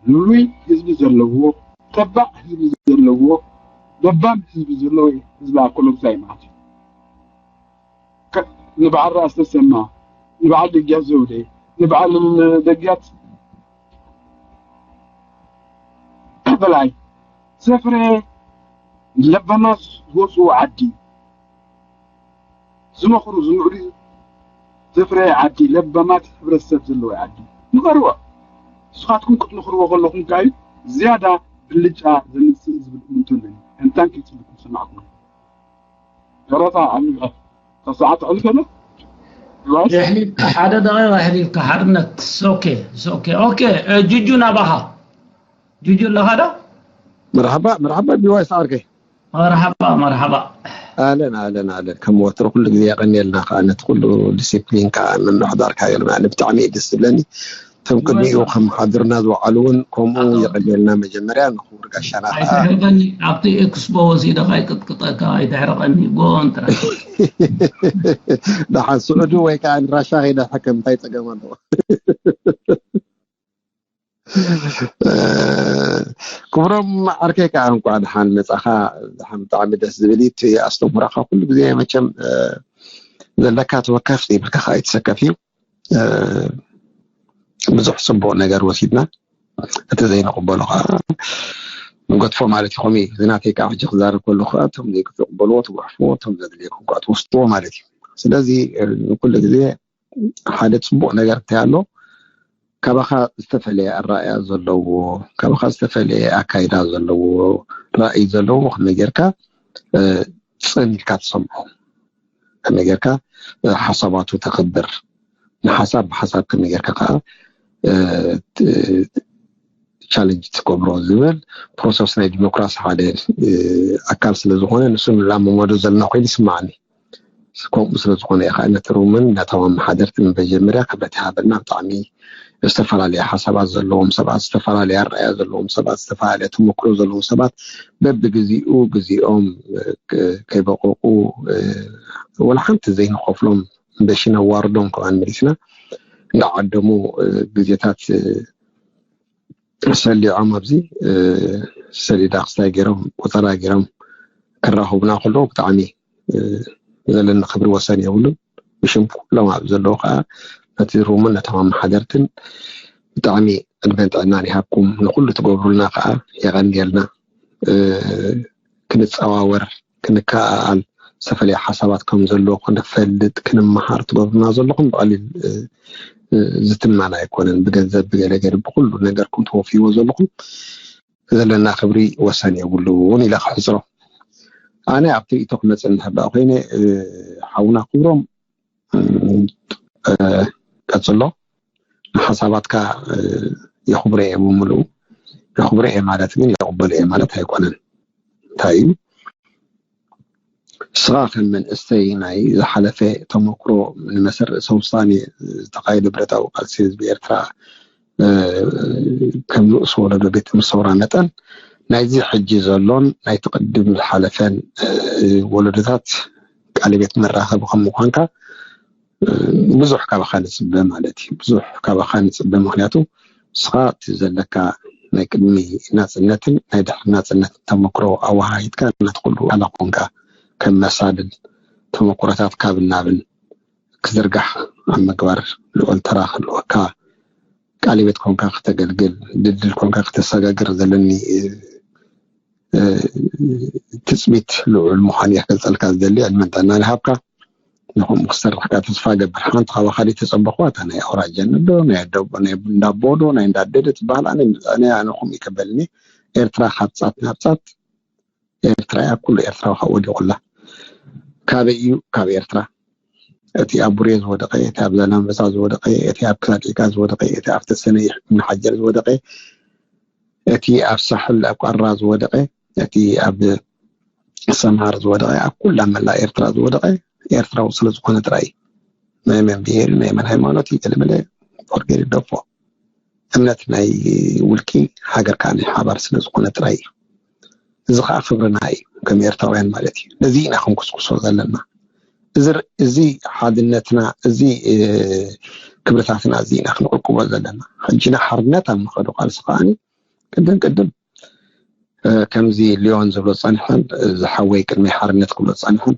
ልሉይ ህዝቢ ዘለዎ፣ ተባዕ ህዝቢ ዘለዎ፣ ለባም ህዝቢ ዘለዎ ህዝቢ ኣኮሎጉዛይ ማለት እዩ። ከ-፣ ንበዓል ራእሲ ተሰማ፣ ንበዓል ደግያት ዘውዴ፣ ንበዓል ደግያት በላይ ዘፍረ ለባማት ዝወፅኡ ዓዲ፣ ዝመኽሩ፣ ዝምዕዱ ዘፍረየ ዓዲ፣ ለባማት ሕብረተሰብ ዘለዎ ዓዲ ምኸርዎ። ንስኻትኩም ክትምኽርዎ ከለኹም ከኣ እዩ ዝያዳ ብልጫ ዘምጽእ ዝብል እምንቶ ኣለኒ። እንታን ከይጽልኩም ሰማዕኩም። ጨረታ ዓሚቐ ካብ ሰዓት ኣሕሊፈ ዶ? ሪዋይስ? የሕሊፍካ፣ ሓደ ደቂቕ ኣሕሊፍካ፣ ሓርነት። ኦኬ፣ ኦኬ፣ ኦኬ። እ፣ ጁጁ ናባኻ። ጁጁ ኣለኻ ዶ? መርሓባ፣ መርሓባ፣ ቢዋይ ሰዓርከይ። መርሓባ፣ መርሓባ። ኣለን፣ ኣለን፣ ኣለን። ከም ወትሩ ኩሉ ግዜ የቐንየልና ከኣ ነቲ ኩሉ ዲሲፕሊን ከኣ ምምሕዳርካዮ። ንባዕሊ ብጣዕሚ እዩ ደስ ዝብለኒ። እቶም ቅድሚኡ ከም ሓድርና ዝወዓሉ እውን ከምኡ ኣቶ የቐንየልና። መጀመርያ ንኽቡር ጋሻና ከኣ ኣይተሕርቀኒ፣ ኣብቲ ኤክስፖ ወሲደካ ኣይቅጥቅጠካ፣ ኣይተሕርቀኒ፣ ጎን ጥራሕ። ደሓን ስዑዲ ወይ ከኣ ንራሻ ከይደ ሕክም እንታይ ጸገም ኣለዎ? እ፣ ክብሮም ዓርከይ ከኣ እንኳዕ ደሓን መጻኻ። ደሓን ብጣዕሚ ደስ ዝብል እዩ። እቲ ኣስተምህሮኻ ኩሉ ግዜ መቸም፣ እ፣ ዘለካ ተወከፍ ዘይብልካ ከኣ ኣይትሰከፍ እዩ። እ፣ ብዙሕ ጽቡቕ ነገር ወሲድና፣ እቲ ዘይንቕበሎ ከኣ ንገድፎ ማለት እዩ። ከምኡ እዩ። እዚ ናተይ ከኣ ሕጂ ክዛረብ ከለኹ ከኣ እቶም ዘይትቕበልዎ ትጉሕፍዎ፣ እቶም ዘድልየኩም ከኣ ትወስድዎ ማለት እዩ። ስለዚ፣ እ፣ ኩሉ ግዜ ሓደ ጽቡቕ ነገር እንታይ ኣሎ? ካባኻ ዝተፈለየ ኣረኣእያ ዘለዎ፣ ካባኻ ዝተፈለየ ኣካይዳ ዘለዎ፣ ራእይ ዘለዎ ከመይ ጌርካ፣ እ፣ ጽን ኢልካ ትሰምዖ? ከመይ ጌርካ፣ እ፣ ሓሳባቱ ተኽብር? ንሓሳብ ብሓሳብ ከመይ ጌርካ ከኣ፣ እ፣ ት-፣ ቻለንጅ ትገብሮ ዝብል ፕሮሰስ ናይ ዲሞክራሲ ሓደ፣ እ፣ ኣካል ስለ ዝኾነ፣ ንሱ ንላመመዶ ዘለና ኮይኑ ይስምዓኒ። ከምኡ ስለ ዝኾነ እዩ ከኣ ነቲ ሩምን ነቶም ኣመሓደርትን መጀመርያ ክብረት ይሃበልና። ብጣዕሚ ዝተፈላለየ ሓሳባት ዘለዎም ሰባት፣ ዝተፈላለየ ኣረኣእያ ዘለዎም ሰባት፣ ዝተፈላለየ ተመክሮ ዘለዎም ሰባት በብግዚኡ ግዚኦም፣ እ፣ ክ-፣ ከይበቆቁ፣ እ፣ ወላ ሓንቲ ዘይንኸፍሎም በሺ ነዋርዶም ከማን መሊስና እንዳዓደሙ፣ እ፣ ግዜታት፣ እ፣ ሰሊዖም ኣብዚ፣ እ፣ ሰሊዳ ክስታይ ገይሮም፣ ቆጸራ ገይሮም ክራኸቡና ከለዉ ብጣዕሚ፣ እ፣ ዘለኒ ክብሪ ወሰን የብሉን። ብሽም ኩሎም ኣብ ዘለዉ ከኣ ነቲ ሩምን ነቶም ኣመሓደርትን ብጣዕሚ ዕድመን ጥዕናን ይሃብኩም። ንኹሉ ትገብሩልና ከኣ የቐንየልና። እ፣ ክንጸዋወር፣ ክንከኣኣል፣ ዝተፈላለየ ሓሳባት ከም ዘሎ ክንፈልጥ፣ ክንመሃር ትገብሩና ዘለኹም ብቐሊል፣ እ፣ እ፣ ዝትመን ኣይኮነን። ብገንዘብ፣ ብገለ ገለ፣ ብኹሉ ነገርኩም ተወፍይዎ ዘለኹም ዘለና ክብሪ ወሰን የብሉን ኢለ ክሕጽሮ። ኣነ ኣብቲ ርእይቶ ክመጽእ እንድሕር ደኣ ኮይነ፣ እ፣ ሓውና ክብሮም፣ እ፣ እ፣ ቀጽሎ። ንሓሳባትካ፣ እ፣ የኽብሮ እየ ብምሉኡ። የኽብሮ እየ ማለት ግን የቕበሎ እየ ማለት ኣይኮነን። እንታይ እዩ? ንስኻ ከም መንእሰይ ናይ ዝሓለፈ ተመክሮ ንመሰረት ርእሰ ውሳኔ ዝተኻየደ ብረታዊ ቃልሲ ህዝቢ ኤርትራ፣ እ፣ ከም ንኡስ ወለዶ ቤት ትምህርቲ ሰውራ መጠን ናይዚ ሕጂ ዘሎን ናይቲ ቅድም ዝሓለፈን፣ እ፣ ወለዶታት ቃለ ቤት መራኸቢ ከም ምዃንካ፣ እ፣ ብዙሕ ካባኻ ንጽበ ማለት እዩ። ብዙሕ ካባኻ ንጽበ፣ ምኽንያቱ ንስኻ እቲ ዘለካ ናይ ቅድሚ ናጽነትን ናይ ድሕሪ ናጽነትን ተመክሮ ኣወሃሂድካ ነቲ ኩሉ ዋላ ኮንካ ከም መሳልል ተመክሮታት ካብን ናብን ክዝርጋሕ ኣብ ምግባር ልዑል ተራ ክህልወካ ቃልቤት ኮንካ ክተገልግል፣ ድልድል ኮንካ ክተሰጋግር ዘለኒ ትፅቢት ልዑል ምዃን እየ ክገልፀልካ ዝደሊ። ዕድመን ጥዕናን ይሃብካ። ንኹም ክሰርሕካ ተስፋ ገብር። ሓንቲ ካብ ኣኻሊ ተፀበኽዋ እታ ናይ ኣውራጃ ንዶ ናይ ኣደቦ ናይ እንዳቦ ዶ ናይ እንዳደደ ትበሃል ኣነ ኣነ ኣነኹም ይከበልኒ። ኤርትራ ካብ ፃት ናብ ፃት ኤርትራ እያ። ኩሉ ኤርትራዊ ካብ ወዲቑላ። ካበይ እዩ? ካብ ኤርትራ። እቲ ኣብ ቡሬ ዝወደቐ፣ እቲ ኣብ ዛላምበሳ ዝወደቐ፣ እቲ ኣብ ክላድዒካ ዝወደቐ፣ እቲ ኣብ ተሰነይ ንሓጀር ዝወደቐ፣ እቲ ኣብ ሳሕል ኣብ ቃራ ዝወደቐ፣ እቲ ኣብ ሰምሃር ዝወደቐ፣ ኣብ ኩላ መላእ ኤርትራ ዝወደቐ ኤርትራዊ ስለ ዝኾነ ጥራይ እዩ። ናይ መን ብሄር እዩ፣ ናይ መን ሃይማኖት እዩ፣ ገለመለ ፎርጌት ደፎ። እምነት ናይ ውልቂ፣ ሃገር ከዓ ናይ ሓባር ስለ ዝኾነ ጥራይ እዩ። እዚ ከዓ ክብርና እዩ ከም ኤርትራውያን ማለት እዩ። ነዚ ኢና ክንኩስኩሶ ዘለና። እዚ ር- እዚ ሓድነትና፣ እዚ እ፣ ክብርታትና፣ እዚ ኢና ክንዕቅቦ ዘለና። ሕጂ ንሓርነት ኣብ ንኸዶ ቃልሲ ከዓኒ ቅድም ቅድም እ፣ ከምዚ ሊዮን ዝብሎ ዝጸንሐን፣ እዚ ሓወይ ቅድሚ ሓርነት ክብሎ ዝጸንሐን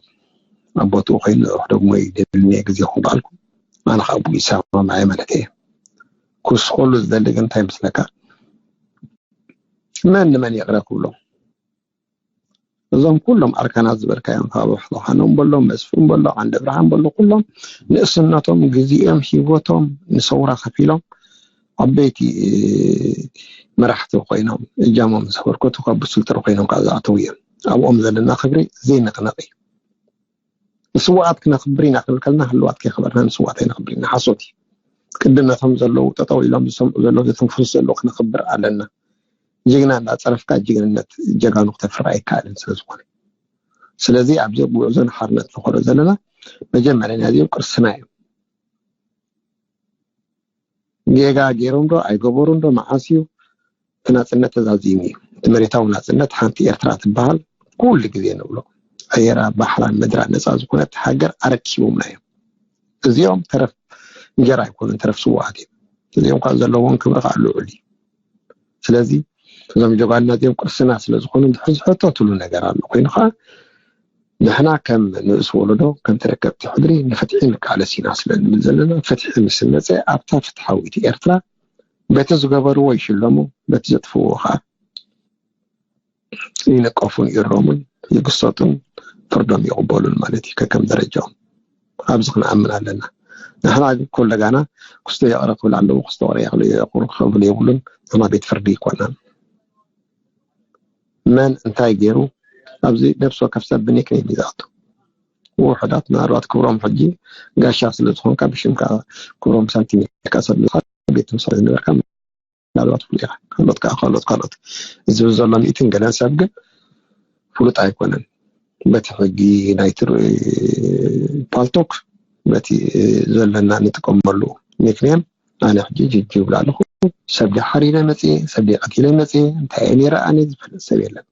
ኣብ ቦትኡ ኮይኑ፣ ንዑሕ ደግሞ ይደልኒ ግዜ ክበልኩ ኣነ ካብ ይሰማማዐ ማለት እየ። ክውስኸሉ ዝደሊ ግን እንታይ ምስለካ፣ መን ንመን ይቕረ ክብሎ? እዞም ኩሎም ኣርካናት ዝበልካዮም ካብ ኣሕሎኻኖም በሎ፣ መስፍን በሎ፣ ዓንደ ብርሃን በሎ፣ ኩሎም ንእስነቶም፣ ግዜኦም፣ ሂወቶም ንሰውራ ከፊሎም ዓበይቲ መራሕቲ ኮይኖም እጃሞም ዘበርከቱ ካብ ብስልጥር ኮይኖም ካብ ዝኣተው እዮም። ኣብኦም ዘለና ክብሪ ዘይንቕነቕ እዩ። ንስዋኣት ክነኽብር ኢና ክንብል ከለና ህልዋት ከይኸበርና ንስዋኣት ኣይነኽብር ኢና። ሓሶት እዩ። ቅድም ነቶም ዘለዉ ጠጠው ኢሎም ዝሰምዑ ዘለዉ ዘተንፍሱ ዘለዉ ክነኽብር ኣለና። ጅግና እንዳፀረፍካ ጅግንነት ጀጋኑ ክተፍሪ ኣይከኣልን ስለ ዝኾነ ስለዚ ኣብዚ ጉዕዞ ንሓርነት ንኸዶ ዘለና መጀመርያ ናዚኦም ቅርስና እዮም። ጌጋ ገይሮም ዶ ኣይገበሩን ዶ መዓስ እዩ እቲ ናፅነት ተዛዚሙ እዩ። እቲ መሬታዊ ናፅነት ሓንቲ ኤርትራ ትበሃል ኩሉ ግዜ ንብሎ ኣየራ ባሕራን ምድራ ነፃ ዝኾነት ሃገር ኣረኪቦምና እዮም። እዚኦም ተረፍ እንጀራ ኣይኮኑን፣ ተረፍ ስዋኣት እዮም። እዚኦም ከዓ ዘለዎም ክብሪ ከዓ ልዑል እዩ። ስለዚ እዞም ጀጋኑና እዚኦም ቅርስና ስለ ዝኾኑ እንድሕር ዝሕተትሉ ነገር ኣሎ ኮይኑ ከዓ ንሕና ከም ንእስ ወለዶ ከም ተረከብቲ ሕድሪ ንፍትሒ ንቃለስ ኢና ስለ ንብል ዘለና ፍትሒ ምስ መፀ ኣብታ ፍትሓዊት ኤርትራ በቲ ዝገበርዎ ይሽለሙ በቲ ዘጥፍዎ ከዓ ይንቀፉን ይእረሙን ይግሰጡን ፍርዶም ይቕበሉን ማለት እዩ። ከከም ደረጃኦም ኣብዚ ክንኣምን ኣለና። ንሕና ግን ኮለጋና ክስቶ ይቕረ ክብል ኣለዎ፣ ክስቶ ቅረ ይቕረ ይቕሩ ክብል የብሉን። ንሕና ቤት ፍርዲ ይኮናን። መን እንታይ ገይሩ ኣብዚ ነብሲ ወከፍ ሰብ ብኒክኔም እዩ ዝኣቱ። ውሑዳት ምናልባት ክብሮም ሕጂ ጋሻ ስለ ዝኾንካ ብሽምካ ክብሮም ሳንቲም ኢልካ ሰብ ቤት ትምስረት ዝነበርካ ምናልባት ፍሉጥ ኢኻ። ካልኦት ከዓ ካልኦት ካልኦት እዚ ዘሎ ሚእትን ገለን ሰብ ግን ፍሉጥ ኣይኮነን። በቲ ሕጊ ናይቲ ፓልቶክ በቲ ዘለና ንጥቀመሉ ኒክኔም ኣነ ሕጂ ጅጅ ይብል ኣለኹ። ሰብ ድሓር ኢለ መፅየ ሰብ ቀቲለ መፅየ እንታይ እየ ነይረ ኣነ ዝፈልጥ ሰብ የለን።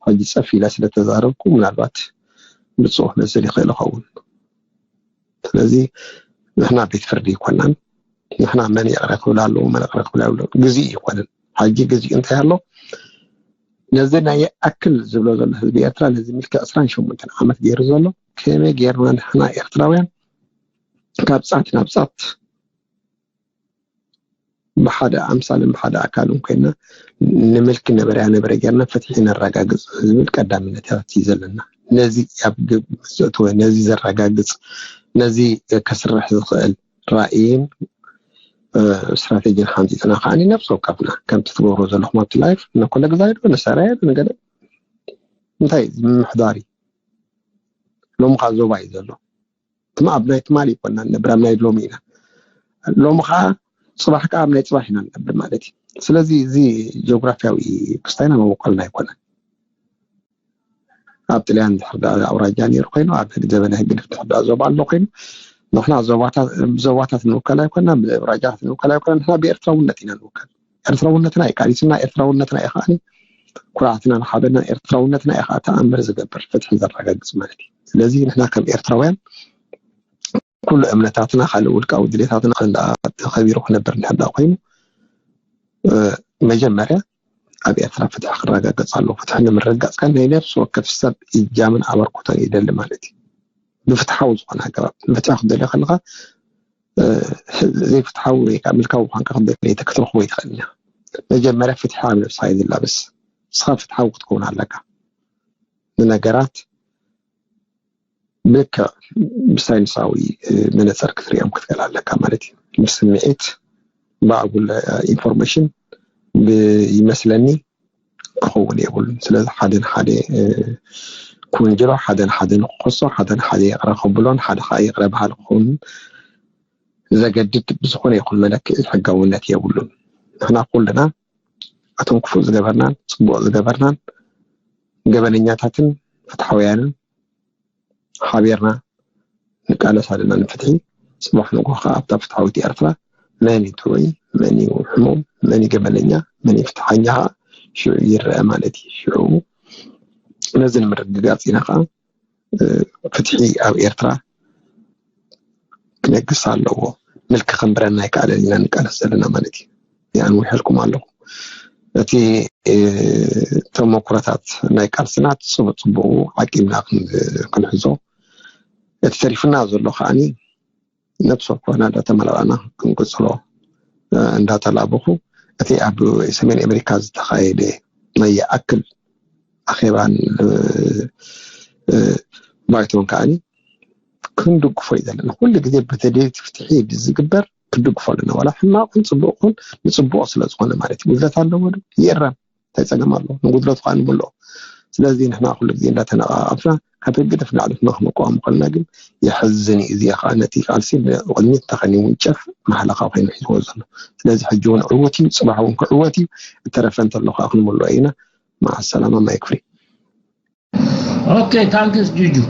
ሕጂ ፀፍ ኢለ ስለተዛረብኩ ምናልባት ብፅሑፍ መስል ይኽእል ይኸውን። ስለዚ ንሕና ቤት ፍርዲ ይኮናን። ንሕና መን ይቕረ ክብል ኣለዎ መን ይቕረ ክብል ኣለዎ ግዜ ይኮንን። ሕጂ ግዜኡ እንታይ ኣሎ? ነዚ ናይ ኣክል ዝብሎ ዘሎ ህዝቢ ኤርትራ ነዚ ምልኪ ዕስራን ሸሞንተን ዓመት ገይሩ ዘሎ ከመይ ገይርና ንሕና ኤርትራውያን ካብ ፃት ናብ ፃት ብሓደ ኣምሳልን ብሓደ ኣካልን ኮይና ንምልኪ ነበረያ ነበረ ጌርና ፍትሒ ነረጋግፅ ዝብል ቀዳምነት ያቲ ዘለና። ነዚ ኣብ ግብ ምስ ዘእተወ ነዚ ዘረጋግፅ ነዚ ከስርሕ ዝኽእል ራእይን ስትራቴጂን ሓንፂፅና ከዓኒ ነብሲ ወከፍና ከምቲ ትገብሮ ዘለኹም ኣብቲ ላይፍ ነኮለ ግዛይ ዶ ነሳርያ ዶ ንገለ እንታይ ምምሕዳር እዩ። ሎሚ ከዓ ዞባ እዩ ዘሎ። ትማ ኣብ ናይ ትማሊ ይኮና ንነብር ኣብ ናይ ሎሚ ኢና። ሎሚ ከዓ ፅባሕ ከዓ ኣብ ናይ ፅባሕ ኢና ንነብር ማለት እዩ። ስለዚ እዚ ጂኦግራፊያዊ ክስታይና መበቆልና ኣይኮነን። ኣብ ጥልያን ድሕር ዳ ኣውራጃ ነይሩ ኮይኑ ኣብ ህግ ዘበነ ህግ ድሕር ዳ ዞባ ኣሎ ኮይኑ ንሕና ዞባታት ብዞባታት ንውከል ኣይኮና ብእብራጃት ንውከል ኣይኮና ንሕና ብኤርትራውነት ኢና ንውከል። ኤርትራውነትና እዩ ቃሊስና ኤርትራውነትና እዩ ከዓኒ ኩርዓትና ንሓበና ኤርትራውነትና እዩ ከዓ ተኣምር ዝገብር ፍትሒ ዘረጋግፅ ማለት እዩ። ስለዚ ንሕና ከም ኤርትራውያን ኩሉ እምነታትና ካልእ ውልቃዊ ድሌታትና እንዳ ተኸቢሩ ክነብር እንድሕር ዳ ኮይኑ መጀመርያ ኣብ ኤርትራ ፍትሒ ክረጋገፅ ኣለዎ። ፍትሒ ንምርግጋፅ ከ ናይ ነብሲ ወከፍ ሰብ እጃምን ኣበርክቶን ይደሊ ማለት እዩ። ብፍትሓዊ ዝኾነ ኣገባብ ፍትሒ ክትደሊ ከለካ ዘይፍትሓዊ ወይ ከዓ ምልካዊ ምኳንካ ከም ዘይኮነ ክትረኽቦ ይትኽእል ኢና። መጀመርያ ፍትሒ ኣብ ነብስኻ እዩ ዝላበስ። ንስኻ ፍትሓዊ ክትከውን ኣለካ። ንነገራት ብልክዕ ብሳይንሳዊ መነፅር ክትሪኦም ክትክእል ኣለካ ማለት እዩ። ብስምዒት ብኣጉል ኢንፎርሜሽን ይመስለኒ ክኸውን የብሉን። ስለዚ ሓደ ንሓደ ክውንጅሎ፣ ሓደ ንሓደ ንክኸሶ፣ ሓደ ንሓደ ይቕረ ክብሎን ሓደ ከዓ ይቕረ በሃሊ ክኸውን ዘገድድ ብዝኾነ ይኹን መለክዒ ሕጋውነት የብሉን። ንሕና ኩልና እቶም ክፉእ ዝገበርናን ፅቡቕ ዝገበርናን ገበነኛታትን ፍትሓውያንን ሓቢርና ንቃለስ ኣለና ንፍትሒ። ፅባሕ ንግሆ ከዓ ኣብታ ፍትሓዊት ኤርትራ መን እዩ ጥዑይ፣ መን እዩ ሕሙም፣ መን እዩ ገበነኛ፣ መን እዩ ፍትሓኛ ከዓ ሽዑ ይረአ ማለት እዩ። ሽዑ ነዚ ንምርግጋፅ ኢና ከዓ ፍትሒ ኣብ ኤርትራ ክነግስ ኣለዎ። ምልኪ ከንብረና ኣይከኣለን ኢና ንቃለስ ዘለና ማለት እዩ። ኣንዊሐልኩም ኣለኹ። እቲ ተመኩሮታት ናይ ቃልስና ፅቡቅ ፅቡቁ ዓቂብና ክንሕዞ፣ እቲ ተሪፉና ዘሎ ከዓኒ ነብሲ ወከፍና እንዳተመላላእና ክንቅፅሎ እንዳተላበኹ፣ እቲ ኣብ ሰሜን ኣሜሪካ ዝተኻየደ ናይ ይኣክል ኣኼባን ባይቶን ከዓኒ ክንድግፎ እዩ ዘለና። ኩሉ ግዜ ብተደልቲ ፍትሒ ዝግበር ክንድግፎ ኣለና። ዋላ ሕማቕ ይኹን ፅቡቕ ይኹን ንፅቡቕ ስለ ዝኾነ ማለት እዩ። ጉድለት ኣለዎ ዶ? ይእረም። እንታይ ፀገም ኣለዎ? ንጉድለቱ ከዓ ንምልኦ። ስለዚ ንሕና ኩሉ ግዜ እንዳተነቓቐፍና ካብ ህግደፍ ንላዕሊ ክንቆም ከለና ግን የሕዝን እዩ። እዚ ከዓ ነቲ ቃልሲ ንቕድሚት ተኸኒ ውንጨፍ ማሕለኻ ኮይኑ ሒዝዎ ዘሎ። ስለዚ ሕጂ እውን ዕዉት እዩ፣ ፅባሕ እውን ክዕወት እዩ። እተረፈ እንተሎ ከዓ ክንምልኦ ኢና። መዓ ሰላማ ማይክ ፍሪ። Okay, thanks Juju.